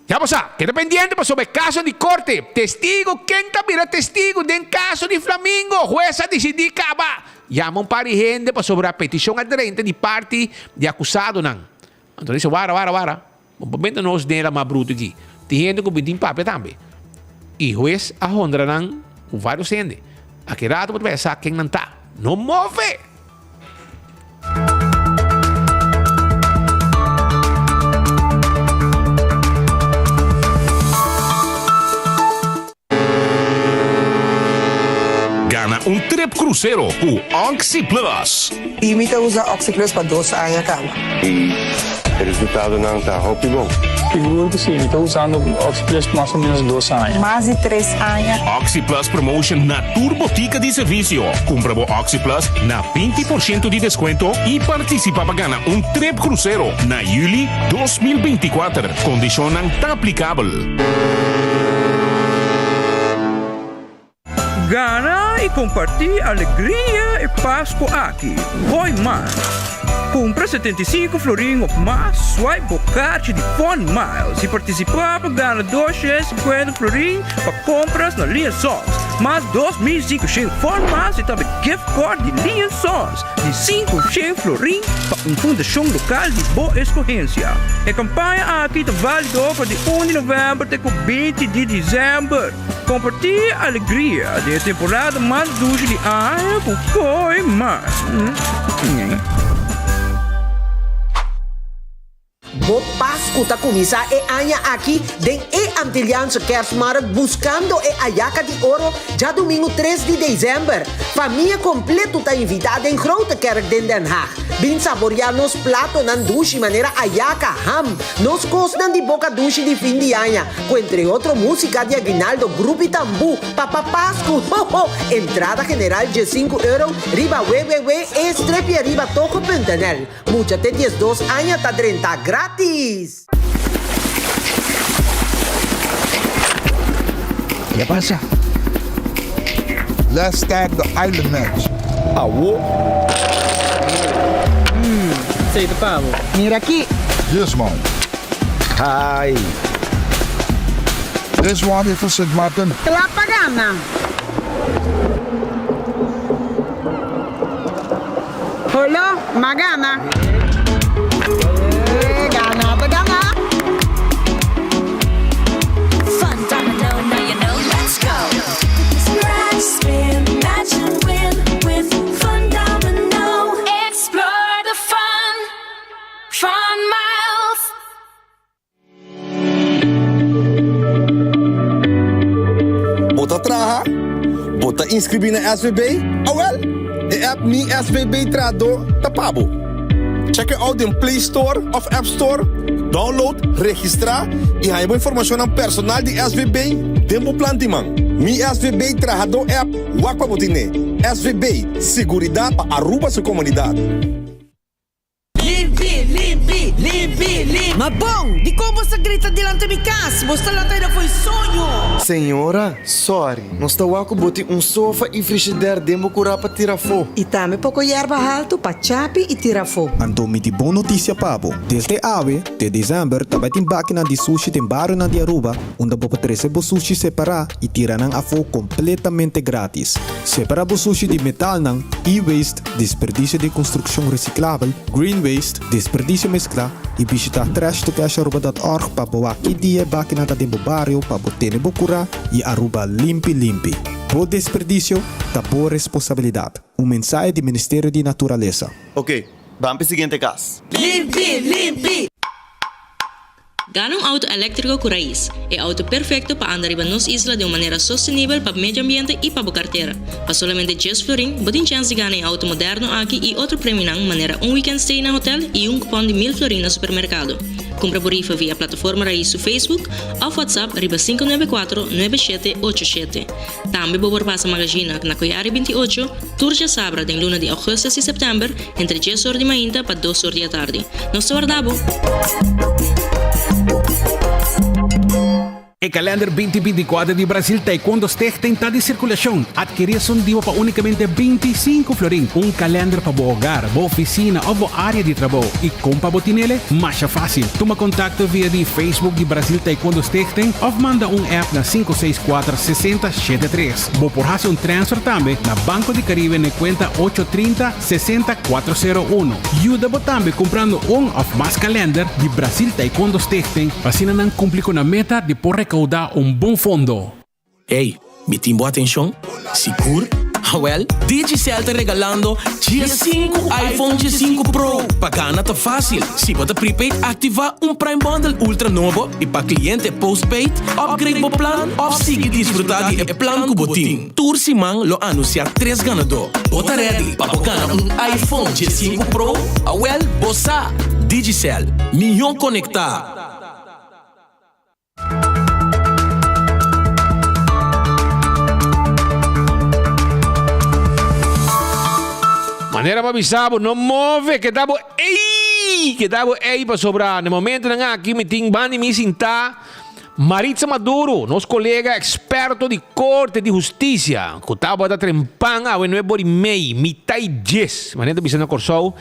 S18: Ya bo sa, keda pendiente pasobra e kaso di korte, testigo ken ta bira testigo den kaso di Flamingo, hues a disidí kaba yama un par di hende pasobra petishon a drenta di parti di akusadonan. Anto dice, wara, wara, wara. Bo por benta nos den e lama brutu aki. Tin hende ku bin tin papia tambe. I hues a honra nan ku varios hende. Aki rato bo ta bai a sa ken nan ta. No move!
S9: Gana un trip crucero cu OxyPlus.
S10: Y mi ta usa OxyPlus pa dos aña caba.
S23: Y e resultadonan ta hopi bon.
S24: Sigur cu si, mi ta usando OxyPlus mas o menos dos aña.
S10: Mas di tres aña.
S9: OxyPlus promotion na tur botica di servicio. Cumpra bo OxyPlus na 20% di descuento y participa pa gana un trip crucero na juli 2024. Condicionnan ta aplicabel.
S25: Gana y comparti alegria e Pasco aki. Hoy mas! Cumpra 75 florin of mas, swipe bo kaartje di Fun Miles y participa pa gana 250 florin pa compras na Lee Sons, mas 2500 Fun Miles y tambe gift card di Lee Sons. Di 500 florin pa un fundashon lokal di bo eskohensia. E kampaña aki ta válido for di un di novèmber te ku 20 di desèmber. Kompartí e alegria den e temporada mas dushi di aña ku Koi Mas.
S26: Bo Pasku ta kuminsá e aña aki den e Antilliaanse Kerstmarkt buskando e Ayaka di Oro djadumingu tres di desèmber. Famia kompletu ta invitá den Grote Kerk den Den Haag. Bin saboriá nos platonan dushi manera ayaka, ham, nos kosnan di boka dushi di fin di aña, ku entre otro músika di aguinaldo, grupi tambú, Papa Pasku, ho ho! Entrada general diesinku euro riba www.e-streepje-riba-togo.nl. Mucha te 12 aña ta drenta gratis!
S15: Ke pasa? Let's start the island match.
S13: Awo.
S5: Hmm, esei ta pa bo.
S6: Mira aki.
S15: This one.
S8: Hi.
S15: This one is for Sint Maarten.
S26: Kla pa gana!
S10: Holo, m'a gana! Gana ta gana!
S3: Fun domino, now you know, let's go! Scratch, spin, match and win with Fun Domino. Explore the fun, Fun Miles.
S11: Bo ta traha? Bo ta inscribi na SVB? Awel, e app Mi SVB Trahador ta pa bo. Check e out den Play Store of App Store, download, registra y haña bo informacionnan personal di SVB den bo plan di man. Mi SVB Trahador app, wak pa bo tine. SVB, siguridad pa Aruba su comunidad.
S12: Limpi, limpi, limpi, limpi.
S26: Ma bon, dikon bo sa grita dilanti mi kas? Bo sta lanta aida fo'i soño.
S14: Señora, sorry, nos ta wak ku bo tin un sofa i frishider den bo kurá pa tira afó.
S10: I tambe poko yerba haltu pa chapi i tira afó.
S16: Anto mi tin bon notisia pa bo, desde awe te desèmber ta bai tin bakinan di sushi den barionan di Aruba unda bo por trese bo sushi separá i tira nan afó kompletamente gratis. Separá bo sushi di metalnan, e-waste, Desperdisio di konstrukshon resiklabel, green waste, desperdisio mesklá i bishitá trashtocasharuba.org pa bo wak ki dia e bakinan ta den bo bario pa bo tene bo kurá i Aruba limpi limpi. Bo desperdisio ta bo responsabilidat. Un mensahe di Ministerio di Naturalesa.
S17: Ok, ban p'e siguiente kas.
S12: Limpi, limpi!
S27: Gana un auto eléktriko ku rais, e auto perfekto pa anda riba nos isla den un manera sostenibel pa medio ambiente i pa bo kartera. Pa solamente djes florin, bo tin chèns di gana e auto moderno aki i otro premionan manera un weekend stay na hotel i un kupòn di mil florin na supermerkado. Kumpra bo rifa via Plataforma Rais su Facebook òf WhatsApp riba 594 9787. Tambe bo por pasa Magazina na Koyari 28 tur djasabra den luna di augustus i sèptèmber entre djes or di mainta pa dos or di atardi. Nos ta warda bo!
S28: E kalender binti 24 di Brasil Taekwondo Stichting ta di sirkulashon. Adkerí esun di bo pa únikamente 25 florin. Un kalender pa bo hogar, bo ofisina òf bo área di trabou. I kon pa bo tinele? Masha fásil. Tuma kontakto via di Facebook di Brasil Taekwondo Stichting òf manda un app na 564 60 73. Bo por hasi un transfer tambe na Banco di Caribe n'e kuenta ocho trinta, sesenta, kuatro sero uno. Yuda bo tambe kumprando un òf mas kalènder di Brasil Taekwondo Stichting pa asina nan kumpli ku nan meta di por rekoudá un bon fondo.
S29: Ey, mi tin bo atencion? Sigur? Awel, Digicel ta regalando diesinku iPhone diesinku Pro! Pa gana ta facil, si bo ta prepaid activa un Prime Bundle Ultra nobo y pa cliente postpaid, upgrade bo plan of sigui disfruta di e plan cu bo tin. Tur siman lo anuncia tres ganador. Bo ta ready pa bo gana un iPhone diesinku Pro? Awel, bo sa! Digicel, mihó conecta!
S18: Manera pa bisa bo no move, keda bo ei, keda bo ei pasobra na momentonan aki mi tin banda di mi sintá Maritza Maduro, nos kolega eksperto di Korte di Hustisia, ku tabata trempan awe nuebe ora i mei, mitá i dies, manera ta bisa na Kòrsou,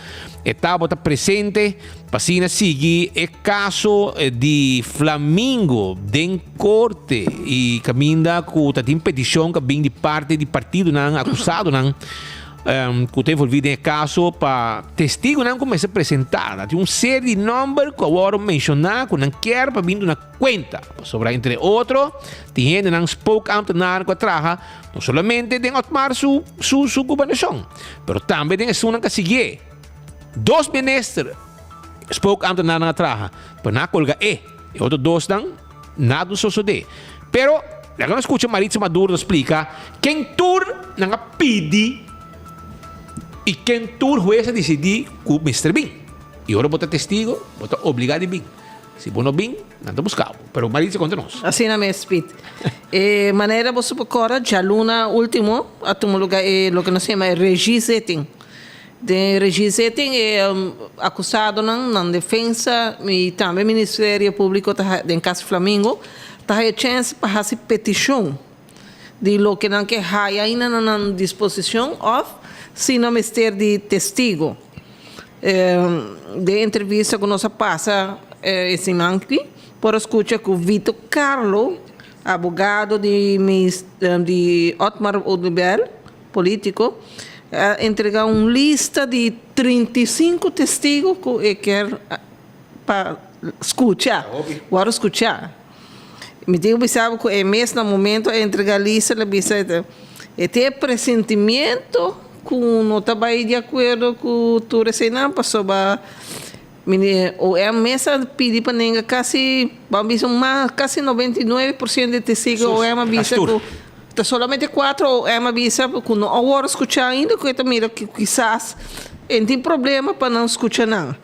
S18: e tabata presente pa asina sigui e kaso di Flamingo den korte i kaminda ku ta tin petishon ku a bin di parti di partidonan akusadonan ku ta envolví den e kaso pa testigunan ku mester presentá. Ta tin un serie di nòmber ku a wòrdu menshoná ku nan kier pa bin duna kuenta. Pasobra entre otro tin hendenan spookambtenaar ku a traha no solamente den Otmar su su su gobernashon, pero tambe den esunnan ku a siguié. Dos minister spookambtenaarnan a traha, pero nan a kolga e. E otro dosnan nada no sosodé. Pero laga nos skucha Maritza Maduro ta splika ken tur nan a pidi i ken tur hues a disidí ku mester bin. I ora bo ta testigo, bo ta obligá di bin. Si bo no bin, nan ta buska bo. Pero Maritza konta nos.
S30: Asina mes, Piet. E manera bo su por kòrda, djaluna último a tuma lugá e loke nos yama e regiezitting. Den regiezitting e akusadonan, nan defensa i tambe Ministerio Públiko ta den kas Flamingo ta haya chèns pa hasi petishon di loke nan ke haya ainda na nan disposishon òf si nan mester di testigo. Den entrevista ku nos a pasa e siman aki por a skucha ku Vito Carlo, abogado di Otmar Oduber, polítiko. A entrega un lista di 35 testigo ku e kier pa skucha, wòrdu skuchá. Mi tin ku bisa bo ku e mes na momento a entrega lista el a bisa e tin e presentimiento ku no ta bai di akuerdo ku tur eseinan pasobra OM mes a pidi pa nenga kasi, bo a bisa mas kasi 99 por ciento di testigo OM a bisa ku ta solamente cuatro OM a bisa ku no a wòrdu skuchá ainda ku e ta mira ku kisas e tin problema pa nan skucha nan.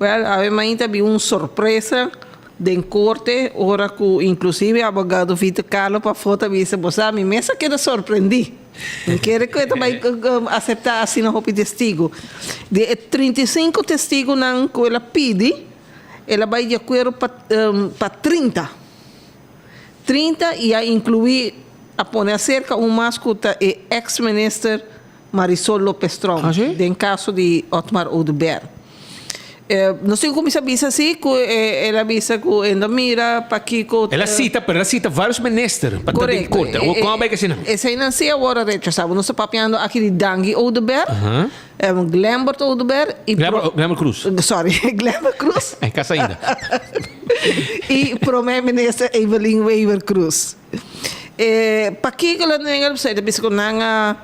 S30: Wèl, awe mainta a bin un sorpresa den korte ora ku inklusive abogado Vito Carlo pafó ta bisa, Bo sa, mi mes a keda sorprendí. Mi kere ku e ta bai aseptá asina hopi testigu. Di e 35 testigunan ku el a pidi, el a bai di akuerdo pa pa 30. 30 i a inkluí, a pone aserka un mas ku ta e eks minister Marisol Lopez Tromp den kaso di Otmar Oduber. Nos tin ku kuminsá bisa si ku el a bisa ku e no mira pakiko.
S18: El a sita, pero el a sita varios minister pa ta den korte. Awor kon a bai ku eseinan?
S30: Eseinan si awor a rechasá. Nos ta papiando aki di Dangui Oduber, Glembert Oduber i.
S18: Glembert Cruz.
S30: Sorry, Glembert Cruz.
S18: E kasa ainda.
S30: I prome minister Evelyn Wever Croes. Pakiko lo nenga? Pasobra e ta bisa ku nan a.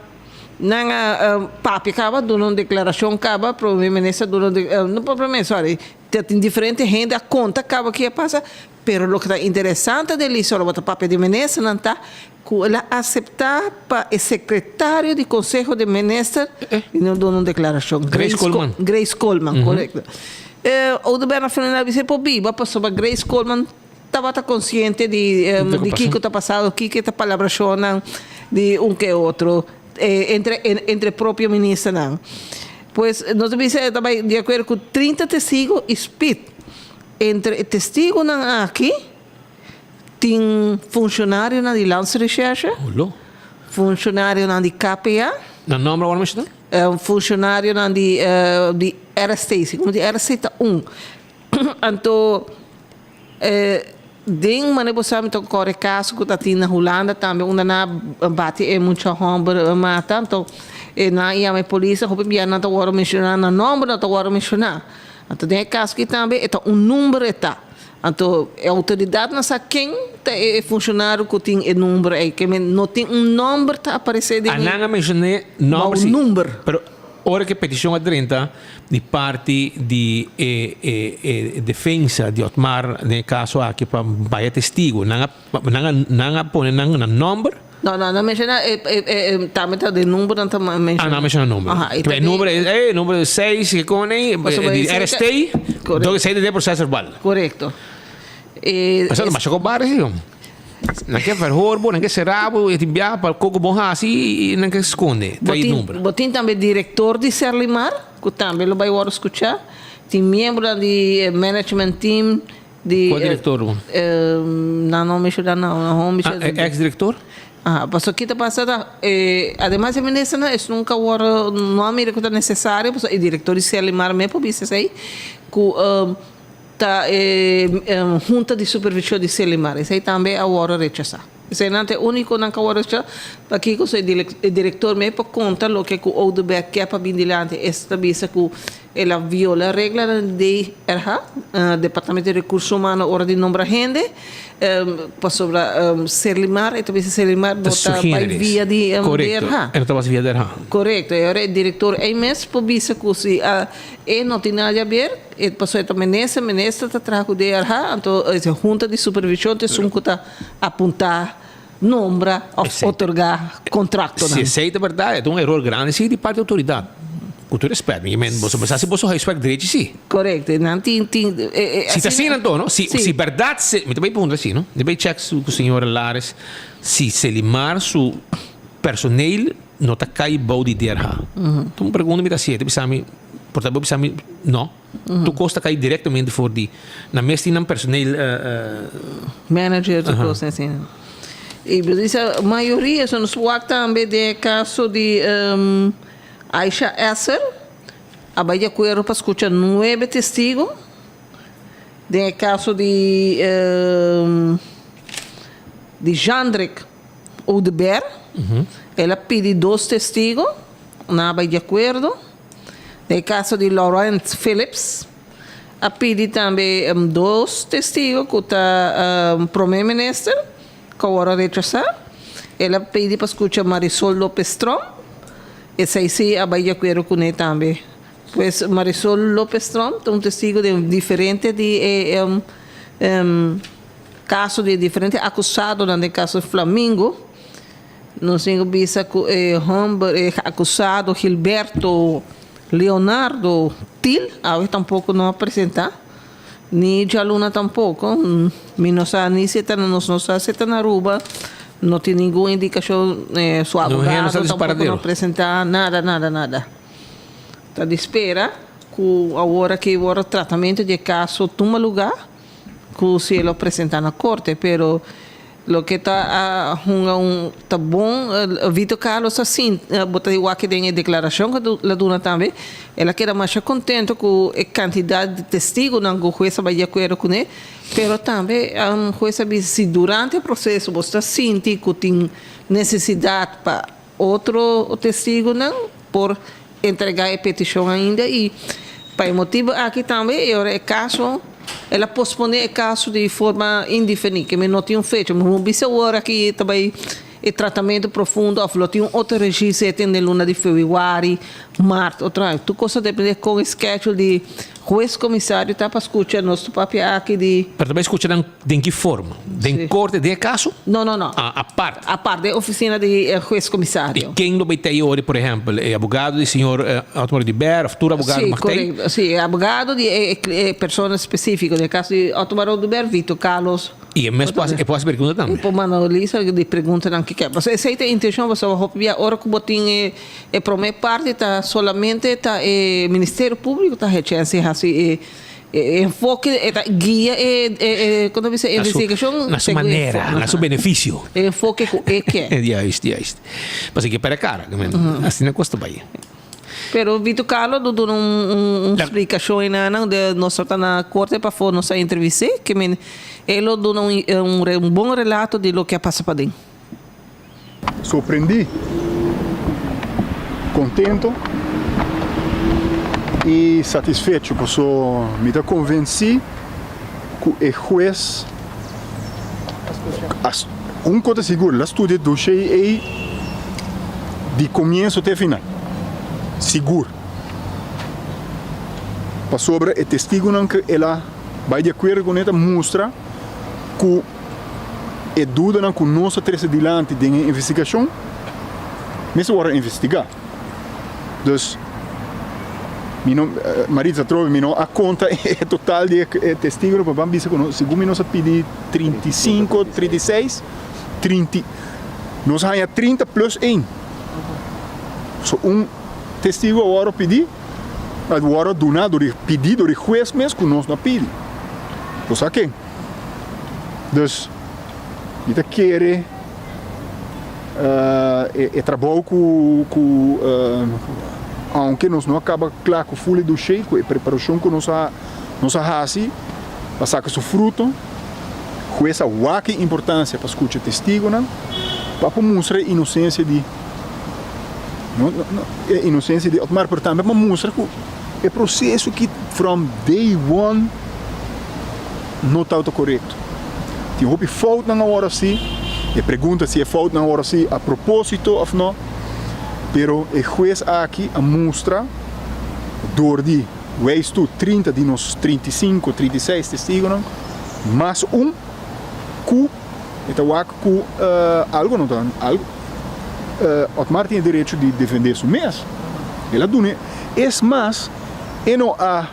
S30: Nan a papia kaba, duna un deklarashon kaba, prome minister a duna un, no prome, sorry, ta tin diferente hende a konta kaba ke a pasa, pero loke ta interesante den lista ora bo ta papia di ministernan ta ku el a aseptá pa e sekretario di konseho di minister bini duna un deklarashon.
S18: Grace Coleman.
S30: Grace Coleman, korekto. Oduber na final a bisa e por biba pasobra Grace Coleman tabata konsiente di di kiko ta pasado, kiko e ta palabrashonnan di un ke otro entre entre propio ministernan. Pues nos ta bisa e ta bai di akuerdo ku 30 testigo i spit. Entre e testigonan aki tin funshonarionan di Landsrecherche, funshonarionan di KPA.
S18: Nan nomber awor mester
S30: ta? Funshonarionan di di RST, segun di RST ta un. Anto den manera bo sa mi ta kore kaso ku ta tin na Hulanda tambe unda nan a bati e mucha hòmber mata anto e nan a yama e polis hopi bia nan ta wòrdu menshoná nan nòmber no ta wòrdu menshoná anto den e kaso aki tambe e ta un number e ta anto e outoridatnan sa ken ta e funshonario ku tin e number ei ke men no tin un nòmber ta aparesé den
S18: A nan a menshoné nòmber si pero ora ku e petishon a drenta Di parti di e e defensa di Otmar den e caso aki pa baya testigo. Nan a nan a nan a pone nan nan nomber?
S30: No, nan a menciona e e e tambe ta den number nan ta menciona.
S18: Ah, nan a menciona nomber.
S30: Aha,
S18: e ta number e number seis ke con ei di RST, dor esei ta den proces verbal.
S30: Correcto. E
S18: Esei ta masha cobarde si. Nan ke verhoor bo, nan ke sera bo, e tin biaha pa koko bo hasi i nan ke skonde, trae number.
S30: Bo tin tambe direktor di Serlimar ku tambe lo bai wòrdu skuchá. Tin miembronan di e management team di.
S18: Kua direktor bo?
S30: Nan no menshoná nan, nan no menshoná.
S18: Ah, e ex direktor?
S30: Aha, pasobra ki ta pasa ta ademas e ministernan es nunka wòrdu, no a mira ku ta nesesario pasobra e direktor di Serlimar mes por bisa esei ku. Ta e Hunta di Supervision di Selimar. Esei tambe a wòrdu rechasá. Eseinan ta e únikonan ku a wòrdu rechasá. Pakiko so e direktor mes por konta loke ku Oduber ke pa bin dilanti. Es ta bisa ku el a viola reglanan di DRH, Departamento di Rekurso Humano, ora di nombra hende. Pasobra Serlimar, e ta bisa Serlimar no ta bai via di DRH.
S18: Korekto, e no ta basa via DRH.
S30: Korekto, e ora e direktor ei mes por bisa ku si e no tin nada di haber. E pasobra e ta minister, minister ta traha ku DRH, anto e hunta di supervishon ta esun ku ta apuntá, nombra òf otorgá kontraktonan.
S18: Si esei ta bèrdat, e ta un eror grandi si di parti di outoridat. Ku tur respèt, mi men boso sa si boso huiswerk drechi si.
S30: Korekto, e nan tin tin
S18: e Si ta asina anto, no? Si si bèrdat si, mi ta bai puntra si, no? Mi ta bai chèk ku señora Lares si Selimar su personeel no ta kai bou di DRH. Ta un pregunta mi ta hasié, ta bisa mi. Por ta bo bisa mi no. Tur kos ta kai direktamente for di nan mes tin nan personeel.
S30: Manager tur kos asina. I bo bisa mayoria so nos wak tambe den e kaso di Aisha Esser a bai di akuerdo pa skucha nuebe testigo. Den e kaso di di Jandrick Oduber el a pidi dos testigo. Nan a bai di akuerdo. Den e kaso di Laurent Phillips a pidi tambe dos testigo ku ta prome minister ku awor a rechasá. El a pidi pa skucha Marisol Lopez Tromp. Esei sí a bai di akuerdo kuné tambe. Pues Marisol Lopez Tromp ta un testigo den diferente di e kaso di e diferente akusadonan den kaso Flamingo. Nos tin ku bisa ku e hòmber, e akusado Gilberto Leonardo Thiel awe tampoko no a presentá, ni djaluna tampoko. Mi no sa ni si e ta na, nos no sa si e ta na Aruba, no tin ningun indikashon, su abogado tampoko no a presentá, nada, nada, nada. Ta di spera ku awor aki wòrdu tratamentu di e kaso tuma lugá, ku si e lo presentá na korte, pero Loke ta a hunga un ta bon Vito Carlos a sinti bo ta wak den e declaracion cu el a duna tambe el a keda masha contento cu e cantidad di testigonan cu hues a bay di acuerdo cune pero tambe hues a bisa si durante e proceso bo ta sinti cu tin necesidad pa otro testigonan por entrega e peticion ainda y pa e motibo aki tambe e ora e caso el a pospone e caso di forma indefini ke mi no tin un fecha mi no bisa awor aki ta bay e tratamento profundo of lo tin un otro regiezitting den luna di februari, mart otro aña tur cos ta depende con e schedule di hues comisario ta pa scucha nos ta papia aki di.
S18: Pero ta bay scucha nan Den ki forma? Den korte den e kaso?
S30: No, no, no.
S18: Ah, apart.
S30: Apart, den ofisina di e hues komisario.
S18: I ken lo bay ta ei ora, por ehèmpel, e abogado di señor Otmar Oduber òf tur abogado
S30: Sí,
S18: mag ta ei?
S30: korekto. Sí, e abogado di e e persona spesífiko. Den e kaso di Otmar Oduber, Vito Carlos.
S18: I e mes por hasi, e por hasi pregunta tambe?
S30: E por manda un lista di preguntanan ke ke. Pasobra esei ta e intenshon, pasobra hopi bia ora ku bo tin e e promé parti ta solamente ta e Ministerio Públiko ta hech'e hasi hasi e E enfoke e ta guia e e kon ta bisa e investigashon
S18: Na su manera, na su benefisio.
S30: E enfoke ku e ke.
S18: Juist, juist. Pasobra ke perde kara, asina kos ta bai.
S30: Pero Vito Carlo lo duna un un splikashon enanan de nos ta na korte pafó nos a entrevist'é ke men e lo duna un un bon relato di loke a pasa paden.
S11: Sorprendí, contento y satisfecho paso mi ta convencí cu e hues a un cosa sigur el a studia e dossier ey di comienzo te final, sigur, pasobra e testigonan cu el a bay di acuerdo cune ta mustra cu. E dudanan ku nos a trese dilanti den e investigashon mester wòrdu investigá. Dus, mi no, Maritza atrobe mi no a konta e total di e testigunan, pero ban bisa ku nos, segun mi nos a pidi 35, 36, 30, nos a haña 30 plus ein. So un testigu a wòrdu pidi, a wòrdu duna dor di, pidi dor di hues mes ku nos no a pidi. Bo sa ken? Dus mi ta kere e trabou ku ku aunke nos no a kaba kla ku ful e doshé ku e preparashon ku nos a nos a hasi pa saka su fruto. Hues a wak e importansia pa skucha testigunan pa por mustra e inosensia di no no e inosensia di Otmar pero tambe pa mustra ku E proceso ki from day one no tabata corecto. Tin hopi foutnan awor asi, e pregunta si e foutnan awor asi a proposito of no, pero e huez aki a mustra door di wijs toe 30 di nos 35, 36 testigonan mas un cu e ta wak cu algo no ta, algo, Otmar tin e derecho di defende su mes. El a duna. Es mas, e no a,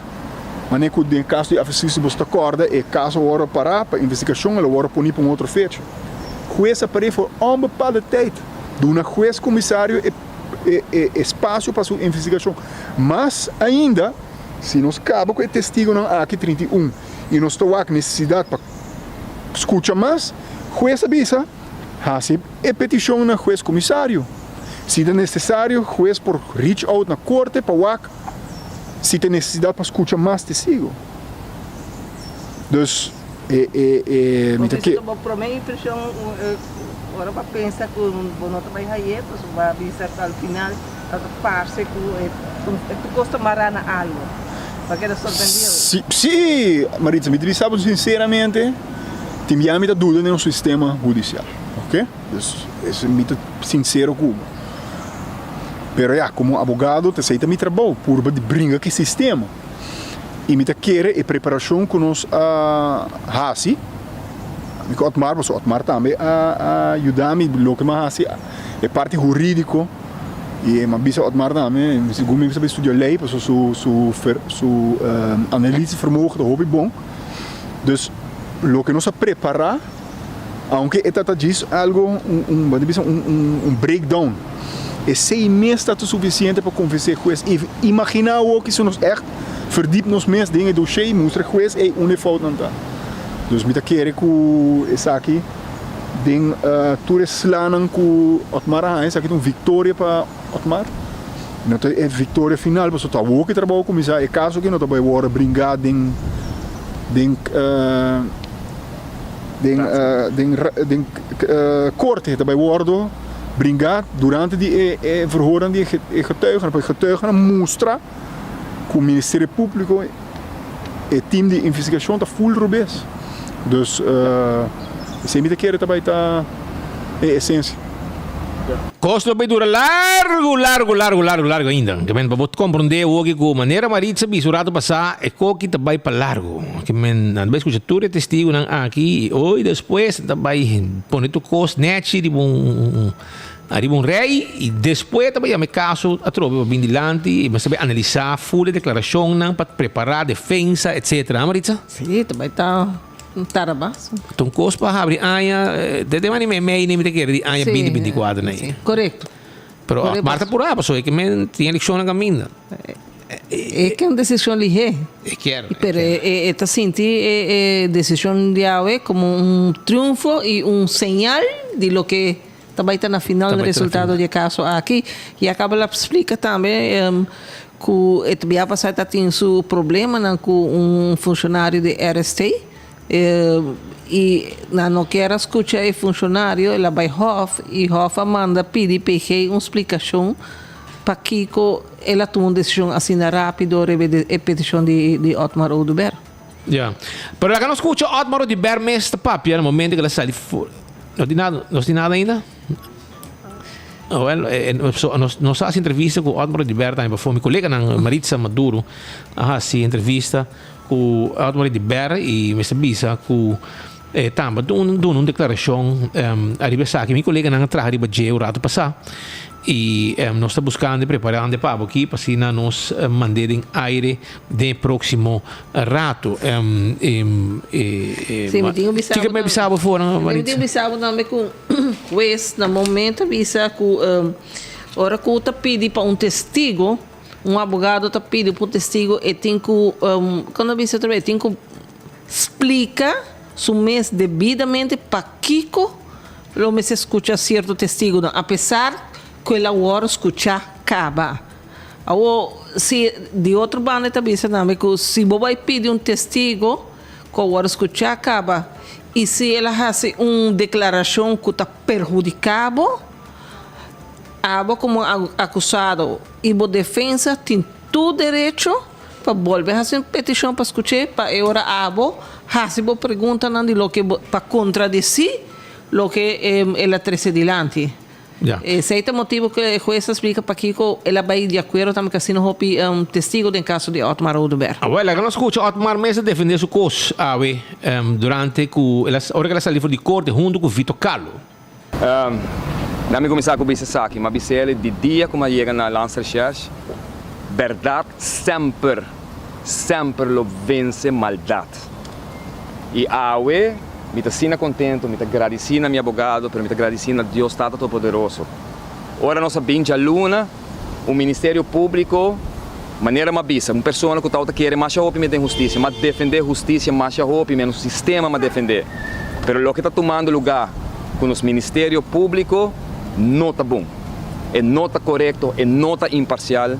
S11: manera ku den kaso di Afesis si boso ta kòrda, e kaso a wòrdu pará pa investigashon, el a wòrdu poní pa un otro fecha. Hues a par'é for onbepaalde tijd. Duna hues komisario e e espasio pa su investigashon. Mas ainda, si nos kaba ku e testigonan aki, 31, i nos ta wak nesesidat pa skucha mas, hues a bisa, hasi e petishon na hues komisario. Si ta nesesario, hues por reach out na korte pa wak si ta nesesidat pa skucha mas testigo. Dus e e e mi ta ke.
S30: Bo prome impreshon ora bo a pensa ku bo no ta bai haye, pasobra bo a bisa ku al final. Ta parse ku e tur kos ta mará na algu. Bo keda sorprendido?
S1: Si, si, Maritza, mi ta bisa bo sinceramente, tin bia mi ta duda den nos sistema hudicial, ok? Dus, esei mi ta sincero ku bo. Pero ya, komo abogado, ta esei ta mi trabou, purba di bringa ku e sistema. I mi ta kere e preparashon ku nos a hasi, mi ku Otmar, pasobra Otmar tambe a yuda mi loke mi a hasi, e parti hurídiko, i mi a bisa Otmar tambe, segun mi a studia lei, pasobra su su su analisevermogen ta hopi bon. Dus loke nos a prepará, aunke e ta ta djis algo, un un bo ta bisa un un un breakdown, esei mes ta ta sufisiente pa konvensé hues. I imaginá awor ki si nos ègt verdiep nos mes den e doshé i mustra hues ey unda e foutnan ta. Dus mi ta kere ku esaki den tur e slanan ku Otmar a haña, esaki ta un viktoria pa Otmar. No ta e viktoria final pasobra ta awor ku e trabou a kuminsá, e kaso aki no ta bai wòrdu bringá den den Den den den korte ta bai wordo bringa durante di e e verhoornan di e getuigenan pa e getuigenan mustra ku Ministerio Públiko e team di investigashon ta full robes. Dus esei mi ta kere ta bai ta e esensia.
S18: Kos lo bai dura largu, largu, largu, largu, largu ainda. Ke men pa bo komprondé awoki ku manera Maritza bisa un ratu pasá e koki ta bai pa largu. Ke men nan ta bai skucha tur e testigunan aki i oi despues nan ta bai pone tur kos nèchi riba un riba un rei i despues ta bai yama e kaso atrobe pa bin dilanti i mester bai analisá ful e deklarashonnan pa prepará defensa etsetera, ha Maritza?
S30: Sí, ta bai ta. Un tarabaso.
S18: Ta un kos pa habri aña, te den mani mei mei mi ta kere di aña binti 24 na ei.
S30: Korekto.
S18: Pero Otmar ta purá pasobra e ke men tin elekshon na kaminda.
S30: E ke un desishon lihé.
S18: E kier.
S30: Pero e ta sinti e desishon di awe komo un triunfo i un señal di loke ta bai ta na final resultado di e kaso aki. I a kaba la splika tambe ku e ta bia pasá ta tin su problemanan ku un funshonario di RST i nan no kier a skucha e funshonario, el a bai hòf i hòf a manda pidi PG un splikashon pakiko el a tuma un desishon asina rápido riba e petishon di Otmar Oduber.
S18: Ya. Pero laga nos skucha Otmar Oduber mes ta papia na momento ku el a sali for. No tin nada, nos tin nada ainda? Well, nos, nos a hasi entrevista ku Otmar Oduber tambe pafó. Mi koleganan Maritza Maduro a hasi entrevista ku Otmar Oduber i mester bisa ku e tambe duna un deklarashon ariba esaki. Mi koleganan a traha riba dje un rato pasá. I nos ta buskando i preparando e pabo aki pa asina nos mand'é den aire den e próksimo rato.
S30: Sí, mi tin ku bisa
S18: Kiko mi a bisa bo for,
S30: Mi
S18: Maritza?
S30: tin ku bisa bo tambe ku hues na momento a bisa ku ora ku ta pidi pa un testigo, un abogado ta pidi pa un testigo e tin ku, kon ta bisa otra bes, e tin ku splika su mes debidamente pakiko Lo mester skucha sierto testigunan, apesar ku el a wòrdu skuchá kaba. Awor, si di otro banda e ta bisa tambe ku si bo bai pidi un testigu ku a wòrdu skuchá kaba i si el a hasi un deklarashon ku ta perhudiká bo, abo komo akusado i bo defensa tin tur derecho pa bolbe hasi un petishon pa skuch'é pa e ora abo hasi bo preguntanan di loke bo pa kontradesí Loke el a trece dilanti. Esey ta motibo cu e hues a splica pakico el a bay di acuerdo tambe cu asina hopi testigo den caso di Otmar Oduber.
S18: Awel, laga nos scucha Otmar mes a defende su cos awe durante cu el a ora cu el a sali for di corte hunto cu Vito Carlo.
S2: Na mi cuminsa cu bisa esaki, m'a bisa el di dia cu m'a yega na Landsrecherche, berdad semper, semper lo vence maldad. Y awe mi ta asina contento, mi ta gradici na mi abogado, pero mi ta gradici na Dios Tata Todopoderoso. Ora nos a bin djaluna, un Ministerio Publico, manera m'a bisa, un persona cu tawata kere masha hopi mi den husticia, m'a defende husticia masha hopi, mi nos sistema m'a defende. Pero loke ta tumando lugar cu nos Ministerio Publico no ta bon. E no ta corecto, e no ta imparcial.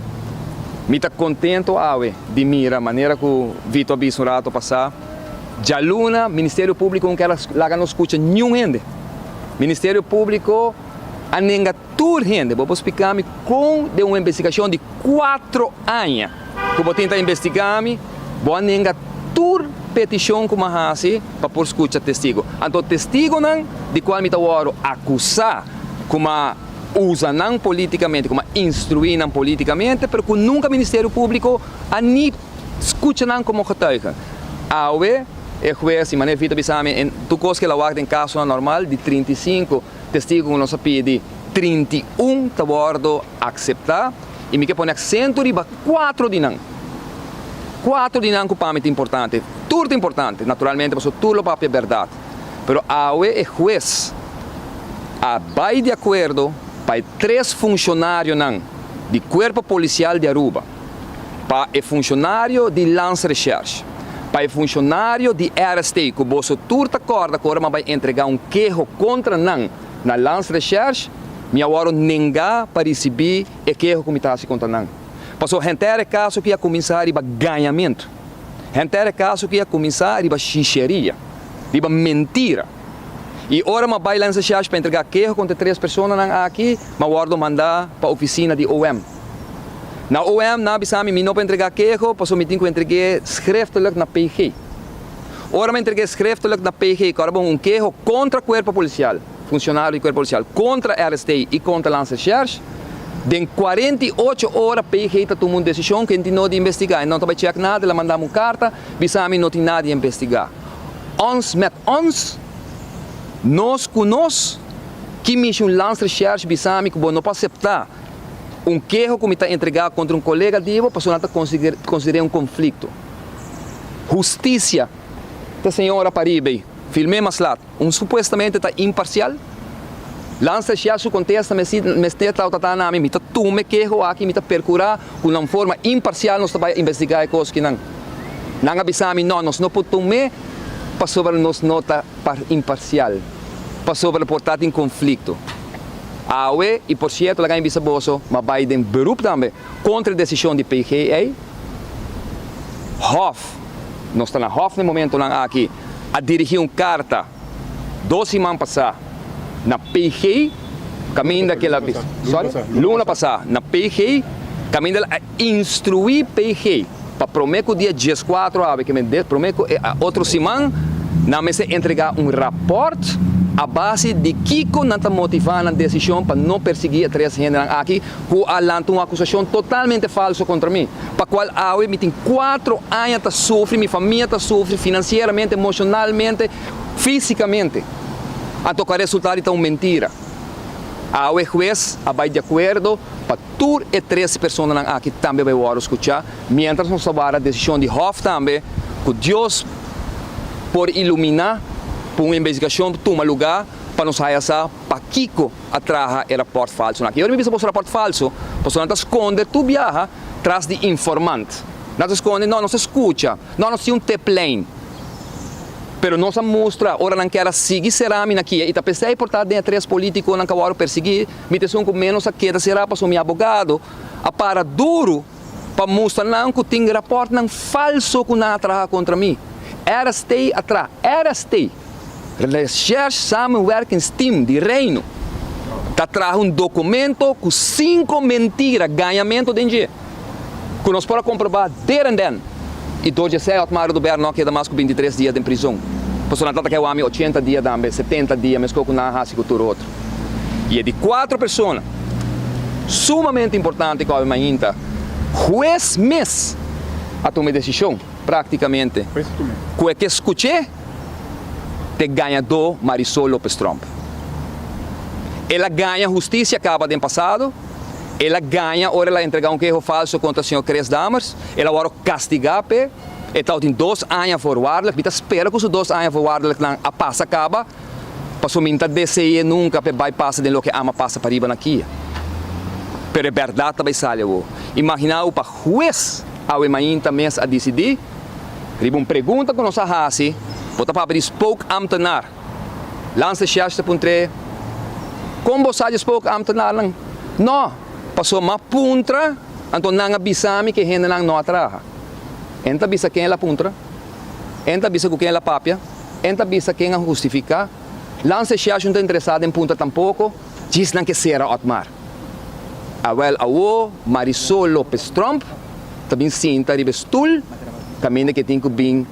S2: Mi ta contento awe di mira manera cu Vito a bisa un rato pasa, djaluna Ministerio Publico no kier laga nos scucha niun hende. Ministerio Publico. A nenga tur hende. Bo por splica mi con den un investigacion di cuatro aña cu bo tin ta investiga mi, bo a nenga tur peticion cu mi a haci pa por scucha testigo. Anto testigonan di cual mi ta worde acusa cu mi a usa nan politicamente, cu mi a instrui nan politicamente, pero cu nunca Ministerio Publico a ni scucha nan como getuige. Awe e huez y manera Vito a bisa mi, en tur cos cu el a wak den casonan normal di 35 Testigo ku nos a pidi 31 ta wòrdu akseptá i mi ke pone aksento riba kuatro di nan. Kuatro di nan ku pa mi ta importante. Tur ta importante, naturalmente, pasobra tur lo papia bèrdat. Pero awe e hues a bai di akuerdo pa e tres funshonarionan di Kuerpo Polisial di Aruba, pa e funshonario di Landsrecherche, pa e funshonario di RST ku boso tur ta kòrda ku ora mi a bai entregá un keho kontra nan na Landsrecherche, mi a wòrdu nengá pa risibí e keho ku mi ta hasi kontra nan. Pasobra henter e kaso ki a kuminsá riba gañamentu, henter e kaso ki a kuminsá riba shisheria, riba mentira. I ora mi a bai Landsrecherche pa entregá keho kontra e tres personanan aki, mi a wòrdu mandá pa ofisina di OM. Na OM nan a bisa mi, mi no por entregá keho pasobra mi tin ku entreg'é schriftelijk na PG. Ora mi entreg'é schriftelijk na PG ku ora bon un keho kontra kuerpo polisial, funshonario di kuerpo polisial, kontra RST i kontra Landsrecherche, den 48 ora PG ta tuma un desishon ku e tin no di investigá. E no ta bai chèk nada, el a manda mi un karta bisa mi no tin nada di investigá. Ons met ons, nos ku nos, ki mishi un Landsrecherche bisa mi ku bo no por aseptá Un keho ku mi ta entregá kontra un kolega di bo pasobra nan ta konsider'é un konflikto. Hustisia ta señora pariba ei. Film'é mas lat. Un supuestamente ta imparsial. Lansa ya su kontesta mester tabata ta na mi. Mi ta tuma e keho aki, mi ta perkurá ku na un forma imparsial nos ta bai investigá e kos kinan. Nan a bisa mi, no, nos no por tum'é pasobra nos no ta imparsial, pasobra por ta tin konflikto. Awe, y por cierto laga mi bisa boso, m'a bay den beroep tambe contra e decision di PG ey. Hof, nos ta na Hof na e momentonan aki, a dirigi un carta dos siman pasa na PG caminda cu el a bisa, sorry, luna pasa na PG caminda el a instrui PG pa prome cu dia dieskuatro awe ke men prome cu e otro siman nan mester entrega un raport a base di kiko nan ta motiva nan decision pa no persegui e tres hendenan aki cu a lanta un acusacion totalmente falso contra mi pa cual awe mi tin cuatro aña ta sufri mi famia ta sufri financieramente emocionalmente fisicamente anto cu a resulta di ta un mentira awe huez a bay di acuerdo pa Tur e tres personanan aki tambe bai wòrdu skuchá, miéntras nos ta warda desishon di hòf tambe ku Dios por iluminá pa un investigashon tuma lugá pa nos haya sa pakiko a traha e rapòrt falsonan aki. I ora mi bisa boso rapòrt falso, pasobra nan ta skonde tur biaha tras di informant. Nan ta skonde, no, nos a skucha, no, nos tin un teplijn. Pero nos a mustra ora nan kier a sigui será mi na kia i ta p'esei por ta den e tres polítikonan ku a wòrdu persiguí. Mi ta esun ku ménos a keda será pasobra mi abogado a para duru pa mustra nan ku tin rapòrtnan falso ku nan a traha kontra mi. RST a traha, RST, Recherche Samenwerkingsteam di Reino, ta traha un dokumento ku sinku mentira, gañamentu den dje, ku nos por a komprobá der en den. I dor dje esei Otmar Oduber no a keda mas ku bintitres dia den prizon, pasobra nan tabata ke wami ochenta dia tambe, setenta dia, meskos ku nan a hasi ku tur otro. I e di kuatro persona sumamente importante ku awe mainta, hues mes a tuma e desishon praktikamente ku e ke skuch'é t'e gañadó Marisol Lopez Tromp. El a gaña hustisia kaba den pasado, el a gaña ora el a entregá un keho falso kontra señor Chris Dammers, el a wòrdu kastigá p'e, e tabatin dos aña voorwaardelijk, mi ta spera ku su dos aña voorwaardelijknan a pasa kaba, Pasobra mi no ta dese'é nunka p'e bai pasa den loke ama pasa pariba na kia. Pero e bèrdat ta bai sali awor. Imaginá bo pa hues awe mainta mes a disidí riba un pregunta ku nos a hasi, bo ta papia di spookambtenaar. Landsrecherche ta puntr'é, Kon bo sa di spookambtenaarnan? No, pasobra m'a puntra, anto nan a bisa mi ku e hendenan no a traha. E no ta bisa ken el a puntra, e no ta bisa ku ken el a papia. En ta bisa ken a hustifiká. Lanse Shashu no ta interesá den punta tampoko. Djis nan ke sera Otmar. Awel awo Marisol Lopez Tromp ta bin sinta riba e stul kaminda ke tin ku bin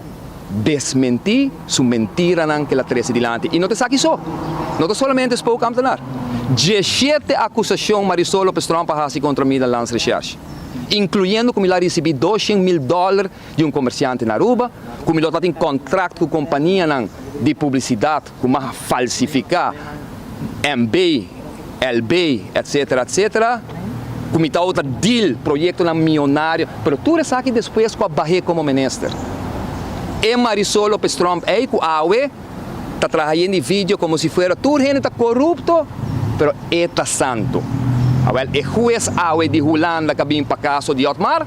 S2: desmentí su mentiranan ke el a trese dilanti. I no ta esaki so. No ta solamente spookambtenaar. Dieshete akusashon Marisol Lopez Tromp a hasi kontra mi na Landsrecherche, inkluyendo ku mi la risibí 200,000 dòler di un komersiante na Aruba, ku mi lo tatin kontrakt ku kompanianan di publisidat ku m'a falsifiká MB, LB, etcetera, etcetera, ku mi tabata deal proyektonan mionario, pero tur esaki despues ku a bah'é komo minister. E Marisol Lopez Tromp ei ku awe ta traha yen di video komo si fuera tur hende ta korupto, pero e ta santu. Awel, e hues awe di Hulanda ku a bin pa kaso di Otmar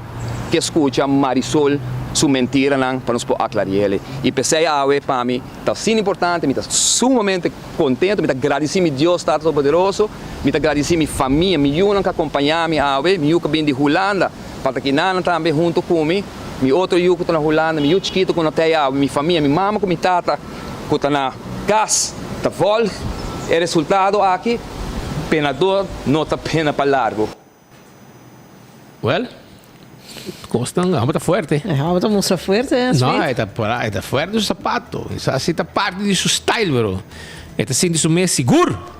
S2: ke skucha Marisol su mentiranan pa nos por aklari'el. I p'esei awe pa mi Ta asina importante, mi ta sumamente contento, mi ta gradici mi Dios Tata Todopoderoso, mi ta gradici mi famia, mi yunan cu a acompaña mi awe, mi yu cu a bini di Hulanda pa ta kinanan tambe hunto cu mi, mi otro yu cu ta na Hulanda, mi yu chikito cu no ta ei awe, mi famia, mi mama cu mi tata cu ta na cas ta volg e resultado aki, penador no ta pena pa largo.
S18: Well, cosnan abo ta fuerte.
S30: Abo ta mustra fuerte, eh,
S18: No, e ta e ta fuerte su zapato. Esa si ta parte di su style, bro. E ta sinti su mes sigur.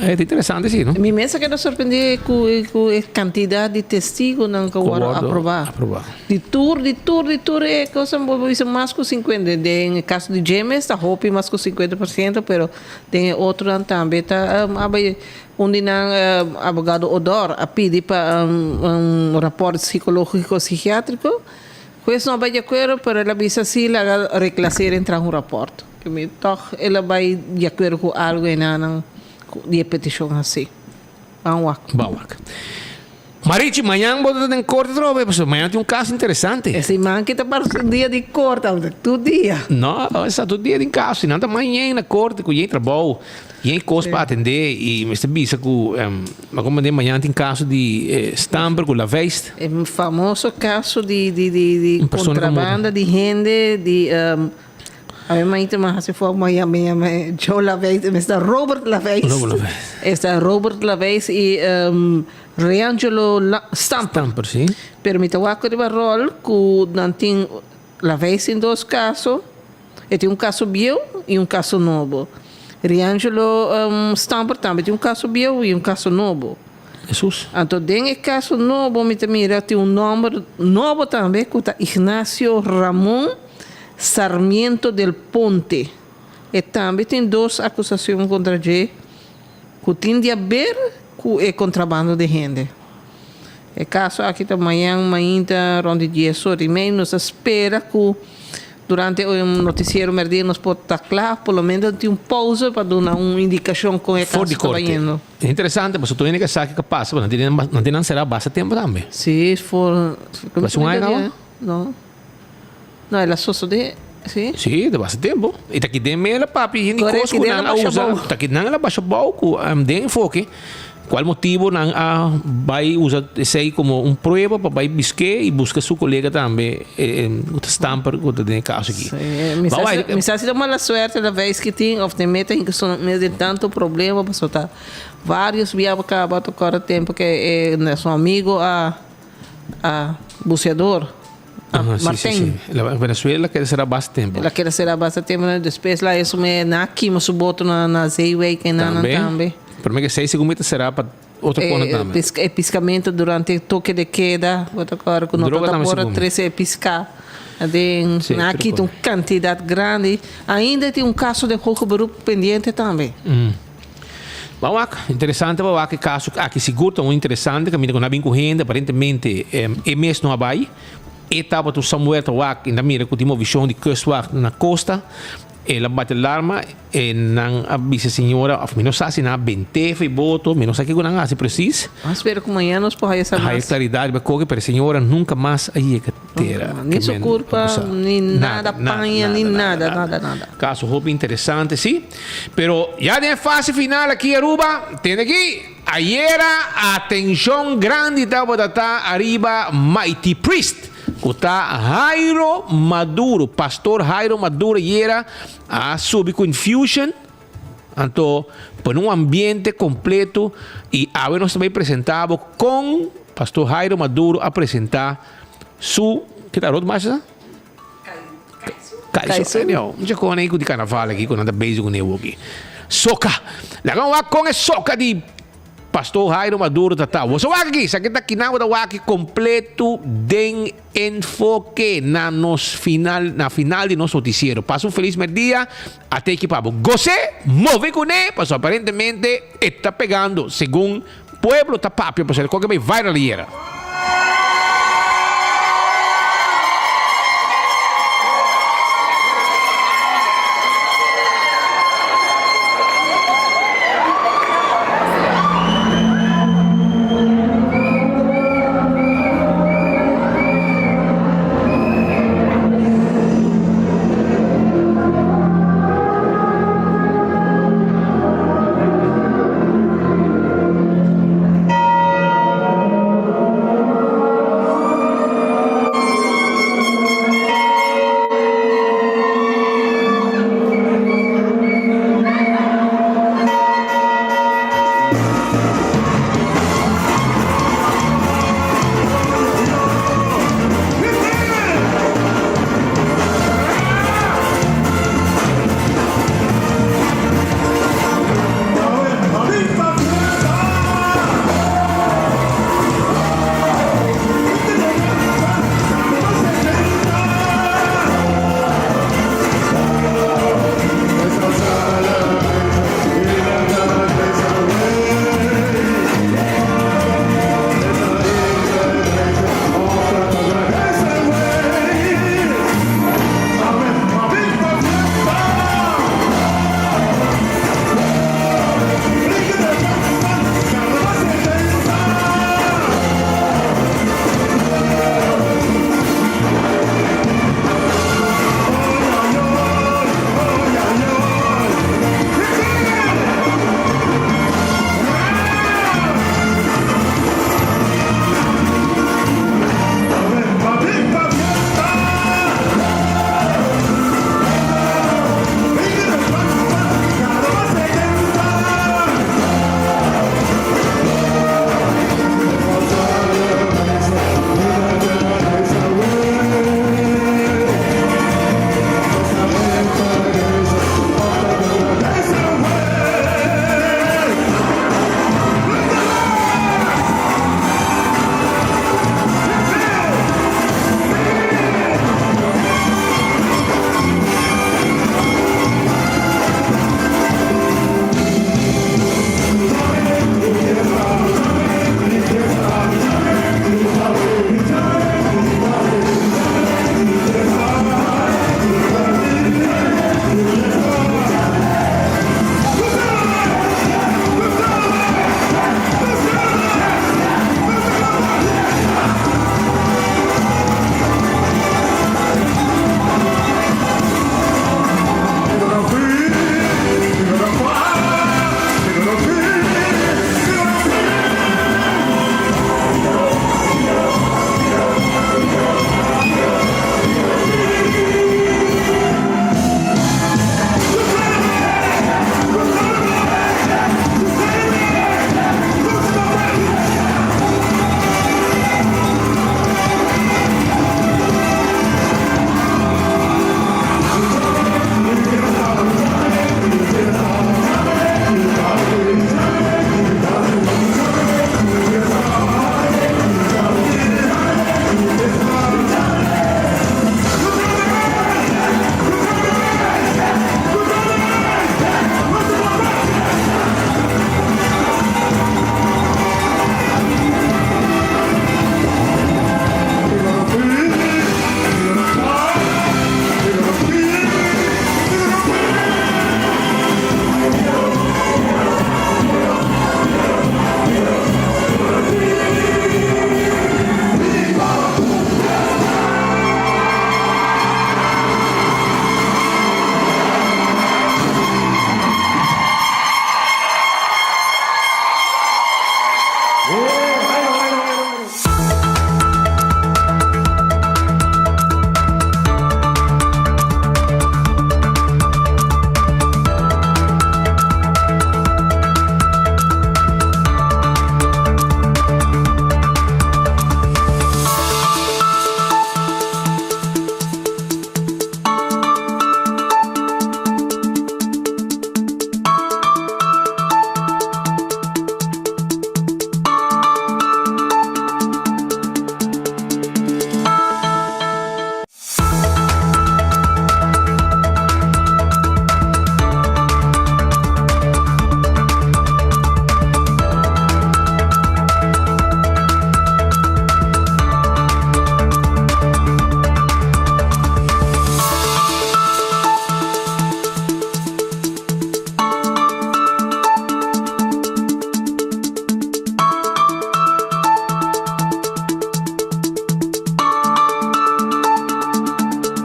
S18: E ta interesante si, no?
S30: Mi mes a keda sorprendí ku ku e kantidat di testigonan ku wòrdu aprobá.
S18: Aprobá.
S30: Di tur, di tur, di tur e kosnan bo bisa mas ku sinkuenta. Den e kaso di James ta hopi mas ku 50%, pero den e otronan tambe ta aba Un di nan, abogado Odor, a pidi pa un raport psicológico psiquiátrico. Hues no a bai di acuerdo, pero el a bisa si laga reclaseren traha un raport. Ke mi tog el a bai di acuerdo cu algo enanan di e peticion haci. Ban wak.
S18: Ban wak. Marichi, mañan bo ta den corte atrobe, pasobra mañan tin un caso interesante.
S30: E siman ki ta parse un dia di corte, aunke tur dia.
S18: No, esa tur dia tin caso. Nan ta mañan na corte cu yen trabou, yen cos pa atende y mester bisa cu, ma como den mañan tin caso di Stamper cu Laveist.
S30: E famoso caso di di di di contrabanda di hende di. Ami maite ma hasi for ma yama yama Joe Laveist e esta Robert Laveist.
S18: Robert Laveist.
S30: Esta Robert Laveist y um, Reangelo La Stamper.
S18: Stamper, sí.
S30: Pero mi ta wak riba rol ku nan tin Laveist tin dos kaso. E tin un kaso bieu y un kaso nobo. Reangelo um, Stamper tambe tin un kaso bieu y un kaso nobo.
S18: Hesus.
S30: Anto den e kaso nobo mi ta mira tin un nomber nobo tambe ku ta Ignacio Ramon Sarmiento del Ponte. E tambe tin dos acusacion contra dje cu tin di haber cu e contrabando di hende. E caso aki ta mañan mainta rond di dies ora y mei. Nos ta spera cu durante e noticiero merdia nos por ta cla, por lo menos tin un pausa pa duna un indicacion con e
S18: For
S30: caso
S18: di
S30: ta
S18: corte.
S30: bayendo.
S18: E interesante pasobra tur hende ke sa kiko a pasa, pero nan tin nan tin nan sera basta tempo tambe.
S30: Si, for.
S18: Basta un aña caba?
S30: No. No, el a sosode, si?
S18: Si, ta basta tempo. I ta kiden mela papi hende
S30: Correcto,
S18: kos ku
S30: kiden
S18: nan
S30: a
S18: a
S30: basha
S18: usa.
S30: bou.
S18: Ta kiden nan a basha bou ku den enfoke. Kual motibo nan a bai usa esei komo un prueba pa bai bisk'é i buska su kolega tambe ku ta stamper ku ta den e kaso aki.
S30: Sí, mi sa si, mi sa si ta mala suerte la veis ki tin of den meta hinka su mes den tanto problema pasobra ta varios bia bo kaba ta kòrda tempo ke e su amigo a a buceador.
S18: Aha, sí, sí,
S30: Martin.
S18: sí. La Venezuela keda será basta tempo.
S30: La keda será basta tempo. Despues la eso me na kima su boto na na Zeewijk en nan tambe.
S18: Pero me que seis segun mita será pa otro kona
S30: Eh,
S18: tambe.
S30: pisca, e piscamento durante toque de queda, bo ta acorda cu no
S18: Droga
S30: ta
S18: tambe
S30: por
S18: segun.
S30: trece e pisca. Den
S18: Sí,
S30: na
S18: otro
S30: kita un
S18: kona.
S30: cantidad grandi. Ainda tin un caso de hoger beroep pendiente tambe.
S18: Mm. Ban wak, interesante pa wak e kaso aki sigur ta un interesante kaminda ku nan a bin ku hende aparentemente e mes no a bai e tabata un somewhere ta wak i nan mira ku tin movishon di kustwacht na kosta el a bati alarma e nan a bisa e señora of mi no sa si nan a bent'é for e boto mi no sa kiko nan a hasi presis.
S30: Ban spera ku mañana nos por haya sa
S18: Haya
S30: mas.
S18: klaridat riba koke pero e señora nunka mas a yega tera.
S30: Ni su kurpa, ni nada, paña, ni nada, nada, nada.
S18: Kaso hopi interesante, si. Pero ya den e fase final aki Aruba, tende aki, ayera atencion grandi tabata ta ariba Mighty Priest, cu ta Jairo Maduro. Pastor Jairo Maduro ayera a subi cu infusion. Anto pone un ambiente completo y awe nos ta bay presenta bo con Pastor Jairo Maduro a presenta su, ke ta road march esa? Kaiso. Anyhow, mucha con ahí cu di carnaval aki cu nan ta bezig cu newo aki. Soca. Laga wak con e soca di Pastor Jairo Maduro ta ta. Boso wak aki, sa ke ta kinan bo ta wak aki completo den enfoke na nos final, na final di nos noticiero. Pasa un feliz merdia, ate aki pa bo. Gos'é, move cune, paso aparentemente e ta pegando, segun pueblo ta papia, pasobra e koke bay viral ayera.